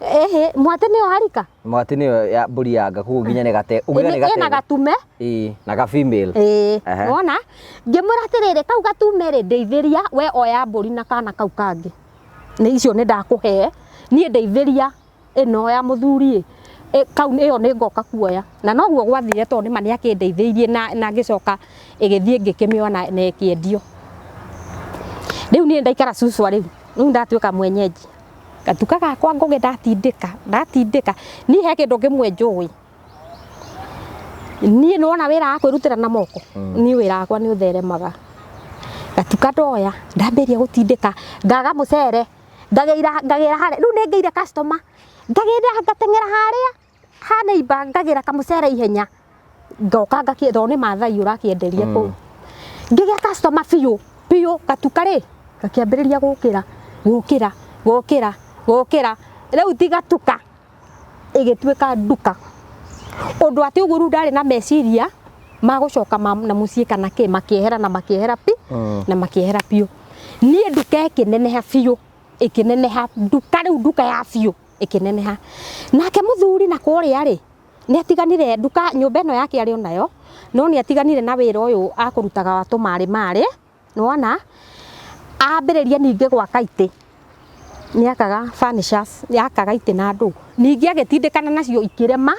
S1: ĩhĩ, mwatĩ nĩyo harika?
S2: Mwatĩ nĩyo ya mbũri ya nga, koguo nginya nĩ gate, ũngiuga nĩ
S1: Ĩna
S2: gategwa.
S1: Gatume.
S2: Ĩĩ, na ga female.
S1: Ĩĩ,
S2: Ehe.
S1: wona? Ngĩmwĩra atĩrĩrĩ, kau gatume rĩ, ndeithĩria, we oya mbũri na kana kau kangĩ. Nĩ icio nĩ ndakũhe, niĩ ndeithĩria ĩno ya mũthuri ĩ, kau ĩyo nĩ ngoka kuoya. Na noguo gwathire tondũ nĩma nĩ akĩndeithĩirie na ngĩcoka ĩgĩthiĩ ngĩkĩmĩoya na ĩkĩendio. Rĩu niĩ ndaikara cucwa rĩu, rĩu ndatuĩka mwenyeji. Gatuka gakwa ngũgĩ ndatindĩka, ndatindĩka. Niĩ he kĩndũ kĩmwe njũĩ. Niĩ nĩwona wĩra wa kwĩrutĩra na moko, niĩ wĩra wakwa nĩ ũtheremaga. Gatuka ndoya, ndambĩrĩria gũtindĩka, ngaga mũcere, ngagĩra ngagĩra harĩa, rĩu nĩ ngĩire customer, ngagĩra ngateng'era harĩa ha neighbor ngagĩra kamũcere ihenya, ngoka ngakĩ, tondũ nĩ Maathai ũrakĩenderia kũu. Ngĩgĩa customer biũ, biũ, gatuka rĩ, gakĩambĩrĩria gũkĩra, gũkĩra, gũkĩra, gũkĩra, rĩu ti gatuka, ĩgĩtuĩka nduka. Ũndũ atĩ ũguo rĩu ndarĩ na meciria ma gũcoka na mũciĩ kana kĩ, makĩehera na makĩehera pi, na makĩehera biũ. Niĩ nduka ĩkĩneneha biũ, ĩkĩneneha, nduka rĩu nduka ya biũ ĩkĩneneha. Nake mũthuri na kũrĩa rĩ, nĩ atiganire nduka nyũmba ĩno yake arĩ onayo, no nĩ atiganire na wĩra ũyũ akũrutaga wa tũmarĩ marĩ, nĩwona? Ambĩrĩria ningĩ gwaka itĩ. Nĩ akaga furnitures, nĩ akaga itĩ na ndũ. Ningĩ agĩtindĩkana nacio ikĩrema,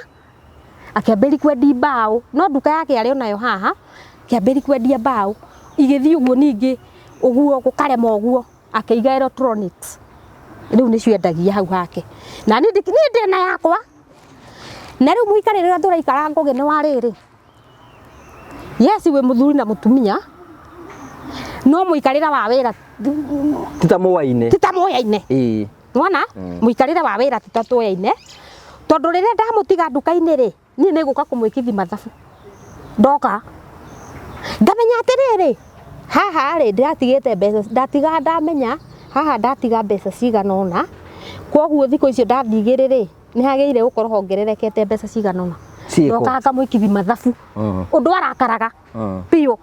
S1: akĩambĩrĩria kwendia mbaũ, no nduka yake arĩ onayo haha, akĩambĩrĩria kwendia mbaũ, igĩthiĩ ũguo ningĩ, ũguo gũkarema ũguo, akĩiga electronics. Rĩu nĩcio endagia hau hake. Na niĩ ndĩ na yakwa.
S4: Na rĩu mũikarĩre ũrĩa tũraikara Ngũgĩ nĩ wa rĩrĩ, yes wĩ mũthuri na mũtumia, no mũikarĩre wa wĩra
S2: Ti ta mũwaine.
S4: Ti ta mũyaine. Nĩwona? Mũikarĩre wa wĩra ti ta tũyaine, tondũ rĩrĩa ndamũtiga nduka-inĩ rĩ, niĩ nĩ ngũka kũmwĩkithi mathabu. Ndoka ngamenya atĩrĩrĩ, haha rĩ, ndĩratigĩte mbeca, ndatiga ndamenya haha ndatiga mbeca cigana ũna, koguo thikũ icio ndathiĩ igĩrĩ rĩ, nĩ hagĩrĩire gũkorwo hongererekete mbeca cigana ũna.
S2: Ciĩkũ?
S4: Ndoka ngamwĩkithi mathabu. Ũndũ arakaraga biũ,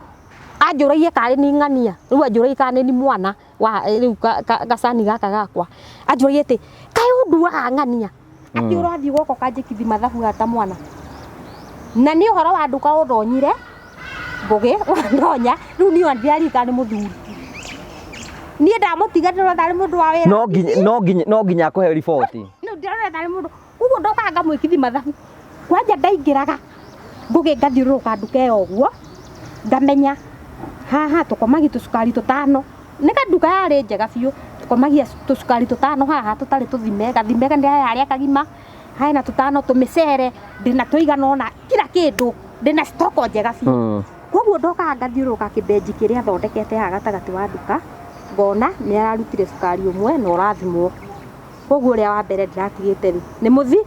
S4: anjũragie karĩ ni ng'ania, rĩu anjũragie kana nĩ ni mwana wa rĩu gacani gaka gakwa, anjũragie atĩ kaĩ ũnduaga ng'ania, atĩ ũrathiĩ gwoka ũkanjĩkithi mathabu haha ta mwana. Na nĩ ũhoro wa nduka ũndonyire Ngũgĩ, wandonya rĩu niĩ ona ndiraririkana nĩ mũthuri, niĩ ndamũtiga ndĩrona tarĩ mũndũ wa wĩra.
S2: No nginya akũhe riboti.
S4: No ndĩrona tarĩ mũndũ, koguo ndokaga ngamwĩkithi mathabu. Kwanja ndaingĩraga Ngũgĩ ngathiũrũrũka nduka ĩyo ũguo, ngamenya haha tũkomagia tũcukari tũtano, nĩ nduka yarĩ njega biũ, tũkomagia tũcukari tũtano haha tũtarĩ tũthime, gathime nĩ harĩa kagima, hena tũtano tũmĩcere, ndĩna tũigana ũna, kila kĩndũ, ndĩna stock njega biũ. Koguo ndokaga ngathiũrũrũka kĩbenji kĩrĩa athondekete haha gatagatĩ wa nduka, ngona nĩ ararutire cukari ũmwe na ũrathimwo, koguo ũrĩa wa mbere ndĩratigĩte rĩ nĩ mũthi,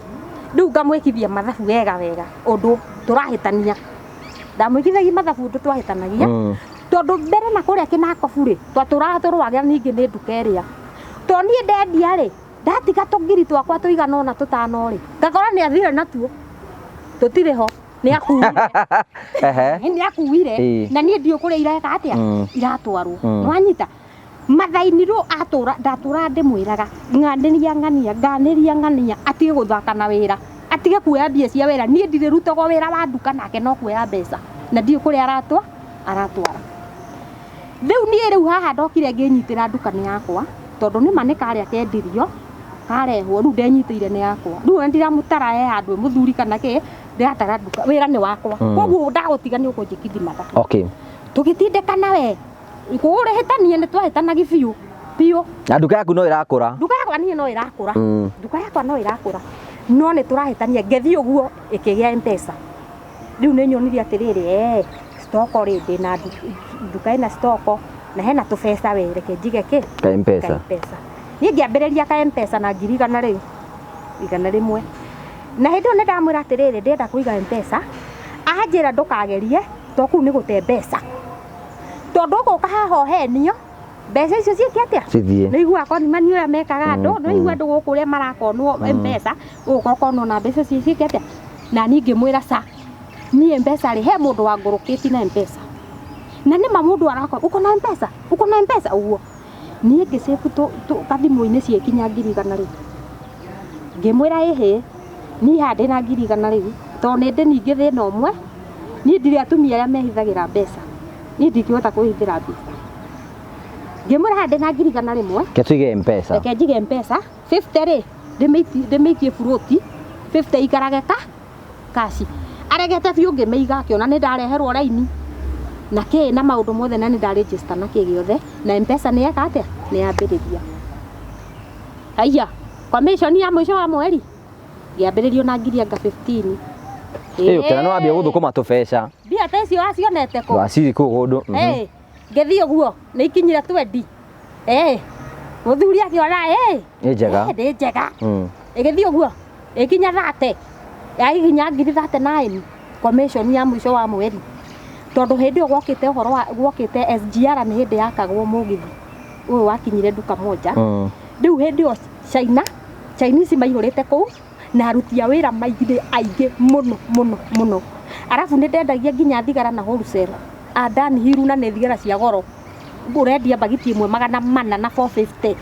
S4: rĩu ngamwĩkithia mathabu wega wega ũndũ tũrahĩtania, ndamwĩkithagia mathabu ũndũ twahĩtanagia. Tondũ mbere na kũrĩa kĩnakobu rĩ, twatũraga tũrũagĩra ningĩ nĩ nduka ĩrĩa, tondũ niĩ ndendia rĩ, ndatiga tũngiri twakwa tũigana ũna tũtano rĩ, ngakora nĩ athire natuo, tũtirĩ ho, nĩ akuire. Nĩ akuire. Na niĩ ndiũ kũrĩa ireka atĩa, iratwarwo. Nĩwanyita mathainirwo atũra ndatũraga ndĩmwĩraga ng'anĩria ng'ania, nganĩria ng'ania atige gũthaka na wĩra, atige kuoya mbia cia wĩra, niĩ ndirĩrutagwo wĩra wa nduka nake no kuoya mbeca na ndiũ kũrĩa aratwara. Rĩu niĩ rĩu haha ndokire ngĩnyitĩra nduka nĩ yakwa, tondũ nĩma nĩ karĩa kendirio karehwo, rĩu ndenyitĩire nĩ yakwa, rĩu ona ndiramũtara he handũ ĩ mũthuri kana kĩ, ndĩratara nduka, wĩra nĩ wakwa. Koguo ndagũtiga nĩ ũkũnjĩkithi mathabu. Tũgĩtindĩkana we kũrĩhĩtania, nĩ twahĩtanagi biũ biũ.
S2: Na nduka yaku no ĩrakũra.
S4: Nduka yakwa niĩ no ĩrakũra. Nduka yakwa no ĩrakũra, no nĩ tũrahĩtania, ngĩthiĩ ũguo ĩkĩgĩa Mpesa, rĩu nĩ nyonire atĩrĩrĩ, stock rĩ, ndĩna nduka ĩna stock na hena tũbeca, we reke njige kĩ
S2: Ka M-Pesa.
S4: Ka M-Pesa. Niĩ ngĩambĩrĩria ka Mpesa na ngiri igana rĩu, 100, na hĩndĩ ĩyo nĩ ndamwĩra atĩrĩrĩ, ndĩrenda kũiga Mpesa, anjĩra ndũkagerie to kũu nĩ gũte mbeca, tondũ ũgũka haha ũhenio mbeca icio ciĩke atĩa?
S2: Cithiĩ.
S4: Nĩ iguaga konimani ũrĩa mekaga andũ, nĩ igua andũ gũkũ ũrĩa marakonwo mbeca, ũgũka ũkonwo na mbeca icio ciĩke atĩa? Na niĩ ngĩmwĩra ca, niĩ mbeca rĩ, he mũndũ wangũrũkĩtie na Mpesa, na nĩma mũndũ arakora uko na Mpesa, uko na Mpesa ũguo, niĩ ngĩsave kathimũ-inĩ ciĩkinya 100,000 rĩu, ngĩmwĩra ĩhĩ, niĩ haha ndĩna 100,000 rĩu, tondũ nĩ ndĩ ningĩ thĩna ũmwe, niĩ ndirĩ atumia arĩa mehithagĩra mbeca, niĩ ndingĩhota kwĩhithĩra mbeca, ngĩmwĩra haha ndĩna 100,000.
S2: Ke tuige Mpesa.
S4: Reke njige Mpesa 50 rĩ, ndĩmĩikie buroti 50 ikarage ka cash, aregete biũ, ngĩmĩiga, akĩona nĩ ndareherwo raini na kĩ na maũndũ mothe na nĩ ndarejista na kĩ gĩothe na Mpesa nĩ yeka atĩa, nĩ yambĩrĩria. Haiya, commission ya mũico wa mweri ngĩambĩrĩrio na ngiri anga 15.
S2: Ĩyo kĩra no wambia gũthũkũma tũbeca.
S4: Mbia ta icio wacionete kũ?
S2: Waciri kũu kũndũ.
S4: Ngĩthiĩ ũguo nĩ ikinyire 20, mũthuri akĩona
S2: Nĩ njega.
S4: Nĩ njega. Ĩgĩthiĩ ũguo ĩkinya 30, yagikinya ngiri 39 commission ya mũico wa mweri, tondũ hĩndĩ ĩyo gwokĩte ũhoro wa gwokĩte SGR, nĩ hĩndĩ yakagwo mũgithi ũyũ wakinyire nduka moja. Rĩu hĩndĩ ĩyo China Chinese maihũrĩte kũu na aruti a wĩra maingĩ aingĩ mũno mũno mũno, arabu nĩ ndendagia nginya thigara na wholesale a Dunhill, na nĩ thigara cia goro, ũrendia mbagiti ĩmwe 400 na 450,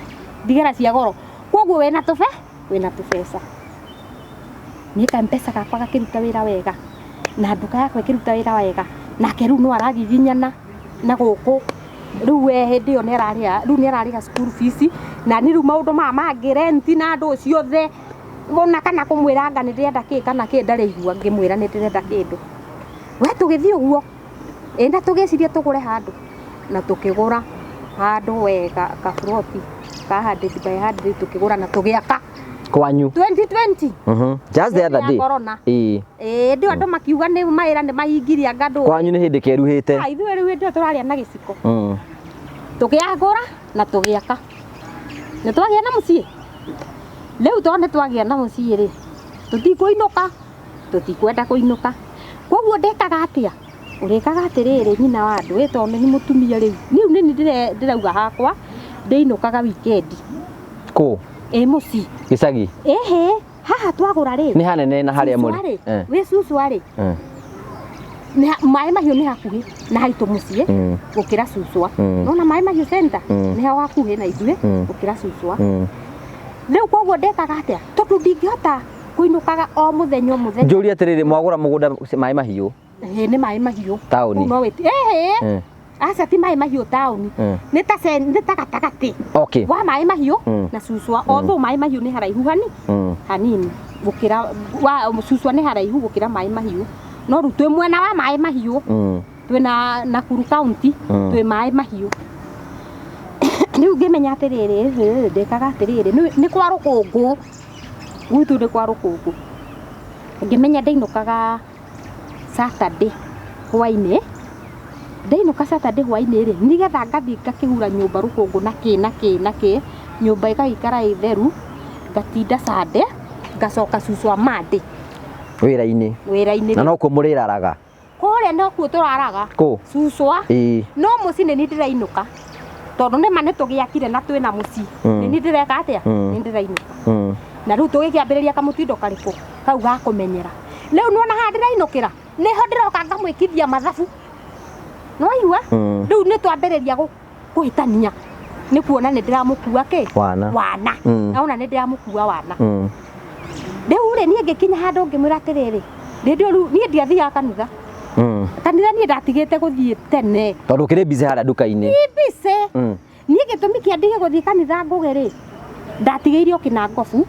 S4: thigara cia goro, koguo wĩna tũbeca. Niĩ ka Mpesa gakwa gakĩruta wĩra wega na nduka yakwa ĩkĩruta wĩra wega, nake rĩu no aragiginyana na gũkũ, rĩu we hĩndĩ ĩyo nĩ ararĩha, rĩu nĩ ararĩha school fees, na niĩ rĩu maũndũ maya mangĩ, rent na andũ ciothe, ona kana kũmwĩra anga nĩ ndĩrenda kĩ kana kĩ, ndarĩigua ngĩmwĩra nĩ ndĩrenda kĩndũ. We tũgĩthiĩ ũguo ĩ na tũgĩciria tũgũre handũ, na tũkĩgũra handũ wega, kaburoti ka 100 by 100, tũkĩgũra na tũgĩaka.
S2: Kwanyu.
S1: 2020.
S2: Just the other
S1: Hĩndĩ ya
S2: day.
S1: corona.
S2: Ĩĩ.
S1: Ĩĩ, ndĩo andũ makiuga nĩ mawĩra nĩ mahingirie anga ndũ.
S2: Kwanyu nĩ hĩndĩ keruhĩte.
S1: Ah, ithuĩ rĩu hĩndĩ ĩyo tũrarĩa na gĩciko. Tũkĩagũra na tũgĩaka. Nĩ twagĩa na mũciĩ. Rĩu tondũ nĩ twagĩa na mũciĩ rĩ, tũtikũinũka, tũtikwenda kũinũka. Koguo ndĩkaga atĩa? Ũrĩkaga atĩrĩrĩ nyina wa andũ, ĩ tondũ nĩ mũtumia rĩu. Niĩ nĩ niĩ ndĩrauga hakwa, ndĩinũkaga weekend.
S2: Kũ?
S1: Ĩ mũciĩ.
S2: Gĩcagi.
S1: Ĩhĩ, haha twagũra rĩ.
S2: Nĩ hanene na harĩa
S1: Cucu
S2: mũrĩ.
S1: arĩ, wĩ cucu arĩ. Maĩ mahiũ nĩ hakuhĩ na haitũ mũciĩ gũkĩra cucwa. Nona maĩ mahiũ center nĩ ho hakuhĩ na ithuĩ gũkĩra cucwa. Rĩu koguo ndĩkaga atĩa? Tondũ ndingĩhota kũinũkaga o mũthenya o mũthenya.
S2: Njũrie atĩrĩrĩ, mwagũra mũgũnda maĩ mahiũ?
S1: Ĩĩ, nĩ maĩ mahiũ.
S2: Taũni.
S1: Kũu no wĩti- Ĩhĩ. Aca ti maĩ mahiũ taũni. Nĩ ta nĩ ta gatagatĩ.
S2: Okay.
S1: Wa maĩ mahiũ na cucwa. Although maĩ mahiũ nĩ haraihu hanini gũkĩra wa cucwa nĩ haraihu gũkĩra maĩ mahiũ. No rĩu twĩ mwena wa maĩ mahiũ. Twĩ na Nakuru County, twĩ maĩ mahiũ. Rĩu ngĩmenya atĩrĩrĩ, ndĩkaga atĩrĩrĩ, nĩ kwa rũkũngũ. Gwitũ nĩ kwa rũkũngũ. Ngĩmenya ndainũkaga Saturday hwainĩ. Ndainũka Saturday hwainĩ rĩ, nĩgetha ngathiĩ ngakĩhura nyũmba rũkũngũ na kĩ na kĩ na kĩ, nyũmba ĩgagĩikara ĩ theru, ngatinda Sunday, ngacoka cucwa Monday.
S2: Wĩra-inĩ.
S1: Wĩra-inĩ.
S2: Na nokuo mũrĩraraga?
S1: Kũrĩa nokuo tũraraga.
S2: Kũ?
S1: Cucwa.
S2: Ĩĩ.
S1: No mũciĩ nĩ niĩ ndĩrainũka. Tondũ nĩma nĩ tũgĩakire na twĩna mũciĩ. Nĩ niĩ ndĩreka atĩa? Nĩ ndĩrainũka. Na rĩu tũgĩkĩambĩrĩria kamũtindo karĩkũ? Kau ga kũmenyera. Rĩu nĩwona haha ndĩrainũkĩra? Nĩho ndĩroka ngamwĩkithia mathabu. Nĩwaigua? Rĩu nĩ twambĩrĩria kũhĩtania. Nĩ kuona nĩ ndĩramũkua kĩ?
S2: Wana.
S1: Wana. Naona nĩ ndĩramũkua wana. Rĩu rĩ, niĩ ngĩkinya handũ ngĩmwĩra atĩrĩrĩ, rĩndĩ rĩu niĩ ndiathiaga kanitha. Kanitha niĩ ndatigĩte gũthiĩ tene.
S2: Tondũ ũkĩrĩ busy harĩa nduka-inĩ.
S1: Niĩ busy. Niĩ gĩtũmi kĩa ndige gũthiĩ kanitha ngũgĩ rĩ, ndatigĩirio kĩnangobu,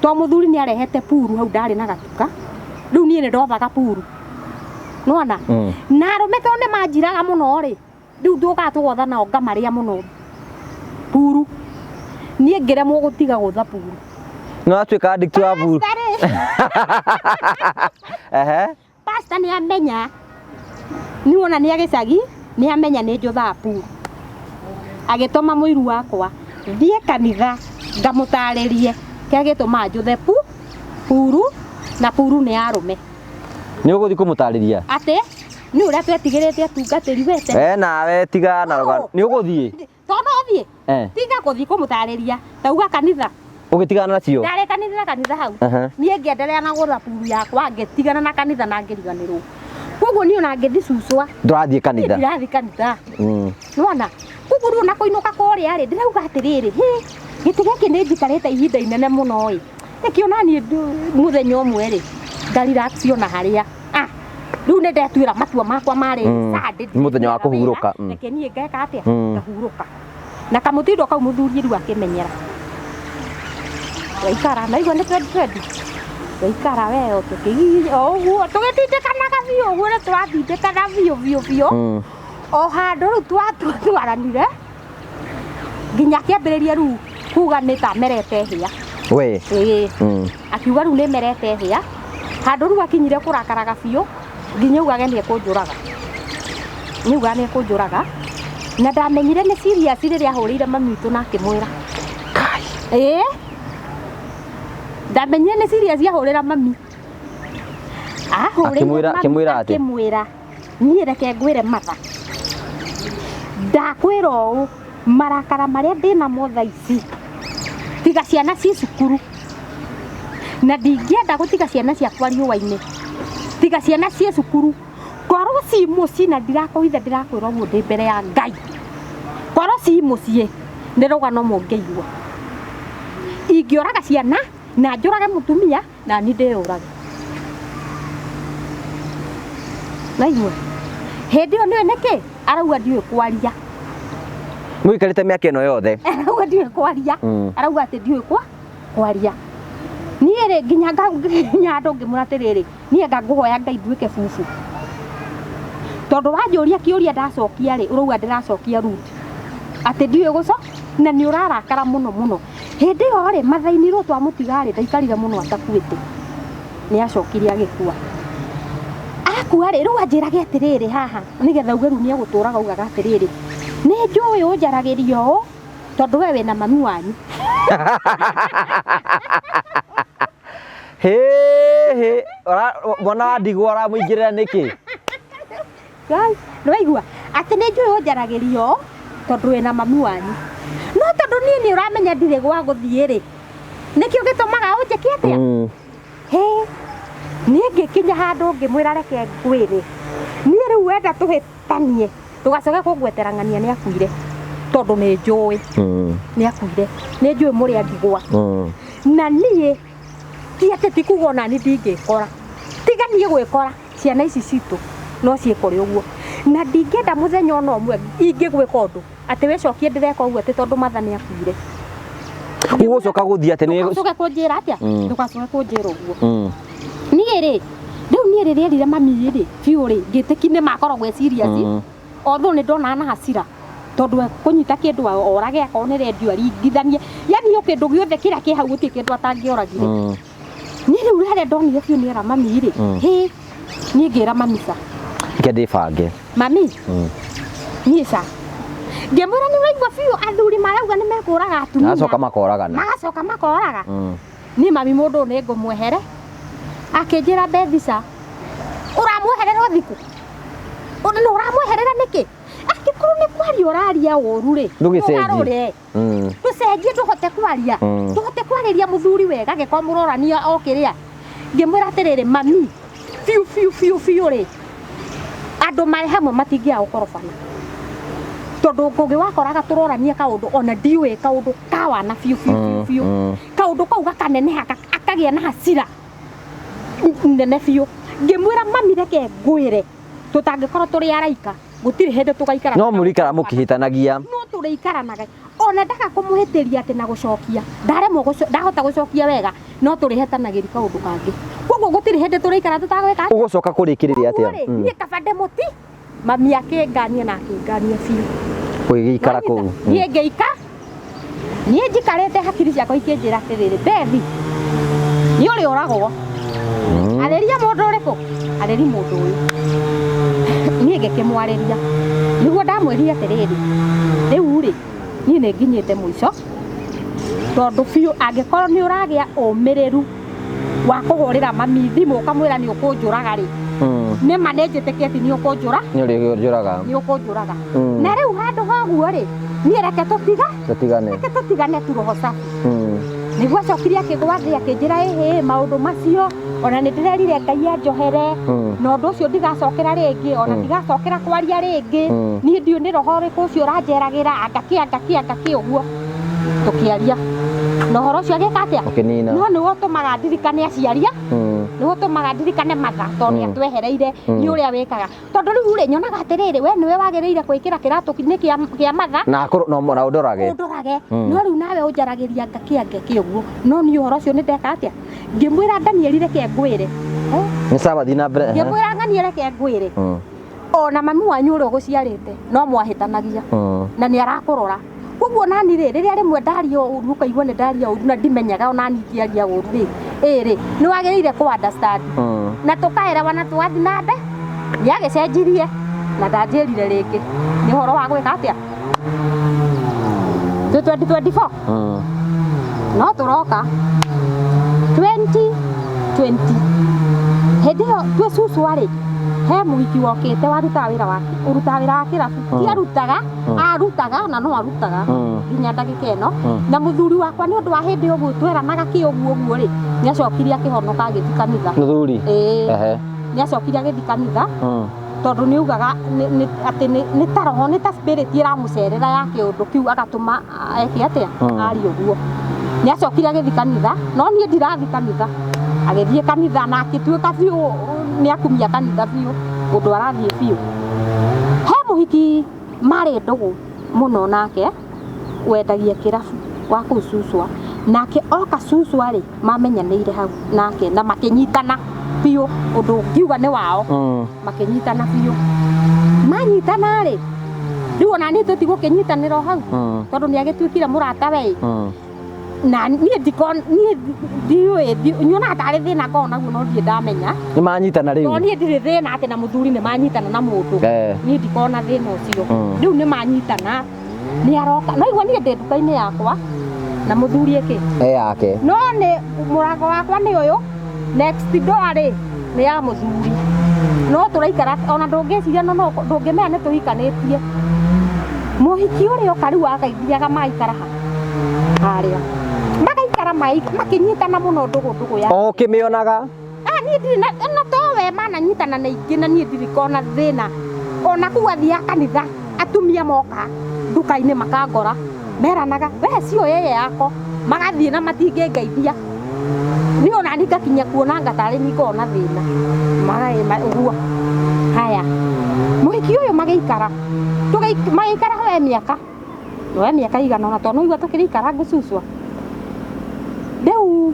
S1: to mũthuri nĩ arehete puru hau ndarĩ na gatuka. Rĩu niĩ nĩ ndothaga puru. Nĩwona? Na arũme tondũ nĩ manjiraga mũno rĩ, rĩu tũkaga tũgotha nao ngamarĩa mũno puru. Niĩ ngĩremwo gũtiga gũtha puru.
S2: Nĩ watuĩka addict wa puru.
S1: Pastor rĩ.
S2: Ehe.
S1: Pastor nĩ amenya. Nĩwona nĩ agĩcagi, nĩ amenya nĩ njũthaga puru. Agĩtũma mũiru wakwa thiĩ kanitha ngamũtarĩrie kĩrĩa gĩtũmaga njũthe puru na puru nĩ arũme.
S2: Nĩ ũgũthiĩ kũmũtarĩria?
S1: Atĩ nĩ ũrĩa twetigĩrĩte atungatĩri wete.
S2: Nawe tiga na rũgano. Nĩ ũgũthiĩ?
S1: Tondũ no ũthiĩ. Tiga gũthiĩ kũmũtarĩria, tauga kanitha.
S2: Ũgĩtigana nacio?
S1: Ndarĩkanĩire na kanitha hau. Niĩ ngĩenderea na gũtha puru yakwa, ngĩtigana na kanitha na ngĩriganĩrwo. Koguo niĩ ona ngĩthiĩ cucwa.
S2: Ndũrathiĩ kanitha?
S1: Niĩ ndirathiĩ kanitha. Nĩwona? Koguo rĩu ona kũinũka kũrĩa rĩ, ndĩrauga atĩrĩrĩ, hĩ, gĩtĩ gĩkĩ nĩ njikarĩte ihinda inene mũno ĩ. Nĩkĩo na niĩ mũthenya ũmwe rĩ, nga relax ona harĩa. Rĩu nĩ ndetuĩra matua makwa marĩ Sunday,
S2: Nĩ mũthenya wa kũhurũka.
S1: Reke niĩ ngeka atĩa? Ngahurũka. Na kamũtindo kau mũthuri rĩu akĩmenyera. Twaikara, naigua nĩ 2020. Twaikara we o tũkĩgiginya o ũguo, tũgĩtindĩkanaga biũ ũguo nĩ tũratindĩkana biũ biũ biũ. O handũ rĩu twatwaranire nginya akĩambĩrĩria rĩu kuga nĩ ta merete hĩa.
S2: We.
S1: Ĩĩ. Akiuga rĩu nĩ merete hĩa. Handũ rĩu akinyire kũrakaraga biũ nginya augage nĩ ekũnjũraga. Nĩ augaga nĩ ekũnjũraga. Na ndamenyire nĩ serious rĩrĩa ahũrĩire mami witũ na akĩmwĩra.
S2: Kai.
S1: Ĩĩ. Ndamenyire nĩ serious ahũrĩra mami. Ahũrĩire
S2: Akĩmwĩra,
S1: mami
S2: akĩmwĩra atĩa?
S1: akĩmwĩra, niĩ reke ngwĩre matha. Ndakwĩra ũũ, marakara marĩa ndĩnamo thaa ici, tiga ciana ci cukuru. Na ndingĩenda gũtiga ciana ciakwa riũa-inĩ. Tiga ciana ciĩ cukuru. Korwo ci mũciĩ na ndirakũhitha ndĩrakwĩra ũguo ndĩ mbere ya Ngai. Korwo ci mũciĩ nĩ rũgano mũngĩigua. Ingĩũraga ciana na njũrage mũtumia na niĩ ndĩyũrage. Naigua? Hĩndĩ ĩyo nĩũĩ nĩkĩ? Arauga ndiũĩ kwaria.
S2: Mũikarĩte mĩaka ĩno yothe.
S1: Arauga ndiũĩ kwaria. Arauga atĩ ndiũĩ kwaria. Niĩ rĩ, nginya nginya andũ ngĩmwĩra atĩrĩrĩ, niĩ anga ngũhoya Ngai nduĩke bubu. Tondũ wanjũria kĩũria ndacokia rĩ, ũrauga ndĩracokia rude. Atĩ ndiũĩ gũco, na nĩ ũrarakara mũno mũno. Hĩndĩ ĩyo rĩ, mathainirwo twamũtiga rĩ, ndaikarire mũno atakuĩte. Nĩ acokire agĩkua. Akua rĩ, rĩu anjĩrage atĩrĩrĩ haha, nĩgetha uge rĩu nĩ egũtũraga augaga atĩrĩrĩ, nĩ njũĩ ũnjaragĩria ũũ, tondũ we wĩna mami wanyu.
S2: Hĩ hĩ, mwana wa ndigwa ũramũingĩrĩra nĩkĩ?
S1: Ngai, nĩwaigua atĩ nĩ njũĩ ũnjaragĩria ũũ tondũ wĩna mami wanyu. No tondũ niĩ nĩ ũramenya ndirĩ gwa gũthiĩ rĩ, nĩkĩo gĩtũmaga ũnjĩke atĩa? Hĩ, niĩ ngĩkinya handũ ngĩmwĩra reke ngwĩre, niĩ rĩu wenda tũhĩtanie, ndũgacoke kũngwetera ng'ania nĩ akuire, tondũ nĩ njũĩ nĩ akuire, nĩ njũĩ mũrĩ a ndigwa. Na niĩ ti atĩ ti kuga ona niĩ ndingĩkora, tiga niĩ gwĩkora, ciana ici citũ no ciĩkore ũguo. Na ndingĩenda mũthenya ona ũmwe ingĩgwĩka ũndũ atĩ wĩcokie ndĩreka ũguo atĩ tondũ matha nĩ akuire.
S2: Ũgũcoka gũthiĩ atĩ nĩ
S1: Ndũgacoke kũnjĩra atĩa? Ndũgacoke kũnjĩra ũguo. Niĩ rĩ, rĩu niĩ rĩrĩa erire mami rĩ, biũ rĩ, ngĩtĩki nĩ makoragwo e serious. Although nĩ ndonaga na hasira tondũ ekũnyita kĩndũ orage akorwo nĩ rendio aringithanie, yani o kĩndũ gĩothe kĩrĩa kĩ hau gũtirĩ kĩndũ atangĩoragire. Niĩ rĩu harĩa ndonire biũ nĩ era mami rĩ, hĩ, niĩ ngĩra mami ca.
S2: Reke ndĩbange.
S1: Mami, niĩ ca. Ngĩmwĩra nĩ ũraigua biũ athuri marauga nĩ mekũraga atumia.
S2: Magacoka makoragana.
S1: Magacoka makoraga. Niĩ mami mũndũ ũyũ nĩ ngũmwehere. Akĩnjĩra Bethi ca. Ũramweherera ũthikũ? Na ũramweherera nĩkĩ? Angĩkorwo nĩ kwaria ũraria ũru rĩ,
S2: Ndũgĩcenjie.
S1: ndũgarũre. Tũcenjie tũhote kwaria. Tũhote kwarĩria mũthuri wega angĩkorwo mũrorania o kĩrĩa. Ngĩmwĩra atĩrĩrĩ, mami, biũ biũ biũ biũ rĩ, andũ marĩ hamwe matingĩaga gũkorobana. Tondũ Ngũgĩ wakoraga tũrorania kaũndũ ona ndiũĩ kaũndũ ka wana biũ biũ biũ biũ. Kaũndũ kau gakaneneha akagĩa na hasira nene biũ. Ngĩmwĩra mami reke ngwĩre, tũtangĩkorwo tũrĩ araika, gũtirĩ hĩndĩ tũgaikara.
S2: No mũrĩikara mũkĩhĩtanagia.
S1: No tũrĩikaranaga. Ona ndaga kũmũhĩtĩria atĩ na gũcokia, ndaremwo ndahota gũcokia wega, no tũrĩhetanagĩria kaũndũ kangĩ. Koguo gũtirĩ hĩndĩ tũrĩikara tũtagwĩka atĩa.
S2: Ũgũcoka kũrĩkĩrĩria atĩa?
S1: Koguo rĩ, niĩ kaba ndĩmũti, mami akĩngania na akĩngania biũ.
S2: Ũgĩgĩikara kũu.
S1: Niĩ ngĩika, niĩ njikarĩte hakiri ciakwa ikĩnjĩra atĩrĩrĩ, Bethi, nĩ ũrĩũragwo. Arĩria mũndũ ũrĩkũ? Arĩri mũndũ ũyũ. Niĩ ngĩkĩmwarĩria. Nĩguo ndamwĩrire atĩrĩrĩ, rĩu rĩ, niĩ nĩ nginyĩte mũico, tondũ biũ angĩkorwo nĩ ũragĩa ũmĩrĩru wa kũhũrĩra mami thimũ ũkamwĩra nĩ ũkũnjũraga rĩ, nĩ ma nĩ njĩtĩkĩtie nĩ ũkũnjũra.
S2: Nĩ ũrĩnjũraga.
S1: Nĩ ũkũnjũraga. Na rĩu handũ ha ũguo rĩ, niĩ reke tũtiga.
S2: Tũtigane.
S1: Reke tũtigane tu roho safi. Nĩguo acokire akĩgwa thĩ akĩnjĩra ĩhĩ maũndũ macio ona nĩ ndĩrerire Ngai anjohere na ũndũ ũcio ndigacokera rĩngĩ ona ndigacokera kwaria rĩngĩ. Niĩ ndiũĩ nĩ roho ũrĩkũ ũcio ũranjeragĩra anga kĩ anga kĩ anga kĩ ũguo. Tũkĩaria na ũhoro ũcio agĩka atĩa?
S2: Ũkĩnina.
S1: No nĩwe ũtũmaga ndirikane aciaria, nĩwe ũtũmaga ndirikane matha tondũ nĩ atwehereire nĩ ũrĩa wĩkaga. Tondũ rĩu rĩ nyonaga atĩrĩrĩ we nĩwe wagĩrĩire gwĩkĩra kĩratũ nĩ kĩa matha
S2: na na ũndorage.
S1: Ũndorage. No rĩu nawe ũnjaragĩria anga kĩ anga kĩ ũguo. No niĩ ũhoro ũcio nĩ ndeka atĩa? Ngĩmwĩra Daniel reke ngwĩre.
S2: Nĩ sawa thiĩ na mbere.
S1: Ngĩmwĩra Daniel reke ngwĩre. Ona mami wanyu ũrĩa ũgũciarĩte no mwahĩtanagia. Na nĩ arakũrora. Koguo nani rĩ rĩrĩa rĩmwe ndaria ũru ũkaigua nĩ ndaria ũru na ndimenyaga ona niĩ ingĩaria ũru rĩ, ĩ rĩ nĩ wagĩrĩire kũ understand. Na tũkaerewana tũgathiĩ na mbere. Nĩ agĩcenjirie na ndanjĩrire rĩngĩ nĩ ũhoro wa gwĩka atĩa? Twĩ 2024? No tũroka 2020. Hĩndĩ ĩyo twĩ cucwa rĩ, he mũhiki wokĩte warutaga wĩra wa ũrutaga wĩra wa kĩrabu. Ti arutaga, arutaga na no arutaga nginya ndagĩka ĩno. Na mũthuri wakwa nĩ ũndũ wa hĩndĩ ũguo tweranaga kĩ ũguo ũguo rĩ, nĩ acokire akĩhonoka agĩthiĩ kanitha.
S2: Mũthuri?
S1: Ĩĩ. Nĩ acokire agĩthiĩ kanitha. Tondũ nĩ augaga atĩ nĩ ta roho, nĩ ta spirit ĩramũcerera ya kĩũndũ kĩu agatũma eke atĩa? Arie ũguo. Nĩ acokire agĩthiĩ kanitha, no niĩ ndirathiĩ kanitha. Agĩthiĩ kanitha na agĩtuĩka biũ nĩ akumia kanitha biũ, ũndũ arathiĩ biũ. He mũhiki marĩ ndũgũ mũno nake, wendagia kĩrabu wa kũu Suswa. Nake oka Suswa rĩ, mamenyanĩire hau nake na makĩnyitana biũ, ũndũ ũngiuga nĩ wao. Makĩnyitana biũ. Manyitana rĩ, rĩu ona niĩ tũtigũkĩnyitanĩra o hau, tondũ nĩ agĩtuĩkire mũrata we. Na niĩ ndiko niĩ ndiũĩ nyonaga tarĩ thĩna ngoragwo naguo no ndirĩ ndamenya.
S2: Nĩ manyitana
S1: Tondũ
S2: rĩu.
S1: niĩ ndirĩ thĩna atĩ na mũthuri nĩ manyitana na mũndũ. Niĩ ndikona thĩna ũcio. Rĩu nĩ manyitana nĩ aroka no igua niĩ ndĩ nduka-inĩ yakwa na mũthuri ĩkĩ
S2: E yake.
S1: No nĩ mũrango wakwa nĩ ũyũ, next door rĩ nĩ ya mũthuri, no tũraikara ona ndũngĩciria no ndũngĩmenya nĩ tũhikanĩtie. Mũhiki ũrĩa oka rĩu akaithiaga magaikara ha harĩa magaikara makĩnyitana mũno ndũgũ ndũgũ ya
S2: O ũkĩmĩonaga.
S1: Ah, niĩ ndirĩ na ĩno to we mananyitana na ingĩ na niĩ ndirĩ kona thĩna ona kũu athiaga kanitha atumia moka nduka-inĩ makangora meranaga we cio yeye yako magathiĩ na matingĩngeithia niĩ ona niĩ ngakinya kuona nga tarĩ niĩ ngoragwo na thĩna ũguo. Haya, mũhiki ũyũ magĩikara magĩikara we mĩaka we mĩaka igana ũna tondũ nĩũigua tũkĩrĩikara ngũcucwa rĩu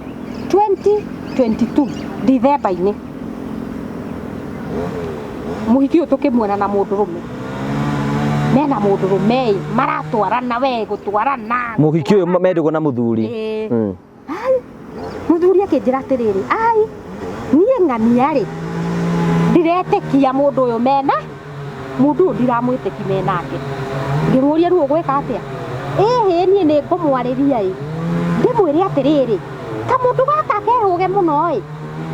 S1: 2022 Dithemba-inĩ mũhiki ũyũ tũkĩmuona na mũndũrũme mena mũndũrũme ĩ maratwarana we gũtwarana
S2: Mũhiki ũyũ mendũgũ na mũthuri.
S1: Ĩĩ. Ai, mũthuri akĩnjĩra atĩrĩrĩ, ai niĩ ng'ania rĩ ndiretĩkia mũndũ ũyũ mena mũndũ ũyũ ndiramwĩtĩki menake. Ngĩmũria rĩu ũgwĩka atĩa? Ĩhĩ niĩ nĩ ngũmwarĩria ĩ ndĩmwĩre atĩrĩrĩ kamũndũ gaka kerũge mũno ĩ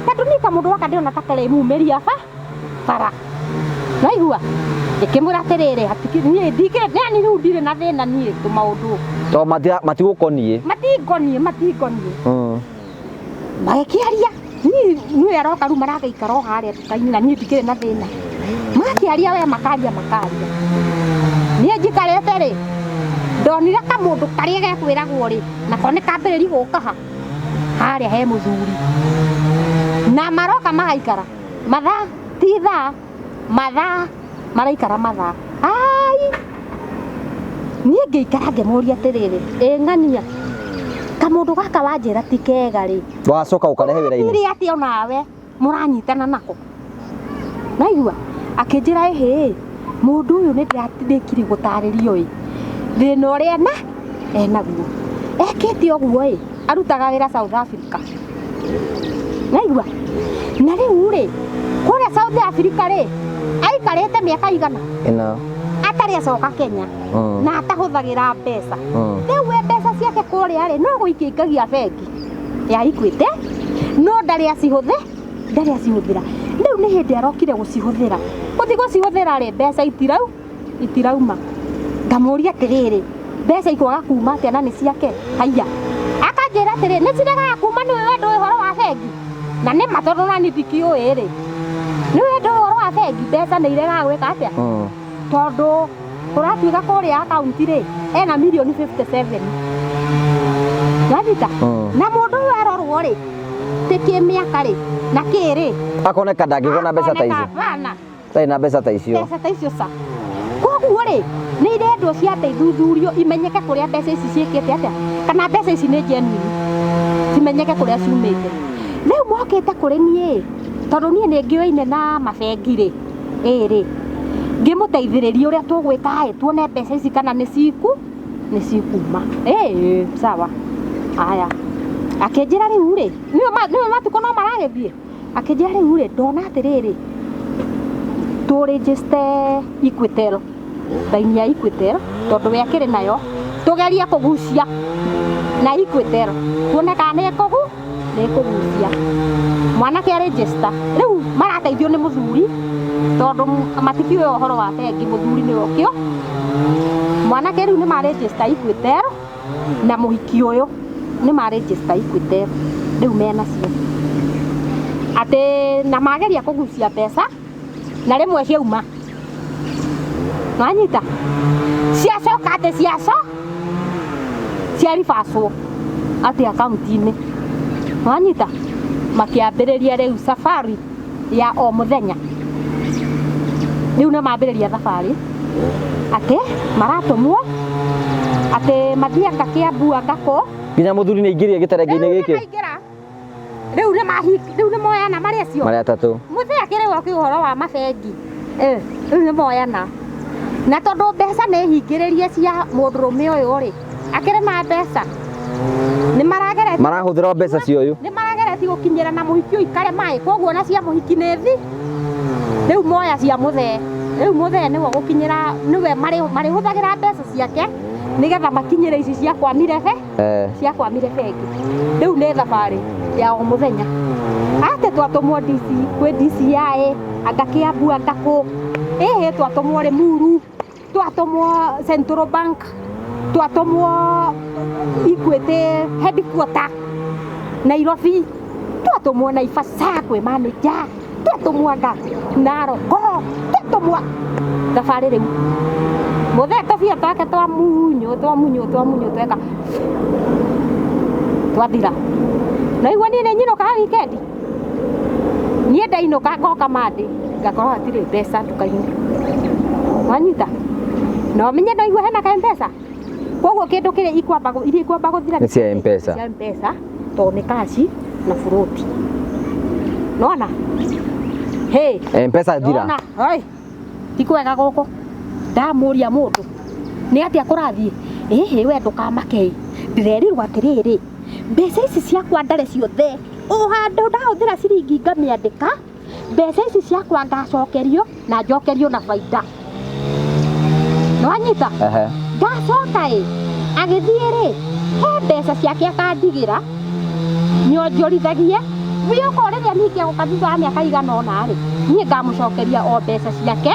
S1: tondũ niĩ kamũndũ gaka ndĩrona ta karĩmumĩria ba bara naigua ngĩkĩmwĩra atĩrĩrĩ niĩ ndingĩ yani rĩu ndirĩ na thĩna niĩ tũmaũndũ
S2: To matigũkoniĩ.
S1: Matingoniĩ matingoniĩ. Magĩkĩaria niĩ nĩwe aroka rĩu maragĩikara o harĩa nduka-inĩ na niĩ ndikĩrĩ na thĩna. Makĩaria we makaria makaria niĩ njikarĩte rĩ ndonire kamũndũ karĩa gekwĩragwo rĩ nako nĩ kambĩrĩria gũka ha harĩa he mũthuri na maroka magaikara mathaa ti thaa mathaa maraikara mathaa ai niĩ ngĩikara ngĩmũria atĩrĩrĩ ĩ ng'ania kamũndũ gaka wanjĩra ti kega rĩ
S2: Wacoka ũkarehe wĩra-inĩ.
S1: Ũrathire atĩa onawe mũranyitana nako naigua akĩnjĩra ĩhĩ mũndũ ũyũ nĩ ndĩratindĩkire gũtarĩrio ĩ thĩna ũrĩa ena enaguo ekĩte ũguo ĩ arutaga wĩra South Africa naigua na rĩu rĩ kũrĩa South Africa rĩ aikarĩte mĩaka igana
S2: Ĩna.
S1: atarĩ acoka Kenya na atahũthagĩra mbeca rĩu we mbeca ciake kũrĩa rĩ no gũikia bengi ya Equity no ndarĩ acihũthĩ ndarĩ acihũthĩra rĩu nĩ hĩndĩ arokire gũcihũthĩra gũthiĩ gũcihũthĩra rĩ mbeca itirauma ngamũria atĩrĩrĩ mbeca ikwaga kuma atĩa na nĩ ciake haiya akanjĩra atĩrĩ nĩ ciregaga kuma nĩ we ndũĩ ũhoro wa bengi na nĩ ma tondũ nani ndikĩũĩ rĩ nĩ we ndũĩ ũhoro wa bengi mbeca nĩ iregaga gwĩka atĩa tondũ kũratuĩka kũrĩa akaunti rĩ ena mirioni 57 nanyita na mũndũ ũyũ arorwo rĩ ti kĩmĩaka rĩ na kĩrĩ
S2: Akoneka ndangĩgwo na mbeca ta icio.
S1: Hapana.
S2: Tarĩ na mbeca ta icio.
S1: Mbeca ta icio ca koguo rĩ nĩ irendwo ciambe ithuthurio imenyeke kũrĩa mbeca ici ciĩkĩte atĩa kana mbeca ici nĩ genuine cimenyeke kũrĩa ciumĩte rĩu mokĩte kũrĩ niĩ tondũ niĩ nĩ ngĩoine na mabengi rĩ ĩrĩ ngĩmũteithĩrĩria ũrĩa tũgwĩka ĩ tuone mbeca ici kana nĩ ciku nĩ cikuma ĩĩ sawa aya akĩnjĩra rĩu rĩ nĩwe matukũ no maragĩthiĩ akĩnjĩra rĩu rĩ ndona atĩrĩrĩ tũrĩnjĩste Equitel raini ya Equitel tondũ we akĩrĩ nayo tũgerie kũgucia na Equitel tuone kana nĩ ĩkũgucia mwanake arĩnjĩsta rĩu marateithio nĩ mũthuri tondũ matikĩũĩ ũhoro wa bengi mũthuri nĩwe ũkĩo mwanake rĩu nĩ marĩnjĩsta Equitel na mũhiki ũyũ nĩ marĩnjĩsta Equitel rĩu menacio atĩ na mageria kũgucia mbeca na rĩmwe ciauma nwanyita ciacoka atĩ ciaco ciaribacwo atĩ akaunti-inĩ nwanyita makĩambĩrĩria rĩu safari ya o mũthenya rĩu nĩ mambĩrĩria thabarĩ atĩ maratũmwo atĩ mathiĩ anga Kĩambu anga kũ
S2: Nginya mũthuri nĩ aingĩrire gĩterenge-inĩ gĩkĩ.
S1: Rĩu nĩ rĩu nĩ moyana marĩ acio
S2: Marĩ atatũ.
S1: Mũthee akĩrĩ ũkĩ ũhoro wa mabengi rĩu nĩ moyana na tondũ mbeca nĩ hingĩrĩrie cia mũndũrũme ũyũ rĩ akĩrĩ na mbeca nĩ
S2: Marahũthĩra mbeca cia ũyũ.
S1: Nĩ marageretie gũkinyĩra na mũhiki ũyũ ikare maĩ, koguo ona cia mũhiki nĩ thi rĩu moya cia mũthee. Rĩu mũthee nĩwe gũkinyĩra, nĩwe marĩhũthagĩra mbeca ciake nĩgetha makinyĩre ici ciakwamire be ciakwamire bengi. Rĩu nĩ thabarĩ ya o mũthenya atĩ twatũmwo DC kwĩ DCI anga Kiambu anga kũ, ĩhĩ twatũmwo Limuru, twatũmwo Central Bank, twatũmwo Equity headquarter Nairobi, twatũmwo Naivasha kwĩ manager, twatũmwo anga Narok, twatũmwo thabarĩ. Rĩu mũthee tũbia twake twamunywo twamunywo twamunywo tweka twathira. Na igua niĩ nĩ nyinũkaga weekend, niĩ ndainũka ngoka Monday ngakorwo hatirĩ mbeca nduka-inĩ, wanyita na ũmenye ndaigua hena ka M-Pesa. Koguo kĩndũ kĩrĩa ikwamba iria ikwamba gũthira
S2: Nĩ cia M-Pesa.
S1: Cia M-Pesa, tondũ nĩ cash na float nona hey.
S2: M-Pesa thira.
S1: Nona oi ti kwega gũkũ. Ndamũria mũndũ nĩ atĩa kũrathiĩ, ĩhĩ we ndũkamake, ndĩrerirwo atĩrĩrĩ, mbeca ici ciakwa ndare ciothe o handũ ndahũthĩra ciringi ngamĩandĩka, mbeca ici ciakwa ngacokerio na njokerio na baida, nĩwanyita?
S2: Ehe.
S1: Ngacoka ĩ agĩthiĩ rĩ, he mbeca ciake akandigĩra nyonjorithagie wĩokorwo rĩrĩa ningĩ egũka thutha wa mĩaka igana ũna rĩ, niĩ ngamũcokeria o mbeca ciake,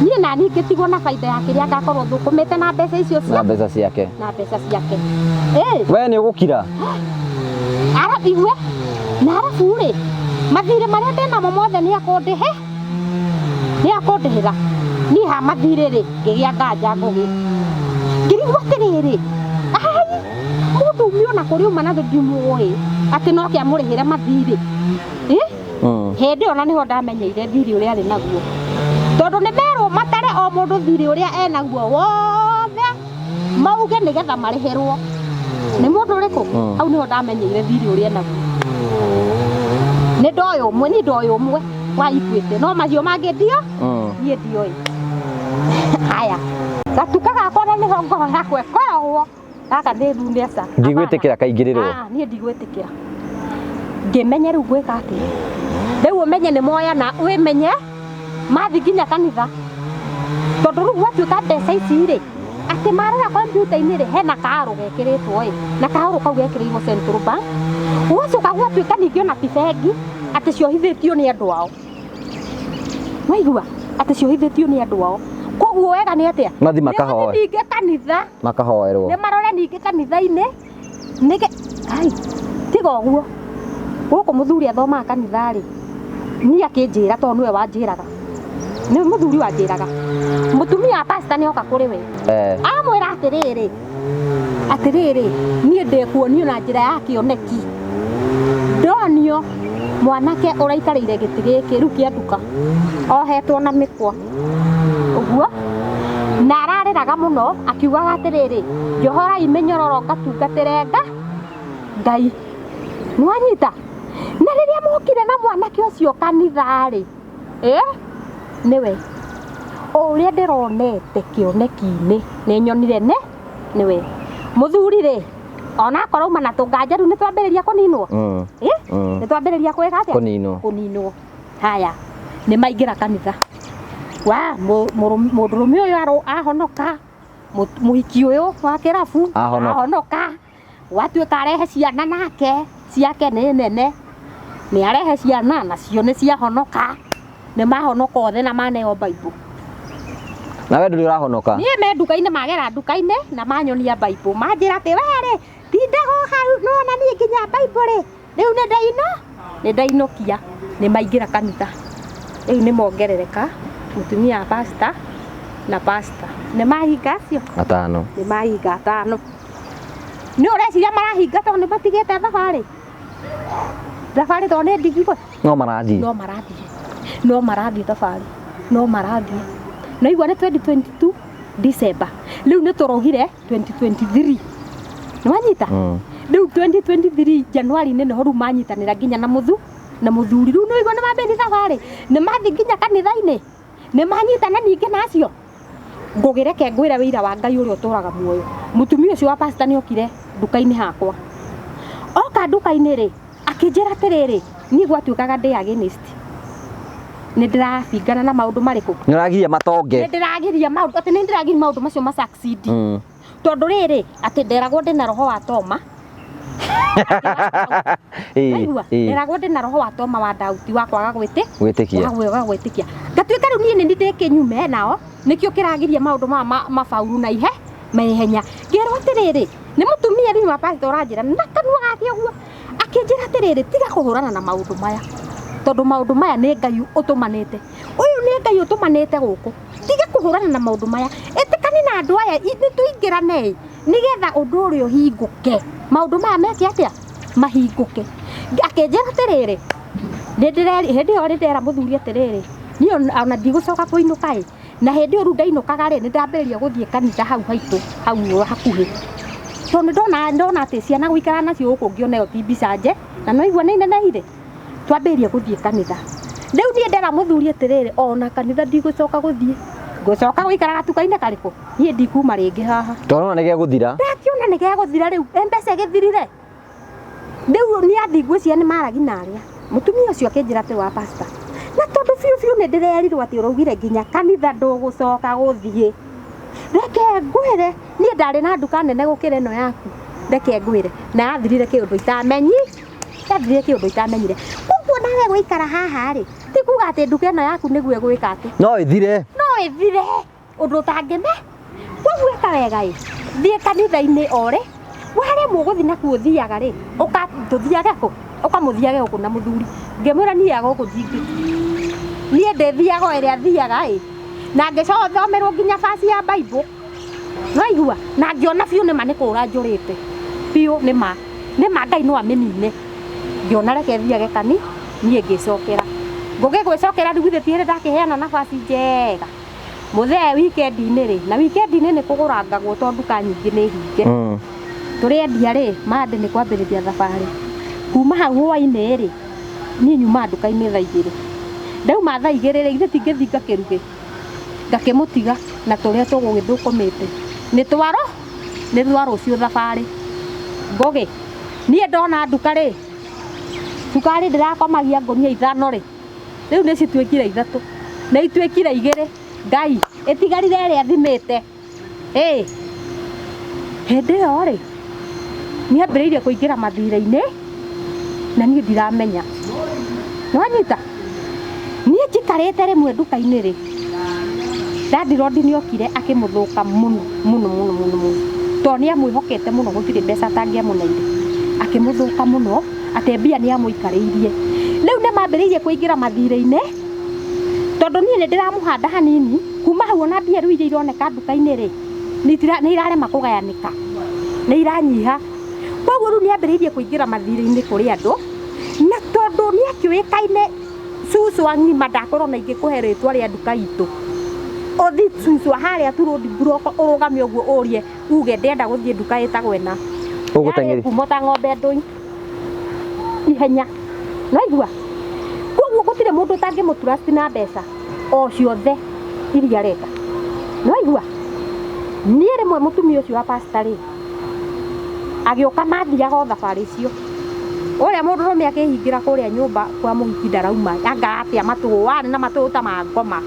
S1: niĩ na niĩ ngĩtigwo na baida ya kĩrĩa ngakorwo thũkũmĩte na mbeca icio
S2: na
S1: cia
S2: mbeca ciake.
S1: Na mbeca ciake ĩ.
S2: We nĩ ũgũkira.
S1: Arabu igue na arabu rĩ, mathirĩ marĩa ndĩnamo mothe nĩ akũndĩhe, nĩ akũndĩhĩra niĩ ha mathirĩ rĩ, ngĩgĩa nganja ngũgĩ ngĩrigwo atĩrĩrĩ, ai mũndũ umio na kũrĩ uma na ndimuĩ atĩ no kĩamũrĩhĩre mathirĩ. Ĩ hĩndĩ ĩyo na nĩho ndamenyeire thirĩ ũrĩa arĩ naguo, tondũ nĩ merwo matare o mũndũ thirĩ ũrĩa enaguo wothe mauge nĩgetha marĩhĩrwo nĩ mũndũ ũrĩkũ. Hau nĩho ndamenyeire thirĩ ũrĩa enaguo. Nĩ ndoĩ ũmwe, niĩ ndoĩ ũmwe wa Equity, no macio mangĩ ndio niĩ ndioĩ. Haya, gatuka gakwa na nĩho ngoro yakwa ĩkoragwo gaka nĩ runesa.
S2: Ndigwĩtĩkĩra kaingĩrĩrwo.
S1: Ah, niĩ ndigwĩtĩkĩra. Ngĩmenya rĩu ngwĩka atĩa. Rĩu ũmenye nĩ moyana, wĩmenye mathi nginya kanitha, tondũ rĩu gwatuĩka mbeca ici rĩ, atĩ marora kompiuta-inĩ rĩ, hena kaarũ gekĩrĩtwo ĩ, na kaarũ kau gekĩrĩirwo Central Bank. Gwacoka gwatuĩka ningĩ ona ti bengi, atĩ ciohithĩtio nĩ andũ ao, waigua, atĩ ciohithĩtio nĩ andũ ao. Koguo wega nĩ atĩa?
S2: Mathi makahoe.
S1: Nĩ ningĩ kanitha.
S2: Makahoerwo.
S1: Nĩ marore ningĩ kanitha-inĩ nĩge ai tiga ũguo gũkũ mũthuri athomaga kanitha rĩ, niĩ akĩnjĩra, tondũ nĩwe wanjĩraga, nĩ mũthuri wanjĩraga, mũtumia wa pastor nĩ oka kũrĩ we. Amwĩra atĩrĩrĩ, atĩrĩrĩ, niĩ ndĩkuonio na njĩra ya kĩoneki, ndonio mwanake ũraikarĩire gĩtĩ gĩkĩ rĩu kĩa nduka, ohetwo na mĩkwa ũguo, na ararĩraga mũno akiugaga atĩrĩrĩ, njohorai mĩnyororo ngatungatĩre Ngai, nĩwanyita? Na rĩrĩa mokire na mwanake ũcio kanitha-rĩ, ĩ nĩwe o ũrĩa ndĩronete kĩoneki-inĩ, nĩ nyonire ne nĩwe mũthuri rĩ, onakorwo auma na tũnganja rĩu nĩ twambĩrĩria kũninwo. Ĩ?
S2: Mm.
S1: Nĩ twambĩrĩria gwĩka atĩa?
S2: Kũninwo.
S1: Kũninwo. Haya, nĩ maingĩra kanitha wa mũndũrũme ũyũ ahonoka, mũhiki ũyũ wa kĩrabu
S2: Ahonoka.
S1: Ahonoka, gwatuĩka arehe ciana nake, ciake nĩ nene, nĩ arehe ciana nacio nĩ ciahonoka, nĩ mahonoka othe na maneo Bible.
S2: Na we ndũrĩ ũrahonoka.
S1: Niĩ me nduka-inĩ, magera nduka-inĩ na manyonia Bible, manjĩra atĩ we rĩ, tindaga o hau nona niĩ nginya Bible rĩ, rĩu nĩ ndaino nĩ ndainũkia. Nĩ maingĩra kanitha rĩu, nĩ mongerereka mũtumia wa pastor na pastor, nĩ mahinga acio.
S2: Atano.
S1: Nĩ mahinga atano. Nĩ ũreciria marahinga tondũ nĩ matigĩte thabarĩ, thabarĩ tondũ nĩ ndigigwe?
S2: No marathiĩ.
S1: No marathiĩ, no marathiĩ thabarĩ, no marathiĩ. Na igua nĩ 2022 December, rĩu nĩ tũrogire 2023, nĩ wanyita?
S2: Mm.
S1: Rĩu 2023 January-inĩ nĩho rĩu manyitanĩra nginya na mũthuri. Rĩu nĩ ũigua nĩ mambĩrĩria thabarĩ, nĩ mathiĩ nginya kanitha-inĩ, nĩ manyitana ningĩ na acio. Ngũgĩreke ngwĩre wĩira wa Ngai ũrĩa ũtũraga muoyo, mũtumia ũcio wa pastor nĩ okire nduka-inĩ hakwa. Oka nduka-inĩ rĩ, akĩnjĩra atĩrĩrĩ, niĩ gwatuĩkaga ndĩ against, nĩ ndĩrabingana na maũndũ marĩkũ?
S2: Nĩ ũragiria matonge.
S1: Nĩ ndĩragiria maũndũ, atĩ nĩ ndĩragiria maũndũ macio ma succeed. Tondũ rĩrĩ, atĩ nderagwo ndĩna roho wa Toma. Waigua? Nderagwo ndĩna roho wa Toma wa Dauti wa kwaga gwĩtĩ
S2: Gwĩtĩkia.
S1: Wa kwaga gwĩtĩkia. Ngatuĩka rĩu niĩ nĩ ndĩ kĩnyume nao, nĩkĩo kĩragiria maũndũ maya mabauru na ihe mahenya. Ngĩrwo atĩrĩrĩ, nĩ mũtumia rĩu wa pastor ũranjĩra na kanua gake ũguo, akĩnjĩra atĩrĩrĩ, tiga kũhũrana na maũndũ maya, tondũ maũndũ maya nĩ Ngai ũtũmanĩte. Ũyũ nĩ Ngai ũtũmanĩte gũkũ. Tiga kũhũrana na maũndũ maya, ĩtĩkani na andũ aya, nĩ tũingĩrane nĩgetha ũndũ ũrĩa ũhingũke. Maũndũ maya meke atĩa? Mahingũke. Akĩnjĩra atĩrĩrĩ, hĩndĩ ĩyo nĩndera mũthuri atĩrĩrĩ, niĩ ona ndigũcoka kũinũka ĩ. Na hĩndĩ ĩyo rĩu ndainũkaga rĩ, nĩndambĩrĩria gũthiĩ kanitha hau haitũ, hau hakuhĩ. Tondũ nĩndona, ndona atĩ ciana gũikara nacio gũkũ ngĩona ĩyo ti mbica nje, na no igua nĩ inenehire. Twambĩrĩria gũthiĩ kanitha. Rĩu niĩ ndera mũthuri atĩrĩrĩ, ona kanitha ndigũcoka gũthiĩ. Ngũcoka gũikara gatuka-inĩ karĩkũ? Niĩ ndikuma rĩngĩ haha.
S2: Tondũ nĩ gegũthira.
S1: Ndakiona nĩ gegũthira rĩu, mbeca ĩgĩthirire. Rĩu nĩ athi ngwĩciria nĩ maragi na arĩa. Mũtumia ũcio akĩnjĩra atĩ wa pastor. Na tondũ biũ biũ nĩ ndĩrerirwo atĩ ũraugire nginya kanitha ndũgũcoka gũthiĩ. Reke ngwĩre, niĩ ndarĩ na nduka nene gũkĩra ĩno yaku. Reke ngwĩre, na yathirire kĩũndũ itamenyi. Yathirire kĩũndũ itamenyire. Koguo nawe gũikara haha rĩ, ti kuga atĩ nduka ĩno yaku nĩguo ĩgwĩka atĩ.
S2: No ĩthire.
S1: No ĩthire. Ũndũ ũtangĩme. Koguo ĩka wega ĩ, thiĩ kanitha-inĩ o rĩ, waremwo gũthiĩ nakuo ũthiaga rĩ, ũka tũthiage kũ? Ũkamũthiage gũkũ na mũthuri. Ngĩmwĩra niĩ ya gũkũ ndingĩthiĩ. Niĩ ndĩthiaga o ĩrĩa thiaga ĩ, na ngĩcoka thomerwo nginya verse ya Bible. Nĩwaigua? Na ngĩona biũ nĩma nĩ kũra njũrĩte. Biũ nĩma. Nĩma Ngai no amĩnine. Ngĩona reke thiage kani, niĩ ngĩcokera. Ngũgĩ gwĩcokera rĩu githĩ ti hĩndĩ ndakĩheana nafasi njega. Mũthee weekend-inĩ rĩ, na weekend-inĩ nĩ kũgũrangagwo tondũ nduka nyingĩ nĩ hinge. Tũrĩendia rĩ, Monday nĩ kwambĩrĩria thabarĩ. Kuma hau hwainĩ rĩ, niĩ nyumaga nduka-inĩ thaa igĩrĩ. Ndauma thaa igĩrĩ rĩ, githĩ ti ngĩthiĩ ngakĩruge. Ngakĩmũtiga na tũrĩa tũgũgĩthũkũmĩte. Nĩ twaro, nĩ twa rũciũ thabarĩ. Ngũgĩ, niĩ ndona nduka rĩ, cukari ndĩrakomagia ngũnia 5 rĩ, rĩu nĩ cituĩkire 3, nĩ ituĩkire 2. Ngai, ĩtigarire ĩrĩa thimĩte. Ĩ, hĩndĩ ĩyo rĩ, nĩambĩrĩirie kũingĩra mathirĩ-inĩ, na niĩ ndiramenya. Nĩwanyita? Niĩ njikarĩte rĩmwe nduka-inĩ rĩ, landlord nĩokire akĩmũthũka mũno, mũno, mũno, mũno, mũno. Tondũ nĩamwĩhokete mũno, gũtirĩ mbeca atangĩamũneire. Akĩmũthũka mũno, atĩ mbia nĩamũikarĩirie. Rĩu nĩmambĩrĩirie kũingĩra mathirĩ-inĩ, tondũ niĩ nĩndĩramũhanda hanini, kuma hau ona mbia rĩu iria ironeka nduka-inĩ rĩ, nĩ irarema kũgayanĩka, nĩ iranyiha. Koguo rĩu nĩambĩrĩirie kũingĩra mathirĩ-inĩ kũrĩ andũ, na tondũ nĩakĩũĩkaine cucu ang'ima ndakorwo na ingĩkũhe rĩtwa rĩa nduka itũ. Ũthi cucu harĩa tu road block ũrũgame ũguo ũrie uge ndĩrenda gũthiĩ nduka ĩtagwo ĩna.
S2: Ũgũteng'eri.
S1: Yarĩ ngumo ta ng'ombe ndũi. Ihenya. Nĩwaigua? Koguo gũtirĩ mũndũ ũtangĩmũtrust na mbeca o ciothe iria arenda. Nĩwaigua? Niĩ rĩmwe mũtumia ũcio wa pastor rĩ, agĩũka mathiaga o thabarĩ icio. Ũrĩa mũndũrũme akĩhingĩra kũrĩa nyũmba kwa mũhiki ndarauma, anga atĩa matũ, warĩ na matũ ta ma ngoma.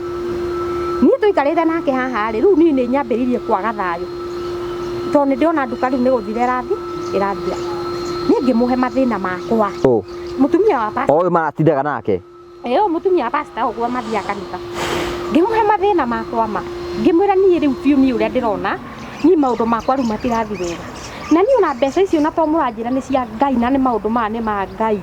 S1: Niĩ tũikarĩte nake haha rĩ, rĩu niĩ nĩ nyambĩrĩirie kwaga thayũ. Tondũ nĩ ndĩrona nduka rĩu nĩ gũthira ĩrathira. Niĩ ngĩmũhe mathĩna makwa.
S2: Ũ.
S1: Mũtumia wa pastor.
S2: O ũyũ maratindaga nake?
S1: Ĩ, ũyũ mũtumia wa pastor ũguo mathiaga kanitha. Ngĩmũhe mathĩna makwa ma. Ngĩmwĩra niĩ rĩu biũ niĩ ũrĩa ndĩrona, niĩ maũndũ makwa rĩu matirathiĩ wega. Na niĩ ona mbeca icio na to mũranjĩra nĩ cia Ngai na nĩ maũndũ maya nĩ ma Ngai.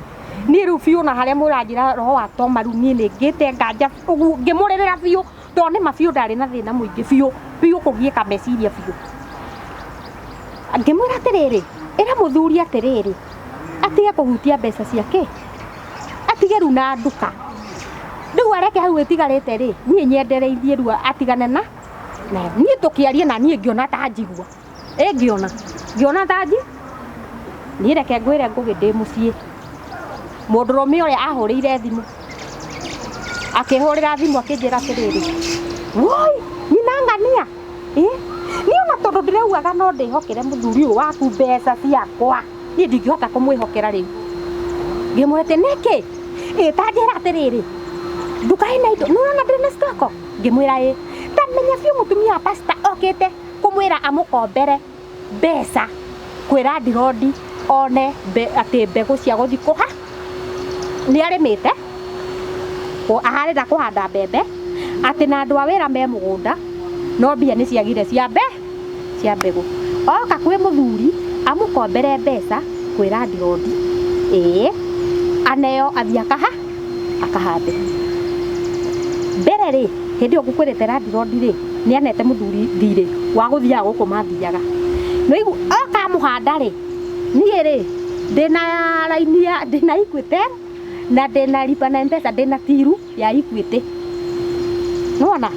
S1: Niĩ rĩu biũ ona harĩa mũranjĩra roho wa Toma rĩu niĩ nĩ ngĩte nganja ũguo ngĩmũrĩrĩra biũ, tondũ nĩ ma biũ ndarĩ na thĩna mũingĩ biũ, biũ kũgiĩka meciria biũ. Ngĩmwĩra atĩrĩrĩ, ĩra mũthuri atĩrĩrĩ, atige kũhutia mbeca ciake, atige rĩu na nduka. Rĩu areke hau ĩtigarĩte rĩ, niĩ nyendereirie rĩu atigane na nayo. Niĩ tũkĩaria na niĩ ngĩona ta njigua. Ĩ ngĩona, ngĩona ta nji. Niĩ reke ngwĩre Ngũgĩ ndĩ mũciĩ. Mũndũrũme ũrĩa ahũrĩire thimũ. Akĩhũrĩra thimũ akĩnjĩra atĩrĩrĩ, woi, nyina ng'ania. Ĩ, niĩ ona tondũ ndĩraugaga no ndĩhokere mũthuri ũyũ waku mbeca ciakwa. Niĩ ndingĩhota kũmwĩhokera rĩu. Ngĩmwĩra atĩ nĩkĩ? Ĩ ta njĩra atĩrĩrĩ, nduka ĩna indo, nĩũrona ndĩrĩ na stock? Ngĩmwĩra ĩ. Ta menya biũ mũtumia wa pastor okĩte kũmwĩra amũkombere mbeca kwĩ landlord one atĩ mbegũ cia gũthiĩ kũha nĩ arĩmĩte arenda kũhanda mbembe atĩ na andũ a wĩra me mũgũnda no mbia nĩ ciagire cia mbe cia mbegũ. Oka kwĩ mũthuri amũkombere mbeca kwĩ landlord ĩĩ aneo athiĩ akaha akahande. Mbere rĩ hĩndĩ ĩyo ngũkwĩrĩte landlord rĩ nĩ anete mũthuri thirĩ wa gũthiaga gũkũ mathiaga. Nĩwaigua oka amũhanda rĩ niĩ rĩ ndĩna raini ya ndĩna Equitel na ndĩna Lipa na M-Pesa ndĩna tiru ya Equity. Nĩwona?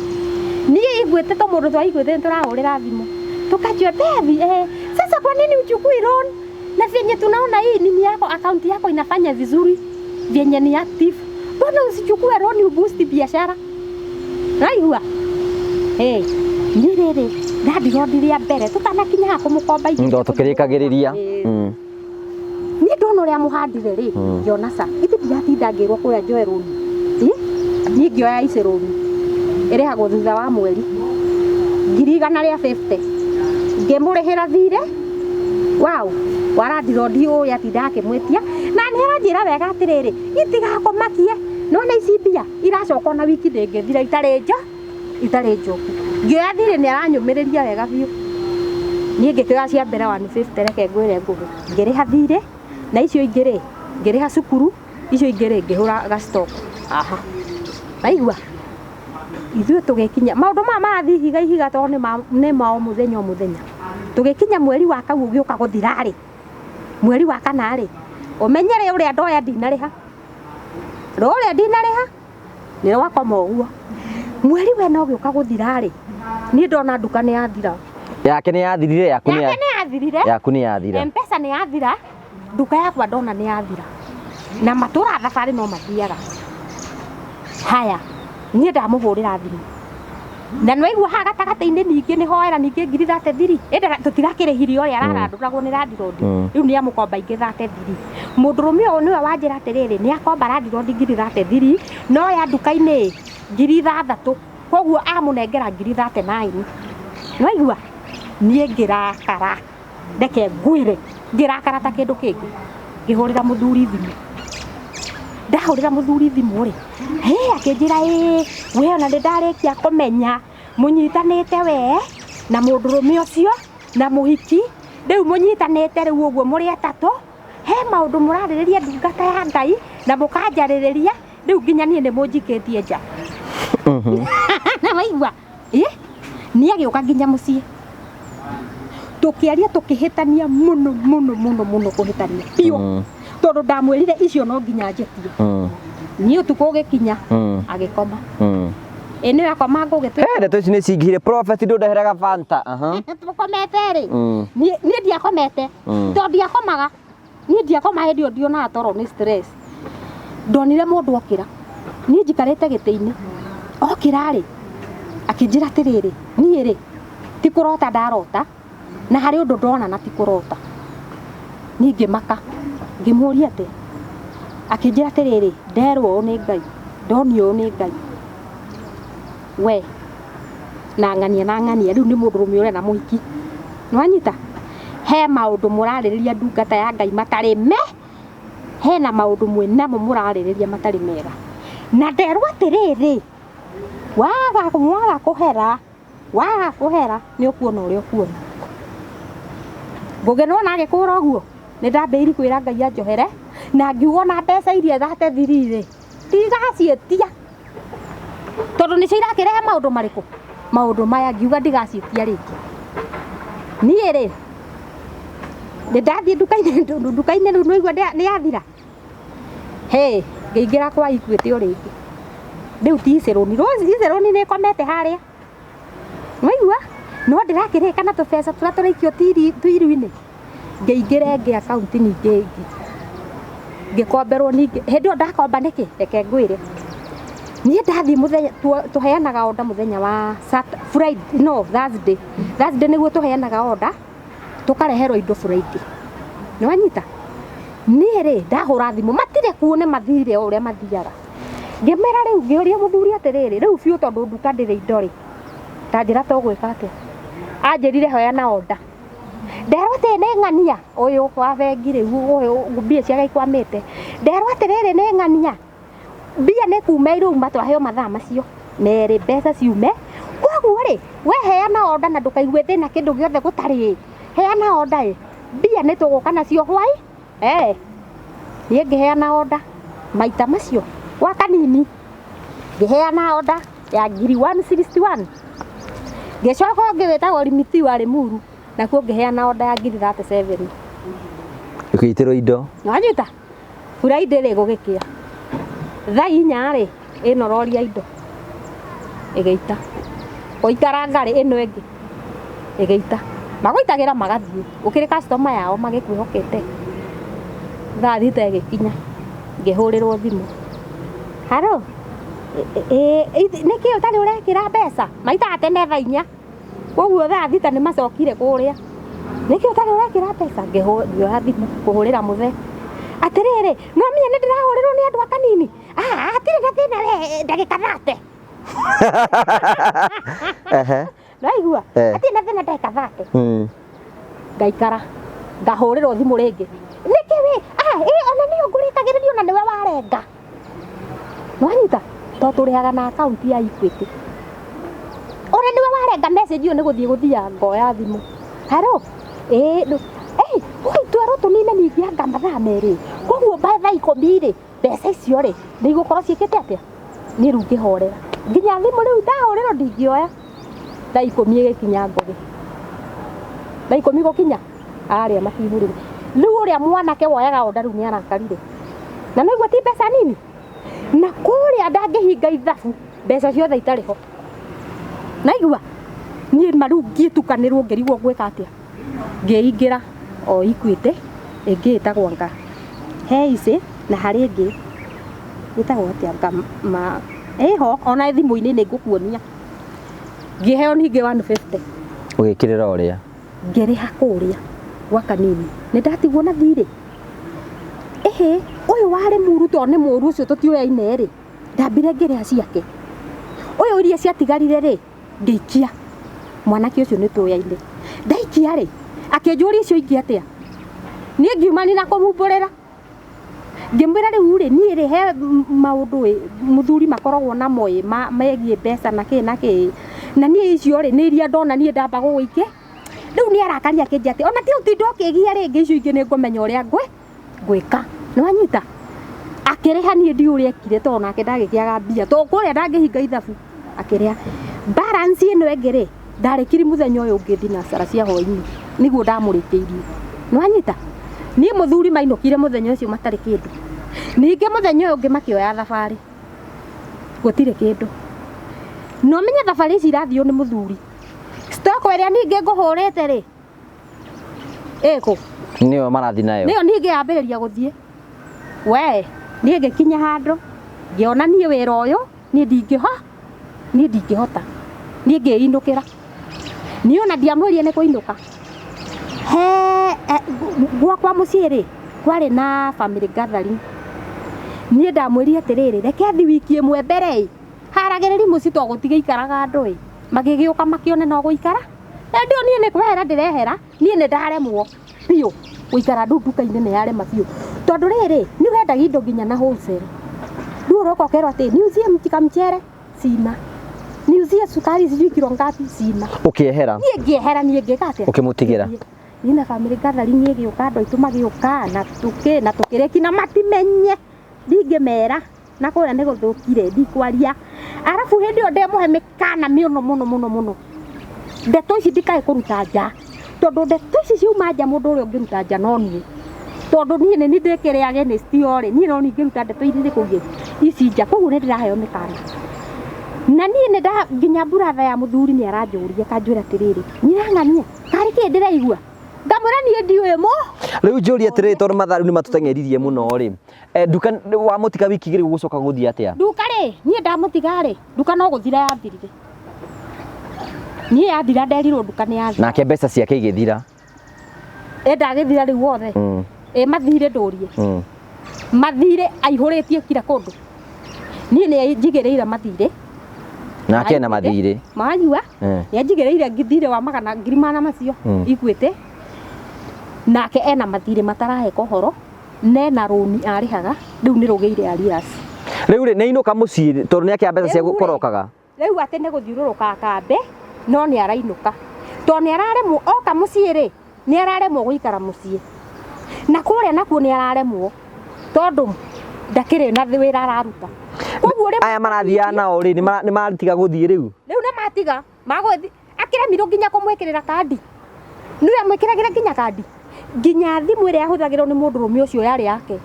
S1: Niĩ Equity to mũndũ twa Equity nĩtũrahũrĩra thimũ tukajua baby, sasa kwa nini uchukui loan na vyenye tunaona hii nini yako account yako inafanya vizuri vyenye ni active, mbona usichukue loan uboost biashara? Raigua? Hey, niĩ rĩrĩ landlord rĩa mbere tũtanakinya haha kũmũkomba indo.
S2: Ndo tũkĩrĩkagĩrĩria.
S1: Niĩ ndona ũrĩa mũhandire rĩ, ngĩona ca ithe ndiratinda ngĩrwo kũrĩa njoe rũni. Niĩ ngĩoya ici rũni ĩrĩhagwo thutha wa mweri 150,000 ngĩmũrĩhĩra thirĩ wow wa landlord ũyũ atinda akĩmwĩtia na nĩ aranjĩra wega atĩrĩrĩ itigakũmakie nona ici mbia iracoka ona wiki ndĩngĩthira itarĩ njo itarĩ njoku. Ngĩoya thirĩ nĩ aranyũmĩrĩria wega biũ. Niĩ ngĩkĩoya cia mbere 150 reke ngwĩre ngũgĩ ngĩrĩha thirĩ na icio ingĩ rĩ ngĩrĩha cukuru icio ingĩ rĩ ngĩhũra ga stock aha. Waigua? Ithuĩ tũgĩkinya maũndũ maya marathiĩ ihiga ihiga tondũ nĩ ma o mũthenya o mũthenya. Tũgĩkinya mweri wa kau ũgĩũka gũthira rĩ mweri wa kana rĩ ũmenyere ũrĩa ndoya ndinarĩha rũrĩa ndinarĩha nĩ rwakoma ũguo. Mweri wena ũgĩũka gũthira rĩ niĩ ndona nduka nĩ yathira.
S2: Yake nĩ yathirire, yaku nĩ
S1: Yake nĩ yathirire.
S2: Yaku nĩ yathira.
S1: M-Pesa nĩ yathira, nduka yakwa ndona nĩ yathira. Na matũra thabarĩ no mathiaga. Haya, niĩ ndamũhũrĩra thimũ. Na nĩwaigua haha gatagatĩ-inĩ ningĩ nĩ hoera ningĩ 33,000. Ĩndĩ tũtirakĩrĩhirie ũrĩa ararandũragwo nĩ landlord. Rĩu nĩ amũkomba ingĩ 33. Mũndũrũme ũyũ nĩwe wanjĩra atĩrĩrĩ nĩ akomba landlord 33,000 no ya nduka-inĩ 6,000. Koguo amũnengera 39,000. Nĩwaigua? Niĩ ngĩrakara. Reke ngwĩre ngĩrakara ta kĩndũ kĩngĩ. Ngĩhũrĩra mũthuri thimũ. Ndahũrĩra mũthuri thimũ rĩ, hĩ akĩnjĩra ĩ we ona nĩ ndarĩkia kũmenya mũnyitanĩte we na mũndũrũme ũcio na mũhiki rĩu mũnyitanĩte rĩu ũguo mũrĩ atatũ he maũndũ mũrarĩrĩria ndungata ya Ngai na mũkanjarĩrĩria rĩu nginya niĩ nĩ mũnjikĩtie nja. Na waigua? Ĩ nĩ agĩũka nginya mũciĩ tũkĩaria tũkĩhĩtania mũno mũno mũno mũno kũhĩtania biũ tondũ ndamwĩrire icio no nginya njĩtie. Niĩ ũtukũ ũgĩkinya agĩkoma. Ĩ nĩ akoma ngũgĩ
S2: Ndeto ici nĩ cingĩhire prophet ndũndeheraga Fanta.
S1: Tũkomete rĩ niĩ ndiakomete tondũ ndiakomaga niĩ ndiakoma hĩndĩ ĩyo ndionaga toro nĩ stress. Ndonire mũndũ okĩra niĩ njikarĩte gĩtĩ-inĩ okĩra rĩ akĩnjĩra atĩrĩrĩ niĩ rĩ ti kũrota ndarota na harĩ ũndũ ndona na ti kũrota. Niĩ ngĩmaka ngĩmũria atĩa akĩnjĩra atĩrĩrĩ nderwo ũũ nĩ Ngai ndonio ũũ nĩ Ngai we na ng'ania na ng'ania rĩu nĩ mũndũrũme ũrĩa na mũhiki nĩwanyita he maũndũ mũrarĩrĩria ndungata ya Ngai matarĩ me hena maũndũ mwĩnamo mũrarĩrĩria matarĩ mega na nderwo atĩrĩrĩ waga waga kũhera waga kũhera nĩ ũkuona ũrĩa ũkuona. Ngũgĩ nĩwona agĩkũra ũguo nĩ ndambĩrĩirie kwĩra Ngai anjohere na ngiuga ona mbeca iria 33 rĩ ndigaciĩtia tondũ nĩcio irakĩrehe maũndũ marĩkũ maũndũ maya ngiuga ndigaciĩtia rĩngĩ. Niĩ rĩ nĩ ndathiĩ nduka-inĩ rĩu nĩwaigua nĩ yathira hĩ ngĩingĩra kwa Equity o rĩngĩ rĩu ti icerũni icerũni nĩ ĩkomete harĩa nĩwaigua no ndĩrakĩrĩka na tũbeca tũrĩa tũraikio tiru-inĩ ngĩingĩra ĩngĩ akaunti ningĩ ĩngĩ ngĩkomberwo ningĩ hĩndĩ ĩyo ndakomba nĩkĩ reke ngwĩre niĩ ndathiĩ mũthenya tũheanaga order mũthenya wa Friday no Thursday Thursday nĩguo tũheanaga order tũkareherwo indo Friday. Nĩ wanyita? Niĩ rĩ ndahũra thimũ matirĩ kuo, nĩ mathire o ũrĩa mathiaga. Ngĩmera rĩu, ngĩũria mũthuri atĩrĩrĩ, rĩu biũ tondũ nduka ndĩrĩ indo rĩ, ta njĩra tũgwĩka atĩa? Anjĩrire hoyana order. Nderwo atĩ nĩ ng'ania ũyũ wa bengi rĩu, ũyũ mbia ciake ikwamĩte. Nderwo atĩrĩrĩ nĩ ng'ania, mbia nĩ kuma irauma, twaheo mathaa macio merĩ mbeca ciume. Koguo rĩ, we heana order na ndũkaigue thĩna kĩndũ gĩothe gũtarĩ. Heana order ĩ, mbia nĩ tũgũka nacio hwai. Niĩ ngĩheana order maita macio gwa kanini, ngĩheana order ya ngiri 161. Ngĩcoka ũngĩ wĩtagwo Rimiti wa Limuru, nakuo ngĩheana order ya ngiri 37.
S2: Ũkĩitĩrwo indo.
S1: Nĩwanyita? Friday rĩ gũgĩkĩa thaa 4 rĩ, ĩno rori ya indo ĩgĩita. Gũikaranga rĩ, ĩno ĩngĩ ĩgĩita. Magũitagĩra magathiĩ, ũkĩrĩ customer yao magĩkwĩhokete. Thaa 6 ĩgĩkinya, ngĩhũrĩrwo thimũ. Haro, nĩkĩ ũtarĩ ũrekĩra mbeca? Maitaga tene thaa 4. Koguo thaa 6 nĩ macokire kũrĩa. Nĩkĩ ũtarĩ ũrekĩra mbeca? Ngĩoya thimũ kũhũrĩra mũthee. Atĩrĩrĩ, no mie nĩ ndĩrahũrĩrwo nĩ andũ a kanini. Hatirĩ na thĩna we, ndagĩka 30. Naigua? Hatirĩ na thĩna ndagĩka 30. Ngaikara, ngahũrĩrwo thimũ rĩngĩ. Nĩkĩ wĩ? Ona nĩyo ngũrĩkagĩrĩrio na nĩwe warenga. Nĩwanyita? Tondũ tũrĩhaga na akaunti ya Equity. Ona nĩwe warenga message ĩyo nĩ gũthiĩ gũthiaga ngoya thimũ. Hello? Oi, twerwo tũnine ningĩ anga mathaa 2. Koguo by thaa 10 rĩ, mbeca icio rĩ, nĩ igũkorwo ciĩkĩte atĩa? Niĩ rĩu ngĩhorera. Nginya thimũ rĩu ndahũrĩrwo ndingĩoya. Thaa 10 ĩgĩkinya ngũgĩ. Thaa 10 gũkinya, arĩa matihũrĩre. Rĩu ũrĩa mwanake woyaga order rĩu nĩ arakarire. Na nĩguo ti mbeca nini. Na kũrĩa ndangĩhinga ithabu, mbeca ciothe itarĩ ho. Naigua? Niĩ ma rĩu ngĩtukanĩrwo ngĩrigwo ngwĩka atĩa. Ngĩingĩra o Equity, ĩngĩ ĩtagwo anga he ici na harĩ ĩngĩ ĩtagwo atĩa anga ma ĩho ona thimũ-inĩ nĩ ngũkuonia. Ngĩheo ningĩ 150.
S2: Ũgĩkĩrĩra ũrĩa?
S1: Ngĩrĩha kũrĩa gwa kanini. Nĩ ndatigwo na thirĩ. Ĩhĩ, ũyũ warĩ mũru tondũ nĩ mũru ũcio tũtiũyaine rĩ, ndambire ngĩrĩha ciake. Ũyũ iria ciatigarire rĩ, ngĩikia. Mwanake ũcio nĩ tũyaine. Ndaikia rĩ, akĩnjũria icio ingĩ atĩa. Niĩ ngiuma nina kũmumbũrĩra. Ngĩmwĩra rĩu rĩ, niĩ rĩ he maũndũ ĩ, mũthuri makoragwo namo ĩ, megiĩ mbeca na kĩ na kĩ. Na niĩ icio rĩ, nĩ iria ndona niĩ ndamba gũgũikia. Rĩu nĩ arakaria akĩnjĩra atĩ ona ti ũtinda ũkĩgia rĩngĩ, icio ingĩ nĩ ngũmenya ũrĩa ngwĩka. Nĩ wanyita? Akĩrĩha niĩ ndiũĩ ũrĩa ekire tondũ nake ndagĩkĩaga mbia. Tondũ kũrĩa ndangĩhinga ithabu. Akĩrĩha. Balance ĩno ĩngĩ rĩ, ndarĩkiri mũthenya ũyũ ũngĩ thinacara cia hwaĩ-inĩ. Nĩguo ndamũrĩkĩirie. Nĩ wanyita? Niĩ mũthuri mainũkire mũthenya ũcio matarĩ kĩndũ. Ningĩ mũthenya ũyũ ũngĩ makĩoya thabarĩ. Gũtirĩ kĩndũ. Na ũmenye thabarĩ ici irathiĩ nĩ mũthuri. Stock ĩrĩa ningĩ ngũhũrĩte rĩ, ĩkũ?
S2: Nĩyo marathiĩ nayo.
S1: Nĩyo ningĩ yambĩrĩria gũthiĩ. We, niĩ ngĩkinya handũ, ngĩona niĩ wĩra ũyũ, niĩ niĩ ndingĩhota. Niĩ ngĩinũkĩra. Niĩ ona ndiamwĩrire nĩ kũinũka. He, gwakwa mũciĩ rĩ, kwarĩ na family gathering. Niĩ ndamwĩrire atĩrĩrĩ, reke thiĩ wiki ĩmwe mbere ĩ, haragĩrĩri mũciĩ tondũ gũtigĩikaraga andũ ĩ. Magĩgĩũka makĩone no gũikara. Hĩndĩ ĩyo niĩ nĩ kwehera ndĩrehera, niĩ nĩ ndaremwo biũ gũikara nduka-inĩ nĩ yarema biũ. Tondũ rĩrĩ, nĩ wendagia indo nginya na wholesale. Rĩu ũroka ũkerwo atĩ niuzie kamchere, sina. Niuzie sukari sijui kilo ngapi, sina.
S2: Ũkĩehera?
S1: Niĩ ngĩehera, niĩ ngĩka atĩa?
S2: Ũkĩmũtigĩra?
S1: Niĩ na family gathering ĩgĩũka, andũ aitũ magĩũka, na tũkĩ, na tũkĩrĩki, na matimenye. Ndingĩmera. Na kũrĩa nĩ gũthũkire, ndikwaria. Arabu hĩndĩ ĩyo ndemũhe mĩkana mĩũno mũno mũno mũno. Ndeto ici ndikae kũruta nja. Tondũ ndeto ici ciuma nja mũndũ ũrĩa ũngĩruta nja no niĩ. Tondũ niĩ nĩ niĩ ndĩkĩrĩ against o rĩ, niĩ no niĩ ingĩruta ndeto iria irĩ ici nja. Koguo nĩ ndĩraheo mĩkana. Na niĩ nĩ nda nginya brother ya mũthuri nĩ aranjũria akanjĩra atĩrĩrĩ, nyina ng'ania, karĩ kĩ ndĩraigua? Ngamwĩra niĩ ndiũĩ mũ.
S2: Rĩu njũrie atĩrĩrĩ, tondũ mathaa rĩu nĩ matũteng'eririe mũno rĩ, nduka wamũtiga wiki igĩrĩ gũgũcoka gũthiĩ atĩa?
S1: Nduka rĩ, niĩ ndamũtiga rĩ, nduka no gũthira yathirire. Niĩ yathira nderirwo nduka nĩ yathira.
S2: Nake mbeca ciake igĩthira.
S1: Ĩ ndagĩthira rĩu wothe. Ĩ mathirĩ ndũrie. Mathirĩ aihũrĩtie kira kũndũ. Niĩ nĩ njigĩrĩire mathirĩ.
S2: Nake na mathirĩ.
S1: Manyua. Nĩ anjigĩrĩire thirĩ wa magana ngiri mana macio Equity. Nake ena mathirĩ mataraheka ũhoro nena rũni arĩhaga rĩu nĩ rũgĩire arrears.
S2: Rĩu rĩ nĩ ainũka mũciĩ tondũ nĩ akĩa mbeca cia
S1: Rĩu rĩ,
S2: kũrokaga.
S1: Rĩu atĩ nĩ gũthiũrũrũka kambĩ no nĩ arainũka tondũ nĩ araremwo oka mũciĩ rĩ nĩ araremwo gũikara mũciĩ na kũrĩa nakuo nĩ araremwo tondũ ndakĩrĩ na wĩra araruta. Koguo rĩmwe
S2: Aya marathiaga nao rĩ nĩ maratiga gũthiĩ rĩu.
S1: Rĩu nĩ matiga magũthiĩ akĩremirwo nginya kũmwĩkĩrĩra kandi. Nĩwe amwĩkĩragĩra nginya kandi. Nginya thimũ ĩrĩa yahũthagĩrwo nĩ mũndũrũme ũcio yarĩ yake.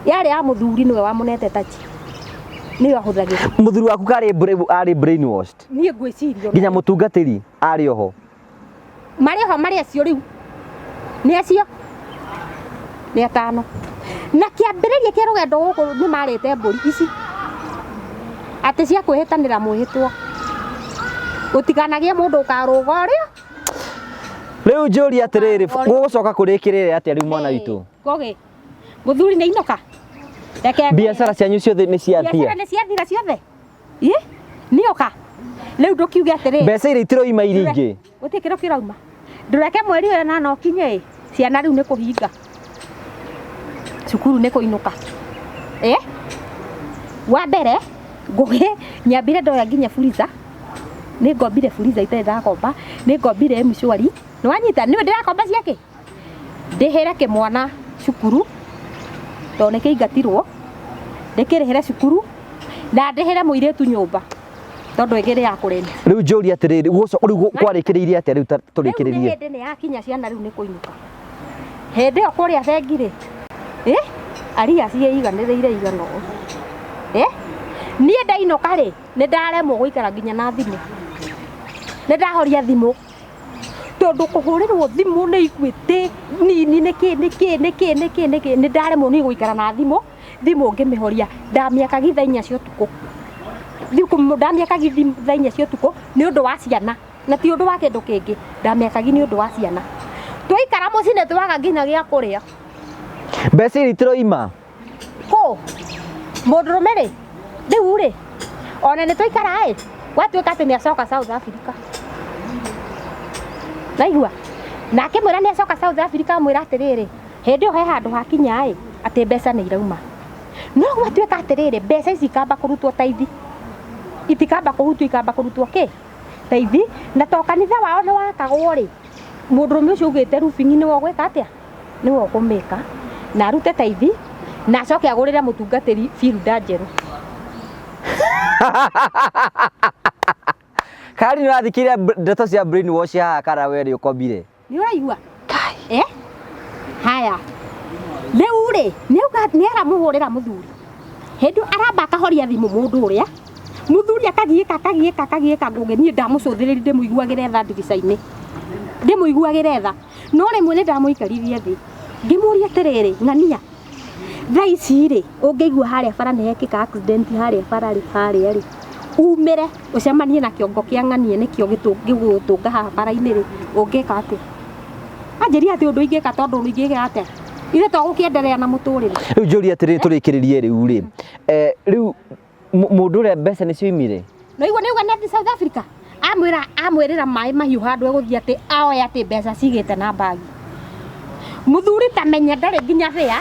S1: Yarĩ ya mũthuri nĩwe wamũnete tachi. Nĩyo ahũthagĩra.
S2: Mũthuri waku karĩ arĩ brainwashed.
S1: Niĩ ngwĩciria.
S2: Nginya mũtungatĩri arĩ oho.
S1: Marĩ oho marĩ acio rĩu. Nĩ acio. Nĩ atano. Na kĩambĩrĩria kĩa rũgendo gũkũ nĩ marĩte mbũri ici. Atĩ cia kwĩhĩtanĩra mwĩhĩtwa. Gũtikanagĩe mũndũ ũkarũga ũrĩa.
S2: Rĩu njũrie atĩrĩrĩ, gũgũcoka kũrĩkĩrĩre atĩa rĩu mwana witũ?
S1: Ngũgĩ. Mũthuri nĩ inoka. Reke
S2: Biacara cianyu ciothe nĩ ciathira.
S1: Biacara nĩ ciathira ciothe. Ĩ? Nĩoka. Rĩu ndũkiuge atĩrĩrĩ.
S2: Mbeca iria itiroima iria ingĩ.
S1: Gũtirĩ kĩndũ kĩrauma. Ndũreke mweri ũyũ na no kinye ĩ. Ciana rĩu nĩ kũhinga. Cukuru nĩ kũinũka. Ĩ? Wa mbere, Ngũgĩ nyambire ndoya nginya Fuliza. Nĩ ngombire Fuliza itarĩ ndakomba. Nĩ ngombire M-Shwari. Nĩ wanyita? Nĩwe ndĩrakomba ciake? Ndĩhĩre kĩmwana cukuru tondũ nĩ kĩingatirwo. Ndĩkĩrĩhĩre cukuru na ndĩhĩre mũirĩtu nyũmba tondũ ĩgĩrĩ ya kũrĩma.
S2: Rĩu njũrie atĩrĩrĩ, rĩu kwarĩkĩrĩirie atĩa rĩu tũrĩkĩrĩrie?
S1: Rĩu nĩ hĩndĩ nĩ yakinya ciana rĩu nĩ kũinũka. Hĩndĩ ĩyo kũrĩa bengi rĩ, aria ciĩiganĩrĩire igana ũũ. Niĩ ndainũka rĩ, nĩ ndaremwo gũikara nginya na thimũ. Nĩ ndahoria thimũ. Tondũ kũhũrĩrwo thimũ nĩ Equity nini nĩkĩ nĩkĩ nĩkĩ nĩkĩ nĩkĩ, nĩ ndaremwo niĩ gũikara na thimũ. Thimũ ngĩmĩhoria, ndamĩakagia thaa inya cia ũtukũ. Ndamĩakagia thaa inya cia ũtukũ nĩ ũndũ wa ciana. Na ti ũndũ wa kĩndũ kĩngĩ, ndamĩakagia nĩ ũndũ wa ciana. Twaikara mũciĩ nĩ twaga nginya gĩa kũrĩa.
S2: Mbeca iria itiroima?
S1: Kũ? Mũndũrũme rĩ, rĩu rĩ, ona nĩ twaikara ĩ, gwatuĩka atĩ nĩ acoka South Africa. Naigua? Na akĩmwĩra nĩ acoka South Africa amwĩra atĩrĩrĩ, hĩndĩ ĩyo he handũ hakinya ĩ, atĩ mbeca nĩ irauma. No gwatuĩka atĩrĩrĩ, mbeca ici ikamba kũrutwo taithi. Itikamba kũhutio, ikamba kũrutwo kĩ? Taithi. Na to kanitha wao nĩ wakagwo rĩ, mũndũrũme ũcio augĩte roofing nĩwe ũgwĩka atĩa? Nĩwe ũkũmĩka. Na arute taithi, na acoke agũrĩre mũtungatĩri field njerũ.
S2: Kari nĩ ũrathikĩrĩria ndeto cia brainwash haha kana we nĩ ũkomire?
S1: Nĩ ũraigua? Haya. Rĩu rĩ, nĩ aramũhũrĩra mũthuri. Hĩndĩ ĩyo aramba akahoria thimũ mũndũ ũrĩa. Mũthuri akagiĩka, akagiĩka, akagiĩka ngũgĩ. Niĩ ndamũcũthĩrĩria ndĩmũiguagĩre tha ndirica-inĩ. Ndĩmũiguagĩre tha. No rĩmwe nĩ ndamũikarithia thĩ. Ngĩmũria atĩrĩrĩ, ng'ania. Thaa ici rĩ, ũngĩigua harĩa bara nĩ hekĩka accident harĩa bara rĩ, harĩa rĩ. Umĩre, ũcemanie na kĩongo kĩa ng'ania nĩkĩo gĩgũgũtũnga haha bara-inĩ rĩ, ũngĩka atĩa? Anjĩria atĩ ũndũ ingĩka tondũ ingĩka atĩa? Ithe to gũkĩenderea na mũtũrĩre.
S2: Rĩu njũrie atĩrĩrĩ tũrĩkĩrĩrie rĩu rĩ. Rĩu mũndũ ũrĩa mbeca nĩcio imire?
S1: No igua nĩuga nĩ South Africa. Amwĩra amwĩrĩra maĩ mahiũ handũ egũthiĩ atĩ aoe atĩ mbeca cigĩte na mbagi. Mũthuri ta menya ndarĩ nginya bĩa.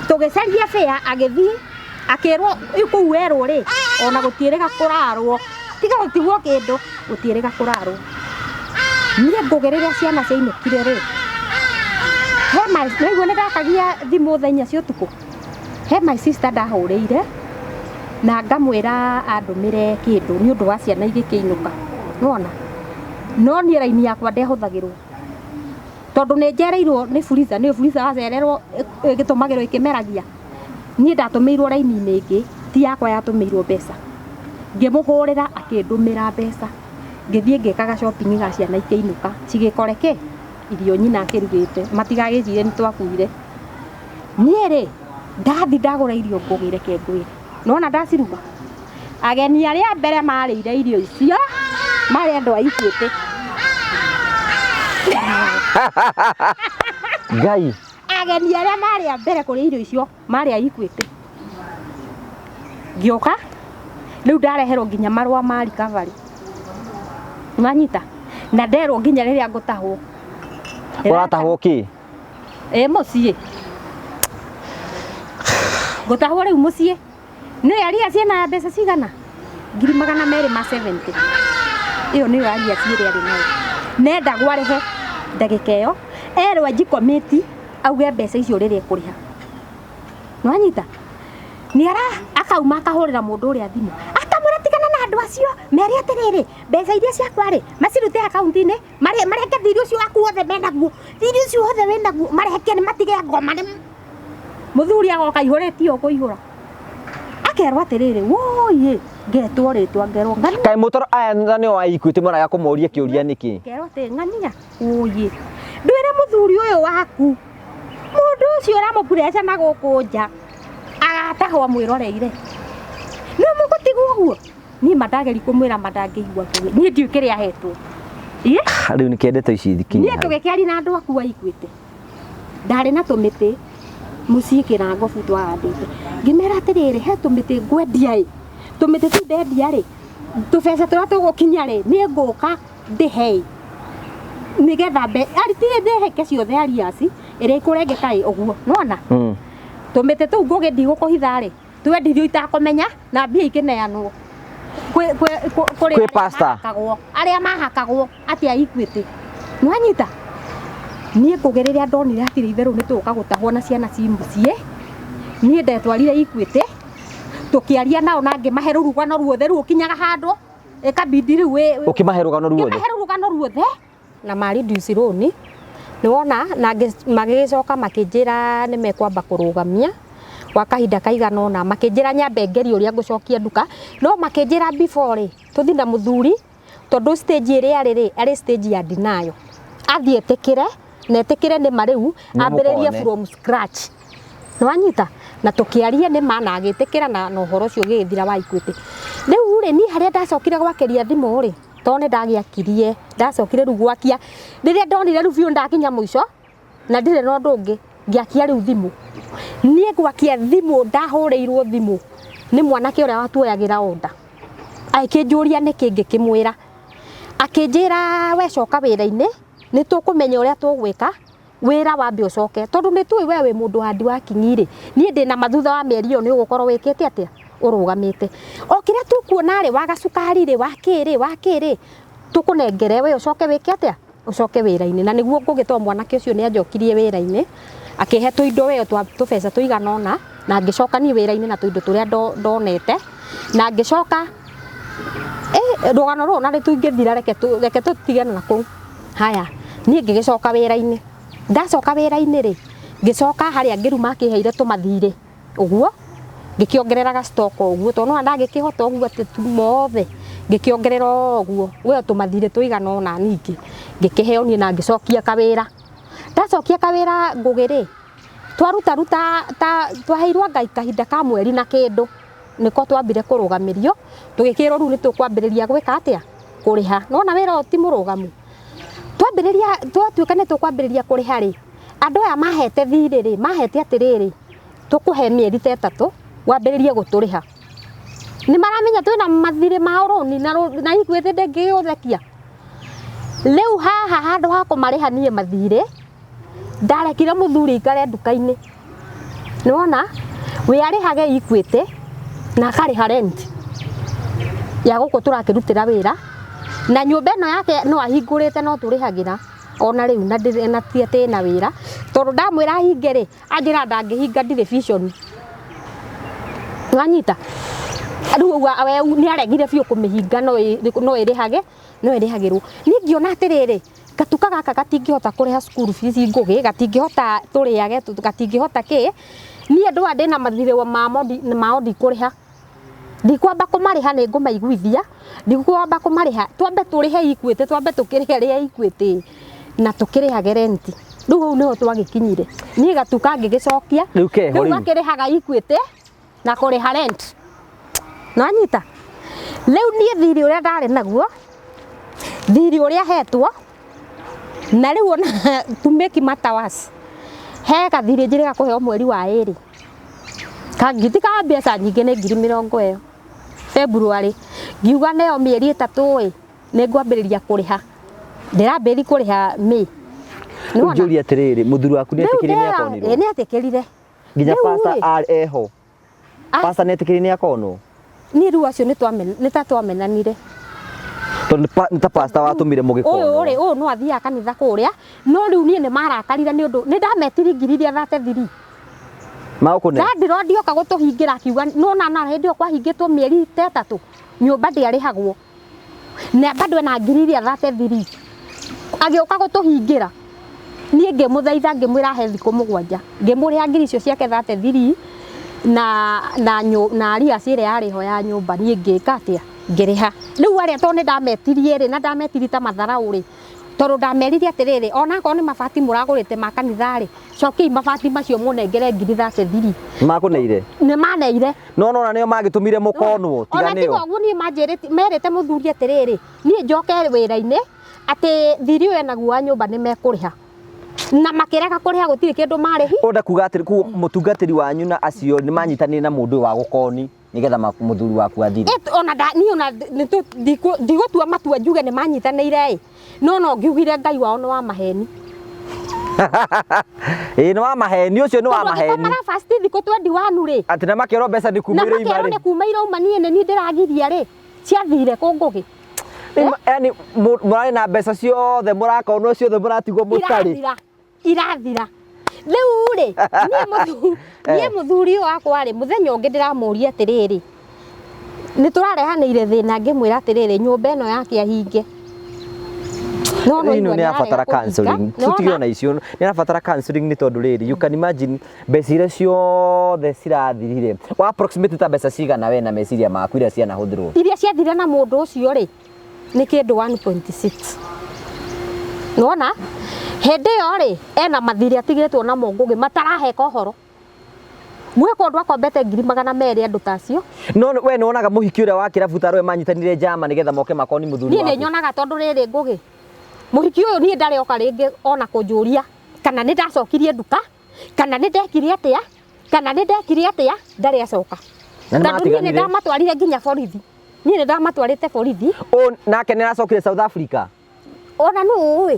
S1: Tũgĩcaria bĩa agĩthiĩ akĩrwo kũu werwo rĩ ona gũtiĩrĩga kũrarwo. Tiga gũtigwo kĩndũ gũtiĩrĩga kũrarwo. Niĩ ngũgĩ rĩrĩa ciana ciainũkire rĩ. He my, nĩguo nĩ ndakagia thimũ thaa inya cia ũtukũ. He my sister ndahũrĩire na ngamwĩra andũmĩre kĩndũ nĩ ũndũ wa ciana igĩkĩinũka. Nĩwona? No niĩ raini yakwa ndehũthagĩrwo. Tondũ nĩ njereirwo nĩ Fuliza, nĩ Fuliza wacererwo ĩgĩtũmagĩrwo ĩkĩmeragia. Niĩ ndatũmĩirwo raini-inĩ ĩngĩ, ti yakwa yatũmĩirwo mbeca. Ngĩmũhũrĩra akĩndũmĩra mbeca. Ngĩthiĩ ngĩkaga shopping ga ciana ikĩinũka. Cigĩkore kĩ? Irio nyina akĩrugĩte. Matigagĩcire nĩ twakuire. Niĩ rĩ, ndathi ndagũra irio ngũgĩre ke ngwĩre. Nĩwona ndaciruga? Ageni arĩa mbere marĩire irio icio, marĩ andũ a Equity.
S2: Ngai.
S1: Ageni arĩa marĩ a mbere kũrĩa irio icio marĩ a Equity. Ngĩũka rĩu ndareherwo nginya marũa ma recovery. Nĩwanyita? Na nderwo nginya rĩrĩa ngũtahwo.
S2: Ũratahwo kĩ?
S1: Ĩ mũciĩ. Ngũtahwo rĩu mũciĩ. Nĩ aria ciĩna mbeca cigana? 270,000. Ĩyo nĩyo aria ĩrĩa arĩ nayo. Nendagwo arĩhe ndagĩka ĩyo. Erwo anjikomĩti auge mbeca icio rĩrĩa ekũrĩha. Nĩwanyita? Nĩ ara akauma akahũrĩra mũndũ ũrĩa thimũ. Akamwĩra tigana na andũ acio, mere atĩrĩrĩ, mbeca iria ciakwa rĩ, macirute akaunti-inĩ, mareke thirĩ ũcio waku wothe menaguo, thirĩ ũcio wothe wĩnaguo, mareke nĩ matige ngoma nĩ mũthuri agoka aihũrĩtie ũũ kũihũra. Akerwo atĩrĩrĩ, wũi, ngetwo rĩtwa ngerwo ng'ania.
S2: Kaĩ mũtoro aya na nĩo a Equity maraga kũmũria kĩũria nĩkĩ?
S1: Ngerwo atĩ ng'ania, wũi, ndwĩre mũthuri ũyũ waku, mũndũ ũcio ũramũpureca na gũkũ nja, agatahwo mwĩroreire. Nĩ mũgũtigwo ũguo? Niĩ mandageri kũmwĩra mandangĩigua kũgĩ. Niĩ ndiũĩ kĩrĩa ahetwo. Ĩ?
S2: Rĩu nĩkĩendete ici thikinya.
S1: Niĩ tũgĩkĩaria na andũ aku a Equity. Ndarĩ na tũmĩtĩ mũciĩ kĩrangobu twahandĩte. Ngĩmera atĩrĩrĩ, he tũmĩtĩ ngwendia ĩ. Tũmĩtĩ tũu ndendia rĩ, tũbeca tũrĩa tũgũkinya rĩ, niĩ ngũka ndĩhe ĩ. Nĩgetha mbe, aritirĩ ndĩheke ciothe arias, ĩrĩa ĩkũrengeka ĩ ũguo. Nĩwona? Tũmĩtĩ tũu ngũgĩ ndigũkũhitha rĩ, twendirio itakũmenya na mbia ikĩneanwo. Kũrĩ
S2: Kwĩ pastor.
S1: Arĩa mahakagwo atĩ a Equity. Nĩwanyita? Niĩ ngũgĩ rĩrĩa ndonire hatirĩ itherũ nĩ tũgũka gũtahwo na ciana ci mũciĩ, niĩ ndetwarire Equity, tũkĩaria nao na ngĩmahe rũrugano ruothe rũu ũkinyaga handũ, ĩkabidi rĩu
S2: Ũkĩmahe rũgano ruothe?
S1: Ngĩmahe rũgano ruothe na ma reduce loan. Nĩwona, na magĩgĩcoka makĩnjĩra nĩ mekwamba kũrũgamia gwa kahinda kaigana ũna, makĩnjĩra nyambe ngerie ũrĩa ngũcokia nduka, no makĩnjĩra before rĩ, tũthiĩ na mũthuri, tondũ stage ĩrĩa arĩ rĩ, arĩ stage ya denial. Athiĩ etĩkĩre, na etĩkĩre nĩ ma rĩu,
S2: Nĩ
S1: ambĩrĩrie
S2: mũkone.
S1: from scratch. Nĩwanyita? Na tũkĩaria nĩ ma na agĩtĩkĩra na ũhoro ũcio ũgĩgĩthira wa Equity. Rĩu rĩ, niĩ harĩa ndacokire gwakĩria thimũ rĩ, tondũ nĩ ndagĩakirie, ndacokire rĩu gwakia, rĩrĩa ndonire rĩu biũ ndakinya mũico, na ndirĩ na ũndũ ũngĩ, ngĩakia rĩu thimũ. Niĩ gwakia thimũ ndahũrĩirwo thimũ nĩ mwanake ũrĩa watuoyagĩra order. Agĩkĩnjũria nĩkĩ ngĩkĩmwĩra. Akĩnjĩra we coka wĩra-inĩ, nĩ tũkũmenya ũrĩa tũgwĩka, wĩra wambe ũcoke. Tondũ nĩ tũĩ we wĩ mũndũ handi wa kinyi rĩ, niĩ ndĩna ma thutha wa mĩeri ĩyo nĩ ũgũkorwo wĩkĩte atĩa? Ũrũgamĩte. O kĩrĩa tũkuona rĩ, wa gacukari rĩ, wa kĩ rĩ, wa kĩ rĩ, tũkũnengere we ũcoke wĩke atĩa? Ũcoke wĩra-inĩ. Na nĩguo ngũgĩ tondũ mwanake ũcio nĩ anjokirie wĩra-inĩ, akĩhe tũindo we twa tũbeca tũigana ũna, na ngĩcoka niĩ wĩra-inĩ na tũindo tũrĩa ndonete, na ngĩcoka, rũgano rũrũ na rĩtingĩthira, reke tũtigane na kũu. Haya, niĩ ngĩgĩcoka wĩra-inĩ. Ndacoka wĩra-inĩ rĩ, ngĩcoka harĩa ngĩruma akĩheire tũmathirĩ ũguo, ngĩkĩongerera ga stock ũguo, tondũ nĩwona ndangĩkĩhota ũguo atĩ tu mothe, ngĩkĩongerera ũguo, we tũmathirĩ tũigana ũna ningĩ, ngĩkĩheo niĩ na ngĩcokia kawĩra. Ndacokia kawĩra Ngũgĩ rĩ, twarutaruta ta twaheirwo anga kahinda ka mweri na kĩndũ, nĩko twambire kũrũgamĩrio, tũgĩkĩrwo rĩu nĩ tũkwambĩrĩria gwĩka atĩa? Kũrĩha. Nĩwona wĩra ũyũ ti mũrũgamu. Twambĩrĩria, twatuĩka nĩ tũkwambĩrĩria kũrĩha rĩ, andũ aya mahete thirĩ rĩ, mahete atĩrĩrĩ, tũkũhe mĩeri ta ĩtatũ, wambĩrĩrie gũtũrĩha. Nĩ maramenya twĩna mathirĩ ma rũni na Equity ndĩngĩgũthekia. Rĩu haha handũ ha kũmarĩha niĩ mathirĩ, ndarekire mũthuri aikare nduka-inĩ. Nĩwona? We arĩhage Equity na akarĩha rent ya gũkũ tũrakĩrutĩra wĩra, na nyũmba ĩno yake no ahingũrĩte no tũrĩhagĩra ona rĩu, na ndĩrĩ na ti atĩ ĩna wĩra, tondũ ndamwĩra ahinge rĩ, anjĩra ndangĩhinga ndirĩ vision. Nĩwanyita? Rĩu ũguo we nĩ aregire biũ kũmĩhinga no ĩrĩhage, no ĩrĩhagĩrwo. Niĩ ngĩona atĩrĩrĩ, gatuka gaka gatingĩhota kũrĩha school fees Ngũgĩ, gatingĩhota tũrĩage, gatingĩhota kĩ, niĩ andũ aya ndĩna mathirĩ mao ndikũrĩha. Ndikwamba kũmarĩha nĩ ngũmaiguithia, ndikwamba kũmarĩha, twambe tũrĩhe Equity, twambe tũkĩrĩhe rĩa Equity na tũkĩrĩhage rent. Rĩu hau nĩho twagĩkinyire. Niĩ gatuka ngĩgĩcokia,
S2: Rĩu keho
S1: rĩu
S2: rĩu.
S1: gakĩrĩhaga Equity na kũrĩha rent. Nĩwanyita? Rĩu niĩ thirĩ ũrĩa ndarĩ naguo, thirĩ ũrĩa hetwo,
S4: Na rĩu ona to make matter worse, he gathirĩ njĩrĩga kũheo mweri wa ĩrĩ kangiti ka mbeca nyingĩ nĩ 20,000 ĩyo February, ngiuga neo mĩeri 3 ĩ nĩ ngwambĩrĩria kũrĩha, ndĩrambĩrĩria kũrĩha May.
S2: Rĩu njũrie atĩrĩrĩ, mũthuri waku nĩ etĩkĩrire nĩ akonirwo?
S4: Ĩ, nĩ etĩkĩrire.
S2: Nginya
S4: Rĩu
S2: pastor
S4: rĩ,
S2: arĩ eho? Pastor nĩ etĩkĩrire nĩ akonwo?
S4: Niĩ rĩu acio nĩ ta twamenanire.
S2: Tondũ nĩ ta pastor watũmire mũgĩkonwo.
S4: Ũyũ rĩ, ũyũ no athiaga kanitha kũrĩa, no rĩu niĩ nĩ marakarire nĩ ũndũ nĩ ndametirie ngiri iria 33.
S2: Magũkũne?
S4: Landlord oka gũtũhingĩra akiuga, nĩwona na hĩndĩ ĩyo kwahingĩtwo mĩeri ta 3, nyũmba ndĩarĩhagwo. Na bado ena ngiri iria 33. Agĩũka gũtũhingĩra. Niĩ ngĩmũthaitha ngĩmwĩra ahe thikũ 7. Ngĩmũrĩha ngiri icio ciake 33 na arrears ĩrĩa yarĩ ho ya nyũmba, niĩ ngĩka atĩa? Ngĩrĩha. Rĩu arĩa tondũ nĩ ndametirie rĩ, na ndametirie ta matharaũ rĩ, tondũ ndamerire atĩrĩrĩ, onakorwo nĩ mabati mũragũrĩte ma kanitha rĩ, cokiai mabati macio mũnengere ngiri 33.
S2: Makũneire?
S4: Nĩ maneire.
S2: No nona nĩo magĩtũmire mũkonwo, tiga
S4: Ona tiga
S2: nĩo.
S4: ũguo niĩ manjĩrĩte, merĩte mũthuri atĩrĩrĩ, niĩ njoke wĩra-inĩ, atĩ thirĩ ũyũ enaguo wa nyũmba nĩ mekũrĩha. Na makĩrega kũrĩha gũtirĩ kĩndũ marĩhi.
S2: Ũrenda kuga atĩrĩ, koguo mũtungatĩri wanyu na acio nĩ manyitanĩire na mũndũ ũyũ wa gũkoni nĩgetha mũthuri waku athire.
S4: Ona nda, niĩ ona nĩ tũ-, ndigũtua matua njuge nĩ manyitanĩire ĩ. No no ngiugire Ngai wao nĩ wa maheni.
S2: Ĩ, nĩ wa maheni, ũcio nĩ wa
S4: Tondũ angĩkorwo
S2: maheni.
S4: mara fast thikũ 21 rĩ.
S2: Atĩ na makerwo mbeca nĩ kuma
S4: Na
S2: irauma
S4: makerwo
S2: rĩ.
S4: nĩ kuma irauma, niĩ nĩ niĩ ndĩragiria rĩ. Ciathire kũ Ngũgĩ?
S2: Yaani mũrarĩ na mbeca ciothe, mũrakonwo ciothe, mũratigwo mũtarĩ.
S4: Irathira, irathira. Rĩu rĩ, niĩ mũthuri ũyũ wakwa rĩ, mũthenya ũngĩ ndĩramũria atĩrĩrĩ, nĩ tũrarehanĩire thĩna ngĩmwĩra atĩrĩrĩ, nyũmba ĩno yake ahinge. No, no,
S2: Ĩno
S4: igua
S2: nĩ arabatara
S4: nĩararega kũhinga.
S2: counseling.
S4: Nĩwona?
S2: Tũtige ona icio, nĩ arabatara counseling nĩ tondũ rĩrĩ, you can imagine mbeca iria ciothe cirathirire. Wa approximate ta mbeca cigana we na meciria maku iria cianahũthĩrwo?
S4: Iria ciathirire na mũndũ ũcio rĩ, nĩ kĩndũ 1.6. Nĩwona? Hĩndĩ ĩyo rĩ, ena mathirĩ atigĩtwo namo Ngũgĩ mataraheka ũhoro. Gwĩ kũndũ akombete ngiri magana merĩ andũ ta acio.
S2: No we nĩwonaga mũhiki ũrĩa wa kĩrabu tarũe manyitanire njama nĩgetha moke makoni mũthuri
S4: Niĩ
S2: waku?
S4: nĩnyonaga tondũ rĩrĩ Ngũgĩ, mũhiki ũyũ niĩ ndarĩ oka rĩngĩ ona kũnjũria kana nĩ ndacokirie nduka, kana nĩ ndekire atĩa, kana nĩ ndekire atĩa, ndarĩ acoka.
S2: Na nĩ
S4: Tondũ niĩ nĩ
S2: matiganire?
S4: ndamatwarire nginya borithi. Niĩ nĩ ndamatwarĩte borithi.
S2: Ũ, nake nĩ aracokire South Africa?
S4: Ona nũ ũĩ?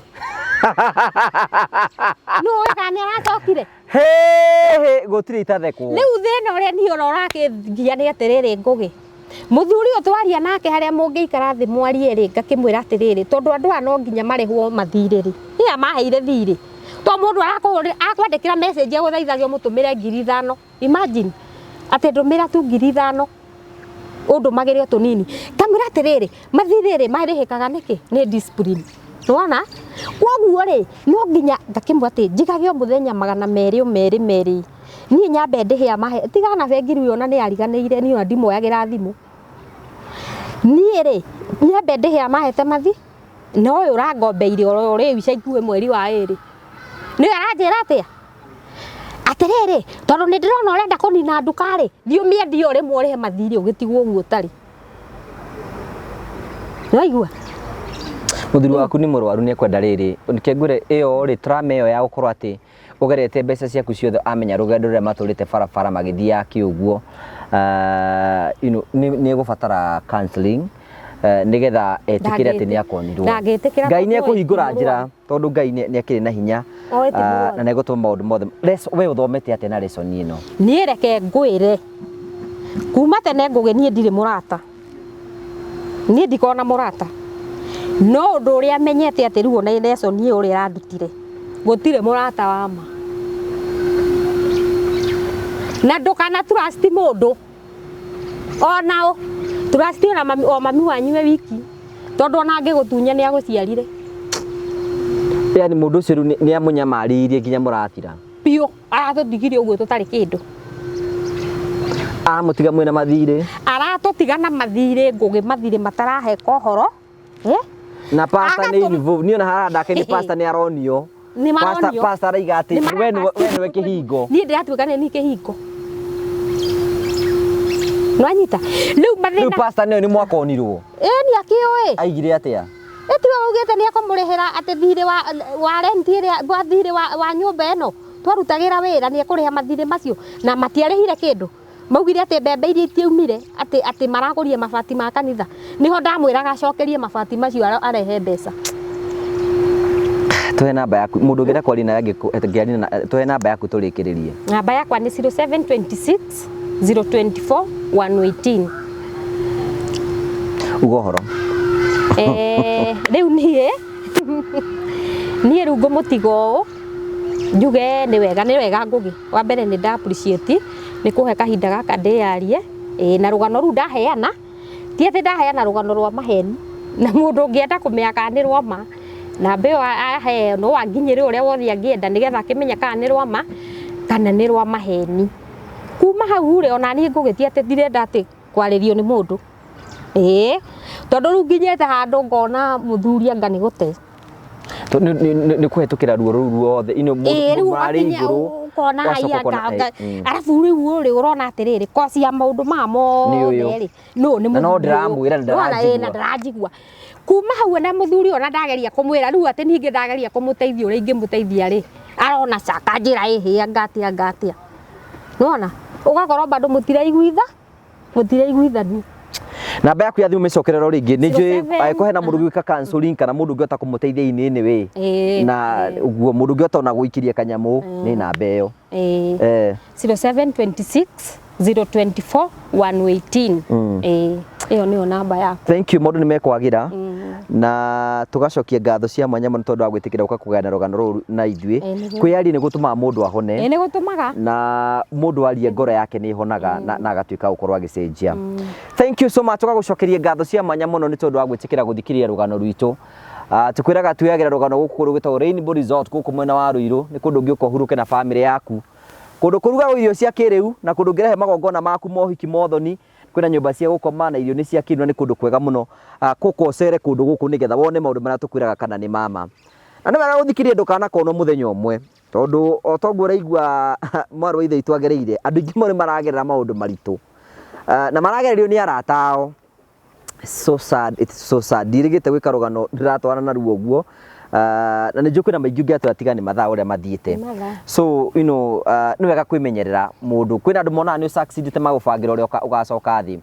S4: Nũ ũĩ kana nĩ aracokire?
S2: Hĩ, gũtirĩ itathekwo.
S4: Rĩu thĩna ũrĩa niĩ ona ũrakĩngia nĩ atĩrĩrĩ Ngũgĩ. Mũthuri ũyũ twaria nake harĩa mũngĩikara thĩ mwarie rĩ, ngakĩmwĩra atĩrĩrĩ, tondũ andũ aya no nginya marĩhwo mathirĩ rĩ. Nĩ aya maheire thirĩ. To mũndũ arakũhũrĩra, akwandĩkĩra message agũthaithagia ũmũtũmĩre ngiri ithano. Imagine, atĩ ndũmĩra tu ngiri ithano. Ũndũmagĩre o tũnini. Ngamwĩra atĩrĩrĩ, mathirĩ rĩ, marĩhĩkaga nĩkĩ? Nĩ discipline. Nĩwona? Kwoguo rĩ, no nginya ngakĩmwĩra atĩ njigage o mũthenya magana merĩ o merĩ merĩ. Niĩ nyambe ndĩhe amahe, tiga na bengi rĩu ona nĩ ariganĩire, niĩ ona ndimwoyagĩra thimũ. Niĩ rĩ, nyambe ndĩhe amahete mathi, na ũyũ ũrangombeire oro rĩu ica ikuhĩ mweri wa 2. Nĩwe aranjĩra atĩa? Atĩrĩrĩ, tondũ nĩ ndĩrona ũrenda kũnina nduka rĩ, thiĩ ũmĩendie o rĩmwe ũrĩhe mathirĩ ũgĩtigwo ũguo ũtarĩ. Nĩwaigua?
S2: Mũthuri waku nĩ mũrwaru nĩ ekwenda rĩrĩ, reke ngwĩre ĩyo rĩ, trauma ĩyo ya gũkorwo atĩ ũgerete mbeca ciaku ciothe amenya rũgendo rũrĩa matũrĩte barabara magĩthiĩ yake ũguo, nĩ egũbatara counseling, nĩgetha etĩkĩre atĩ nĩ akonirwo.
S4: Ndangĩtĩkĩra
S2: Ngai nĩ
S4: tondũ
S2: ekũhingũra
S4: oĩ
S2: njĩra tondũ Ngai nĩ akĩrĩ na hinya,
S4: Oĩ ti mũrwaru.
S2: na nĩ egũtũma maũndũ mothe. We ũthomete atĩa na lesson ĩno?
S4: Niĩ reke ngwĩre, kuma tene Ngũgĩ niĩ ndirĩ mũrata. Niĩ ndikoragwo na mũrata. No ũndũ ũrĩa menyete atĩ rĩu ona lesson ĩyo ũrĩa ĩrandutire, gũtirĩ mũrata wa ma. Na ndũkana trust mũndũ. Ona ũ, trust ona mami, o mami wanyu we wiki. Tondũ ona angĩgũtunya nĩ agũciarire.
S2: Yaani mũndũ ũcio rĩu nĩ amũnyamarĩirie nginya mũrathira.
S4: Biũ, aratũtigire ũguo tũtarĩ kĩndũ.
S2: Aramũtiga mwĩna mathirĩ.
S4: Aratũtiga na mathirĩ Ngũgĩ, mathirĩ mataraheka ũhoro.
S2: Na pastor nĩ
S4: Agatũ-
S2: involved. Niĩ ona haha ndake nĩ pastor nĩ aronio.
S4: Nĩ maronio.
S2: Pastor araiga atĩ
S4: Nĩ
S2: we nĩwe kĩhingo.
S4: Niĩ ndĩratuĩka nĩ niĩ kĩhingo. Nĩwanyita? Rĩu mathĩna
S2: Rĩu pastor nĩwe nĩ mwakonirwo.
S4: Ĩĩ, nĩ akĩũĩ.
S2: Aigire atĩa?
S4: Ĩtiwe waugĩte nĩ ekũmũrĩhĩra atĩ thirĩ wa rent ĩrĩa wa thirĩ wa nyũmba ĩno twarutagĩra wĩra nĩ ekũrĩha mathirĩ macio na matiarĩhire kĩndũ. Maugire atĩ mbembe iria itiaumire atĩ maragũria mabati ma kanitha. Niho ndamwĩraga acokerie mabati macio arehe mbeca.
S2: Tuhe namba yaku mundu ũngĩenda kwaria nawe angĩaria na tuhe namba yaku tũrĩkĩrĩrie.
S4: Namba yakwa nĩ 0726 024 118.
S2: Uga ũhoro.
S4: Rĩu niĩ rĩu ngũmũtiga ũũ njuge nĩ wega Ngũgĩ. Wa mbere nĩ nda appreciate nĩ kũhe kahinda gaka ndĩyarie na rũgano rũu ndaheana ti atĩ ndaheana rũgano rwa maheni na mũndũ ũngĩenda kũmenya kana nĩ rwa ma namba ĩyo aheo no anginyĩre ũrĩa wothe angĩenda nĩgetha akĩmenye kana nĩ rwa ma kana nĩ rwa maheni. Kuma hau rĩ ona niĩ Ngũgĩ ti atĩ ndirenda atĩ kwarĩrio nĩ mũndũ tondũ rĩu nginyĩte handũ ngona mũthuri anga nĩ gũte
S2: nĩ kũhetũkĩra ruo rũu ruothe
S4: rĩu ũgakinya ũkona haiya arabu rĩu rĩ ũrona atĩrĩrĩ koci ya maũndũ maya mothe rĩ no nĩ
S2: mũthuri no ndĩramwĩra
S4: na ndĩranjigua kuma hau na mũthuri ona ndageria kũmwĩra rĩu atĩ ningĩ ndageria kũmũteithia ũrĩa ingĩmũteithia rĩ arona caka njĩra ĩhĩ anga atĩa nĩwona ũgakorwo bado mũtiraiguithania.
S2: Namba yaku ya thimũ mĩcokerero rĩngĩ nĩ njũĩ angĩkorwo hena mũndũ ũngĩka counseling kana mũndũ ũngĩhota kũmũteithia inĩ wĩ na ũguo mũndũ ũngĩhota ona gũikĩria kanyamũ nĩ namba ĩyo.
S4: 0726 024 118. Ĩyo nĩyo namba yakwa.
S2: Thank you mũndũ nĩ mekwagĩra na tũgacokia ngatho cia mwanya mũno tondũ wa gwĩtĩkĩra gũka kũgayana rũgano rũrũ na ithuĩ. Kwĩyaria nĩ gũtũmaga mũndũ ahone.
S4: Nĩ gũtũmaga.
S2: Na mũndũ arie ngoro yake nĩ ĩhonaga na agatuĩka gũkorwo agĩcenjia. Thank you so much tũgagũcokeria ngatho cia mwanya mũno nĩ tondũ wa gwĩtĩkĩra gũthikĩrĩria rũgano rwitũ. Tũkwĩraga twĩyagĩra rũgano gũkũ kũndũ gwĩtagwo Rainbow Resort gũkũ mwena wa Ruiru nĩ kũndũ ũngĩũka ũhurũke na famĩlĩ yaku. Kũndũ kũrugagwo irio cia kĩrĩu na kũndũ ũngĩrehe magongona maku mohiki mothoni kwĩna nyũmba cia gũkoma na irio nĩ cia kĩrĩu na nĩ kũndũ kwega mũno. Gũka ũcere kũndũ gũkũ nĩgetha wone maũndũ marĩa tũkwĩraga kana nĩ mama. Na nĩ wega gũthikĩrĩria ndũkanakonwo mũthenya ũmwe tondũ o toguo ũraigua mwarĩ wa ithe witũ agereire andũ aingĩ mũno nĩ maragerera maũndũ maritũ na maragererio nĩ arata ao. So sad, it's so sad. Ndirĩgĩte gwĩka rũgano ndĩratwarana naruo ũguo na nĩ njũĩ kwĩna maingĩ ũngĩatwĩra tiga nĩ mathaa ũrĩa mathiĩte. So you know, nĩ wega kwĩmenyerera mũndũ. Kwĩna andũ monaga nĩ ũsucceedĩte magũbangĩra ũrĩa ũgacoka thĩ.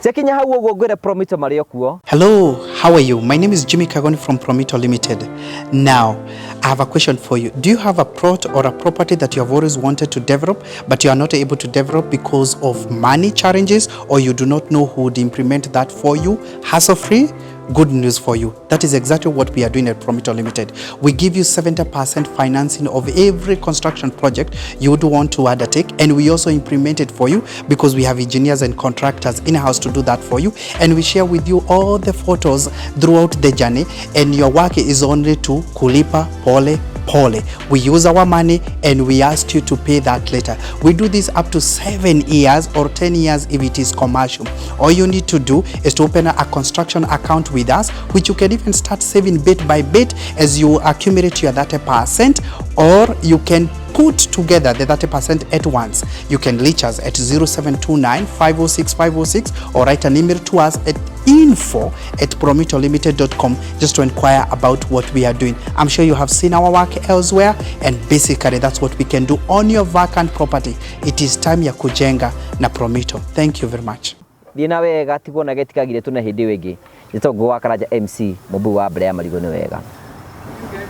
S2: Ciakinya hau ũguo ngwĩre Promito marĩ o kuo.
S3: Hello, how are you? My name is Jimmy Kagoni from Promito Limited. Now, I have a question for you. Do you have a plot or a property that you have always wanted to develop, but you are not able to develop because of money challenges, or you do not know who would implement that for you, hassle-free? Good news for you. That is exactly what we are doing at Promito Limited. We give you 70% financing of every construction project you would want to undertake, and we also implement it for you because we have engineers and contractors in-house to do that for you, and we share with you all the photos throughout the journey, and your work is only to kulipa pole pole. We use our money and we ask you to pay that later. We do this up to 7 years or 10 years if it is commercial. All you need to do is to open a construction account with us, which you can even start saving bit by bit as you accumulate your 30%, or you can put together the 30% at once. You can reach us at 0729 506 506 or write an email to us at info@promitolimited.com just to inquire about what we are doing. I'm sure you have seen our work elsewhere, and basically that's what we can do on your vacant property. It is time ya kujenga na Promito. Thank you very much.
S2: Thiĩ na wega tigwo na getikagire tuna hĩndĩ ĩyo ĩngĩ. Njĩtagwo Ngũgĩ wa Karanja MC mũmbu wa mbere ya marigũ nĩ wega.